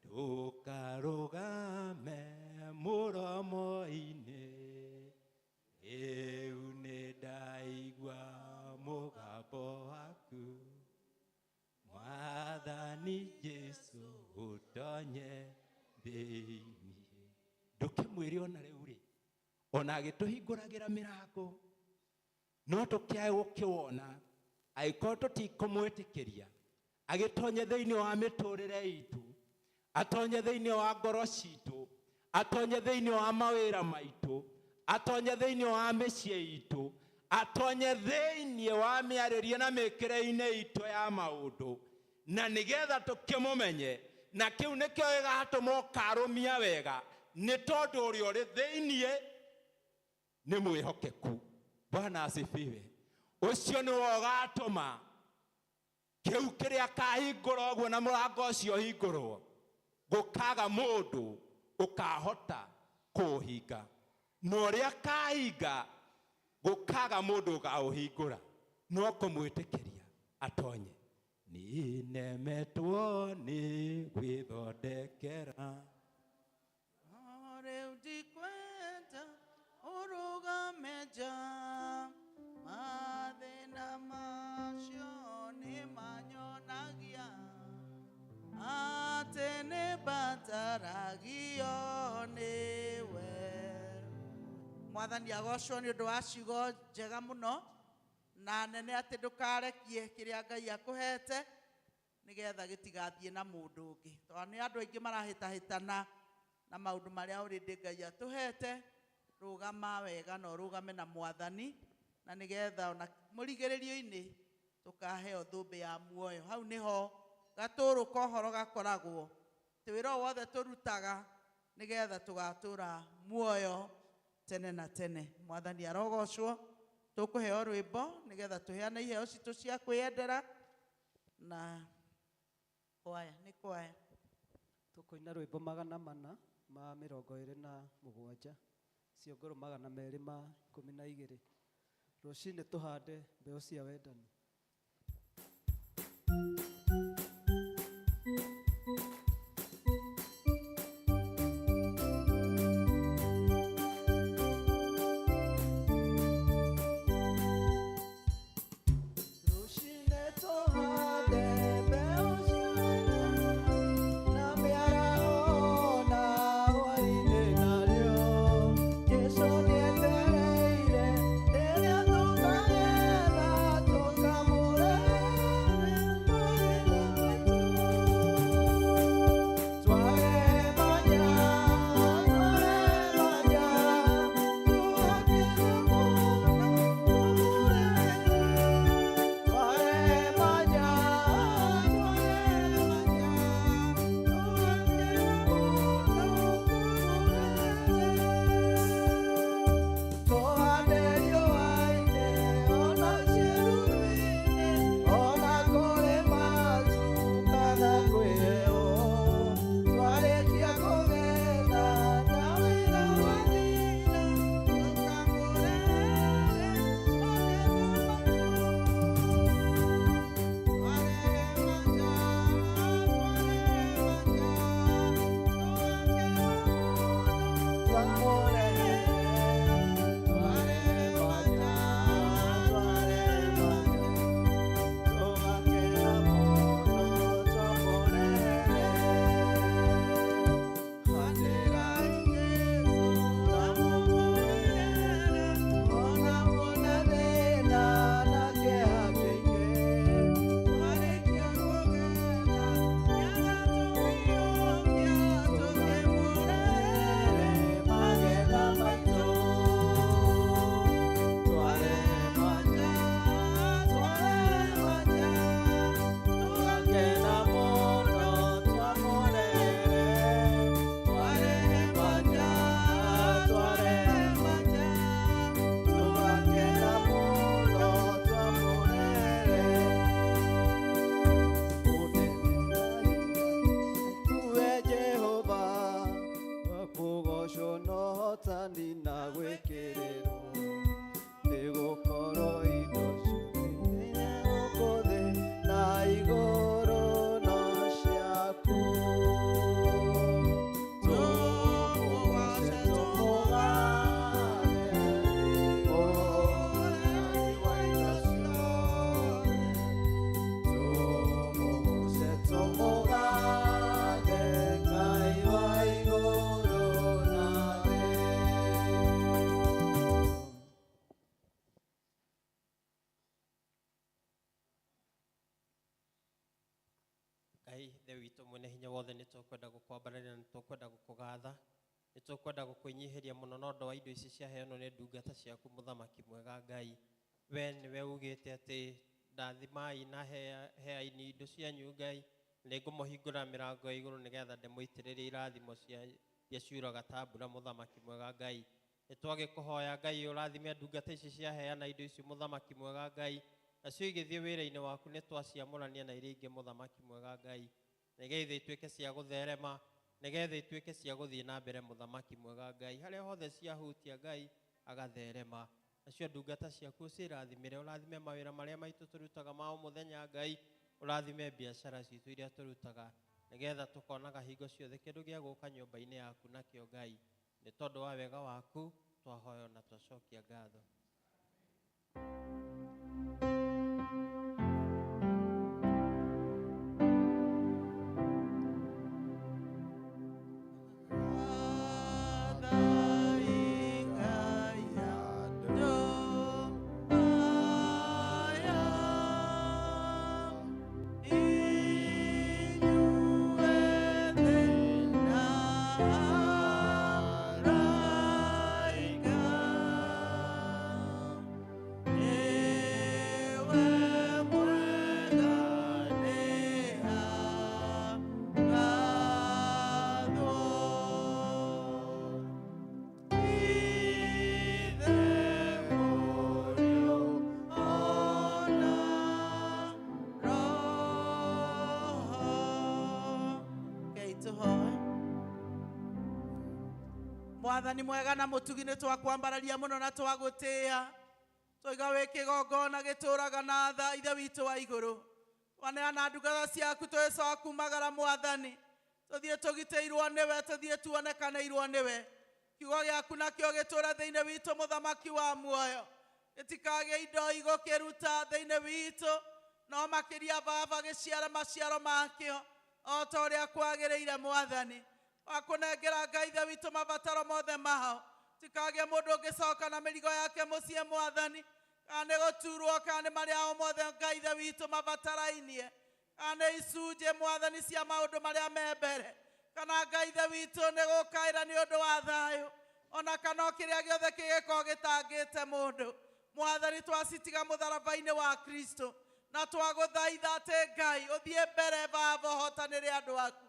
ndũkarũgame mũromo-inĩ, rĩu nĩ ndaigua mũgambo waku, Mwathani Jesu ũtonye thĩinĩ. Ndũkĩmwĩre ona rĩu rĩ, ona agĩtũhingũragĩra mĩrango, no tũkĩae gũkĩwona, angĩkorwo tũtikũmwĩtĩkĩria agĩtonye thĩinĩ wa mĩtũrĩre itũ, atonye thĩinĩ wa ngoro citũ, atonye thĩinĩ wa mawĩra maitũ, atonye thĩinĩ wa mĩciĩ itũ, atonye thĩinĩ wa mĩarĩrie na mĩkĩre-inĩ itũ ya maũndũ, na nĩgetha tũkĩmũmenye, na kĩu nĩkĩo gĩgatũma ũkarũmia wega, nĩ tondũ ũrĩa ũrĩ thĩinĩ nĩ mwĩhokeku. Bwana asifiwe. Ũcio nĩwe ũgatũma kĩu kĩrĩa kahingũra ũguo na mũrango ũcio ũhingũrwo, gũkaga mũndũ ũkahota kũũhinga, na ũrĩa kahinga gũkaga mũndũ ũkaũhingũra, no kũmwĩtĩkĩria atonye. Nĩnemetwo nĩ gwĩthondekera, rĩu ndikwenda ũrũgame nja, mathĩna macio nĩ manyonagia atĩ nĩ mbataragio nĩwe. Mwathani agocwo nĩ ũndũ wa ciugo njega mũno na nene, atĩ ndũkarekie kĩrĩa Ngai akũhete nĩgetha gĩtigathiĩ na mũndũ ũngĩ, tondũ nĩ andũ aingĩ marahĩtahĩtana na maũndũ marĩa already Ngai atũhete. Rũgama wega na ũrũgame na Mwathani, na nĩgetha ona mũrigĩrĩrio-inĩ tũkaheo thũmbĩ ya muoyo. Hau nĩho gatũrũ ka ũhoro gakoragwo, atĩ wĩra o wothe tũrutaga nĩgetha tũgatũra muoyo tene na tene. Mwathani arogocwo. Tũkũheo rwĩmbo nĩgetha tũheane iheo citũ cia kwĩyendera na kwaya nĩ kwaya. Tũkũina rwĩmbo 427, ciongoro 212. Rũcinĩ tũhande mbeũ cia wendani. Jesu nĩetereire rĩrĩa tũkagetha tũka twamũrehere twarehe manja twarehe manja tũgakena mũno twamũrehere Anĩrĩrai Jesũ twamũmũrehere ona wona thĩna na kĩeha kĩingĩ warĩkia kũgetha nĩagatũriũkia tũkĩmũrehere magetha maitũ twarehe manja twarehe manja tũgakena mũno twamũrehere twarehe manja twarehe manja tũgakena mũno twamũrehere Kuwe Jehova kũgocwo na ũhotani na gwĩkĩrĩrwo nĩgũkorwo indo ciothe gũkũ thĩ na igũrũ no ciaku tũmũgoce tũmũgathe Mũreri wa indo ciothe tũmũgoce tũmũgathe Ngai wa igũrũ na thĩ. Ngai ithe witũ mwene hinya wothe nĩ tũkwenda gũkwambararia na nĩ tũkwenda gũkũgatha nĩ tũkwenda gũkwĩnyihĩria mũno na ũndũ wa indo ici ciaheanwo nĩ ndungata ciaku mũthamaki mwega Ngai we nĩwe ugĩte atĩ ndathimai na heaini indo cianyu Ngai nĩngũmũhingũra mĩrango ya igũrũ nĩgetha ndĩmũitĩrĩrie irathimo cia iria ciuraga ta mbura mũthamaki mwega Ngai nĩ twagĩkũhoya Ngai ũrathime ndungata ici ciaheana indo ici mũthamaki mwega Ngai nacio igĩthiĩ wĩra-inĩ waku nĩ twaciamũrania na iria ingĩ mũthamaki mwega Ngai nĩgetha ituĩke cia gũtherema nĩgetha ituĩke cia gũthiĩ na mbere mũthamaki mwega Ngai harĩa hothe ciahutia Ngai agatherema nacio ndungata ciaku ũcirathimĩre ũrathime mawĩra marĩa maitũ tũrutaga ma o mũthenya Ngai ũrathime biacara citũ iria tũrutaga nĩgetha tũkonaga hingo ciothe kĩndũ gĩa gũka nyũmba-inĩ yaku nakĩo Ngai nĩ tondũ wa wega waku twahoya na twacokia ngatho. Ngai tũhoe mwathani mwega na mũtugi nĩ twakwambararia mũno na twagũtĩĩa twoiga wĩ kĩgongona gĩtũraga na tha ithe witũ wa igũrũ twaneana ndungata ciaku twĩcoka kumagara mwathani tũthiĩ tũgitĩirwo nĩwe tũthiĩ tuonekanĩirwo nĩwe kiugo gĩaku nakĩo gĩtũre thĩinĩ witũ mũthamaki wa muoyo gĩtikagĩe indo igũkĩruta thĩinĩ witũ no makĩria baba gĩciare maciaro makĩo o ta ũrĩa kwagĩrĩire mwathani wakũnengera Ngai ithe witũ mabataro mothe mao tikagĩe mũndũ ũngĩcoka na mĩrigo yake mũciĩ mwathani kana nĩ gũturwo kana nĩ marĩa o mothe Ngai ithe witũ mabatarainie kana nĩ icunjĩ mwathani cia maũndũ marĩa me mbere kana Ngai ithe witũ nĩ gũkaĩra nĩ ũndũ wa thayũ ona kana o kĩrĩa gĩothe kĩgĩkorwo gĩtangĩte mũndũ mwathani twacitiga mũtharaba-inĩ wa Kristo na twagũthaitha atĩ Ngai ũthiĩ mbere baba ũhotanĩre andũ aku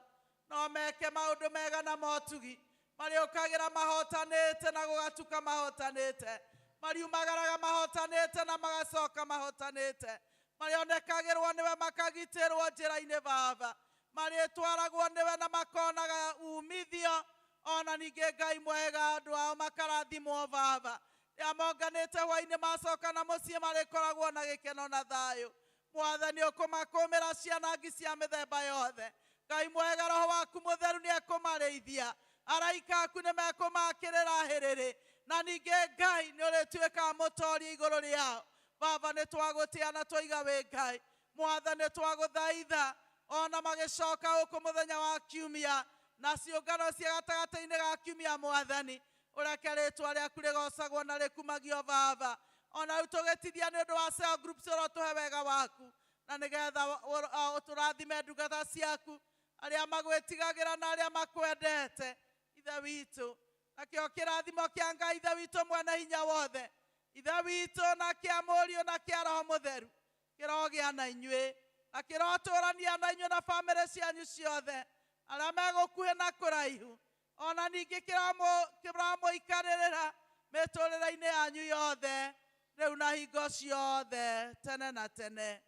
no meke maũndũ mega na motugi marĩũkagĩra mahotanĩte na gũgatuka mahotanĩte mariumagaraga mahotanĩte na magacoka mahotanĩte marĩonekagĩrwo nĩwe makagitĩrwo njĩra-inĩ baba marĩtwaragwo nĩwe na makonaga umithio ona ningĩ Ngai mwega andũ ao makarathimwo baba rĩrĩa monganĩte hwainĩ macoka na mũciĩ marĩkoragwo na gĩkeno na thayũ mwathani ũkũmakũmĩra cianangi cia mĩthemba yothe Ngai mwega roho waku mũtheru nĩ ekũmarĩithia Araika aku nĩ mekũmakĩrĩra hĩrĩrĩ, na ningĩ Ngai nĩ ũrĩtuĩkaga mũtoria igũrũ rĩao. Baba, nĩ twagũtĩa na twaiga wĩ Ngai. Mwathani, nĩ twagũthaitha ona magĩcoka gũkũ mũthenya wa kiumia na ciũngano cia gatagatĩ-inĩ ga kiumia. Mwathani, ũreke rĩtwa rĩaku rĩgocagwo na rĩkumagio. Baba, ona rĩu tũgĩtithia nĩ ũndũ wa cell groups, ũrotũhe wega waku na nĩgetha ũtũrathime ndungata ciaku arĩa magwĩtigagĩra na arĩa makwendete. Ithe witũ, nakĩo kĩrathimo kĩa Ngai Ithe witũ mwene hinya wothe, Ithe witũ, na kĩa Mũriũ, na kĩa Roho Mũtheru kĩrogĩa na inyuĩ na kĩrotũrania na inyuĩ na bamĩrĩ cianyu ciothe arĩa megũkuhĩ na kũraihu, ona ningĩ kĩramũikarĩrĩra mĩtũrĩre-inĩ yanyu yothe rĩu na hingo ciothe tene na tene.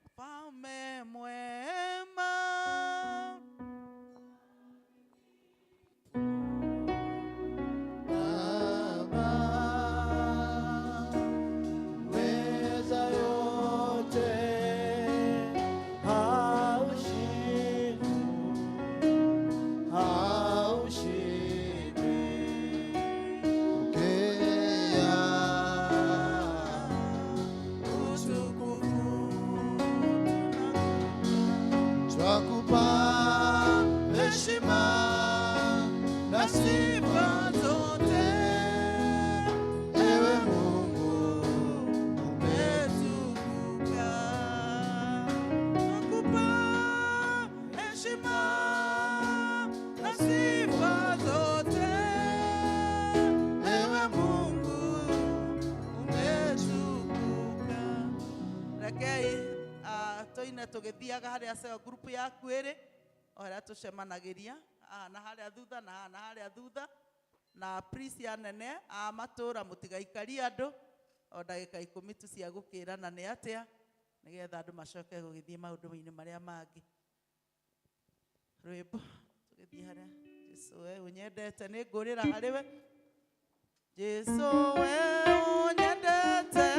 Mfalme mwema. Weza yote, haushindwi, haushindwi. Pokea utukufu. Twakupa heshima na sifa zote, ewe Mungu umetukuka. Nakupa heshima na sifa zote, ewe Mungu umetukuka. Rekei tũine tũgĩthiaga harĩa cell group yaku ĩrĩ, o harĩa tũcemanagĩria haha na harĩa thutha na haha na harĩa thutha. Na please, anene a matũra, mũtigaikarie andũ, o ndagĩka 10 tu cia gũkĩrana nĩ atĩa, nĩgetha andũ macoke gũgĩthiĩ maũndũ-inĩ marĩa mangĩ. Rwĩmbo tũgĩthiĩ harĩa Jesu we ũnyendete, nĩ ngũrĩra harĩ we. Jesu we ũnyendete.